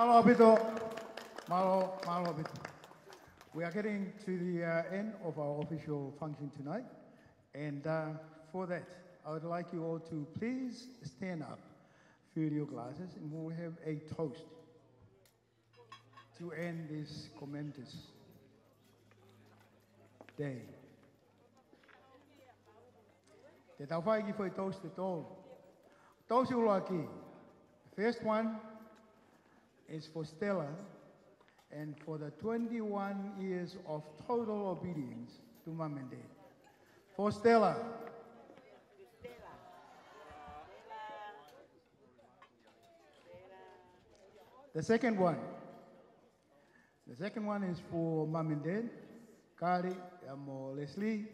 Mālō ʻaupito. Mālō, mālō ʻaupito. We are getting to the, uh, end of our official function tonight. And, uh, for that, I would like you all to please stand up, fill your glasses, and we'll have a toast to end this commenters' day. Te tau fai e kiʻi foʻi toast ʻe tolu. Toast ʻuluaki. First one is for Stella and for the twenty-one years of total obedience to Mum and Dad. For Stella. The second one. The second one is for Mum and Dad, Kali, pea mo Leslie,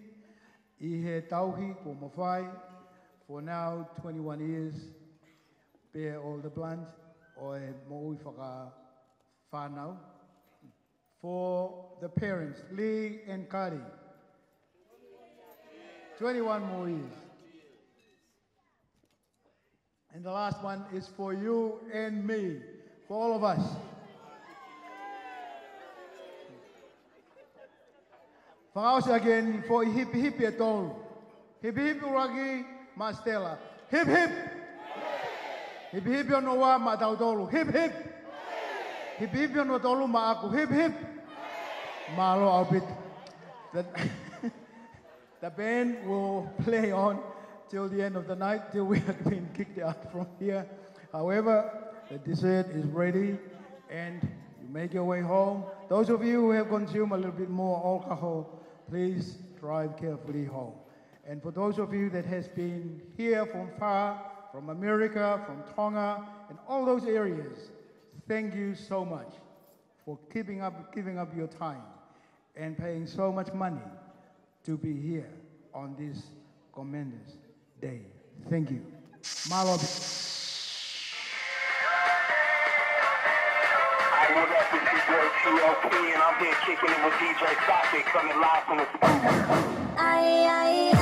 ʻi he tauhi kuo mou fai for now twenty-one years, pea ʻo e blanch, ʻo e moʻui fakafānau. For the parents, Lee and Kali. Twenty-one more years. And the last one is for you and me, for all of us. Fakaʻosi again, foʻi hipihipi ʻe tolu. Hipihipi ʻuluaki maʻa Stella. Hip hip. Hipihipi hono ua maʻa tautolu. Hip hip. Hipihipi hono tolu maʻaku. Hip hip. Mālō ʻaupito. The, the band will play on till the end of the night, till we have been kicked out from here. However, the dessert is ready and you make your way home. Those of you who have consumed a little bit more alcohol, please drive carefully home. And for those of you that has been here from far, from America, from Tonga, and all those areas, thank you so much for keeping up, giving up your time and paying so much money to be here on this Commenders Day. Thank you. Mālō. Hey, what up? It's your boy T O P, and I'm here kicking it with D J Sake, coming live from the spot. Ai, ai,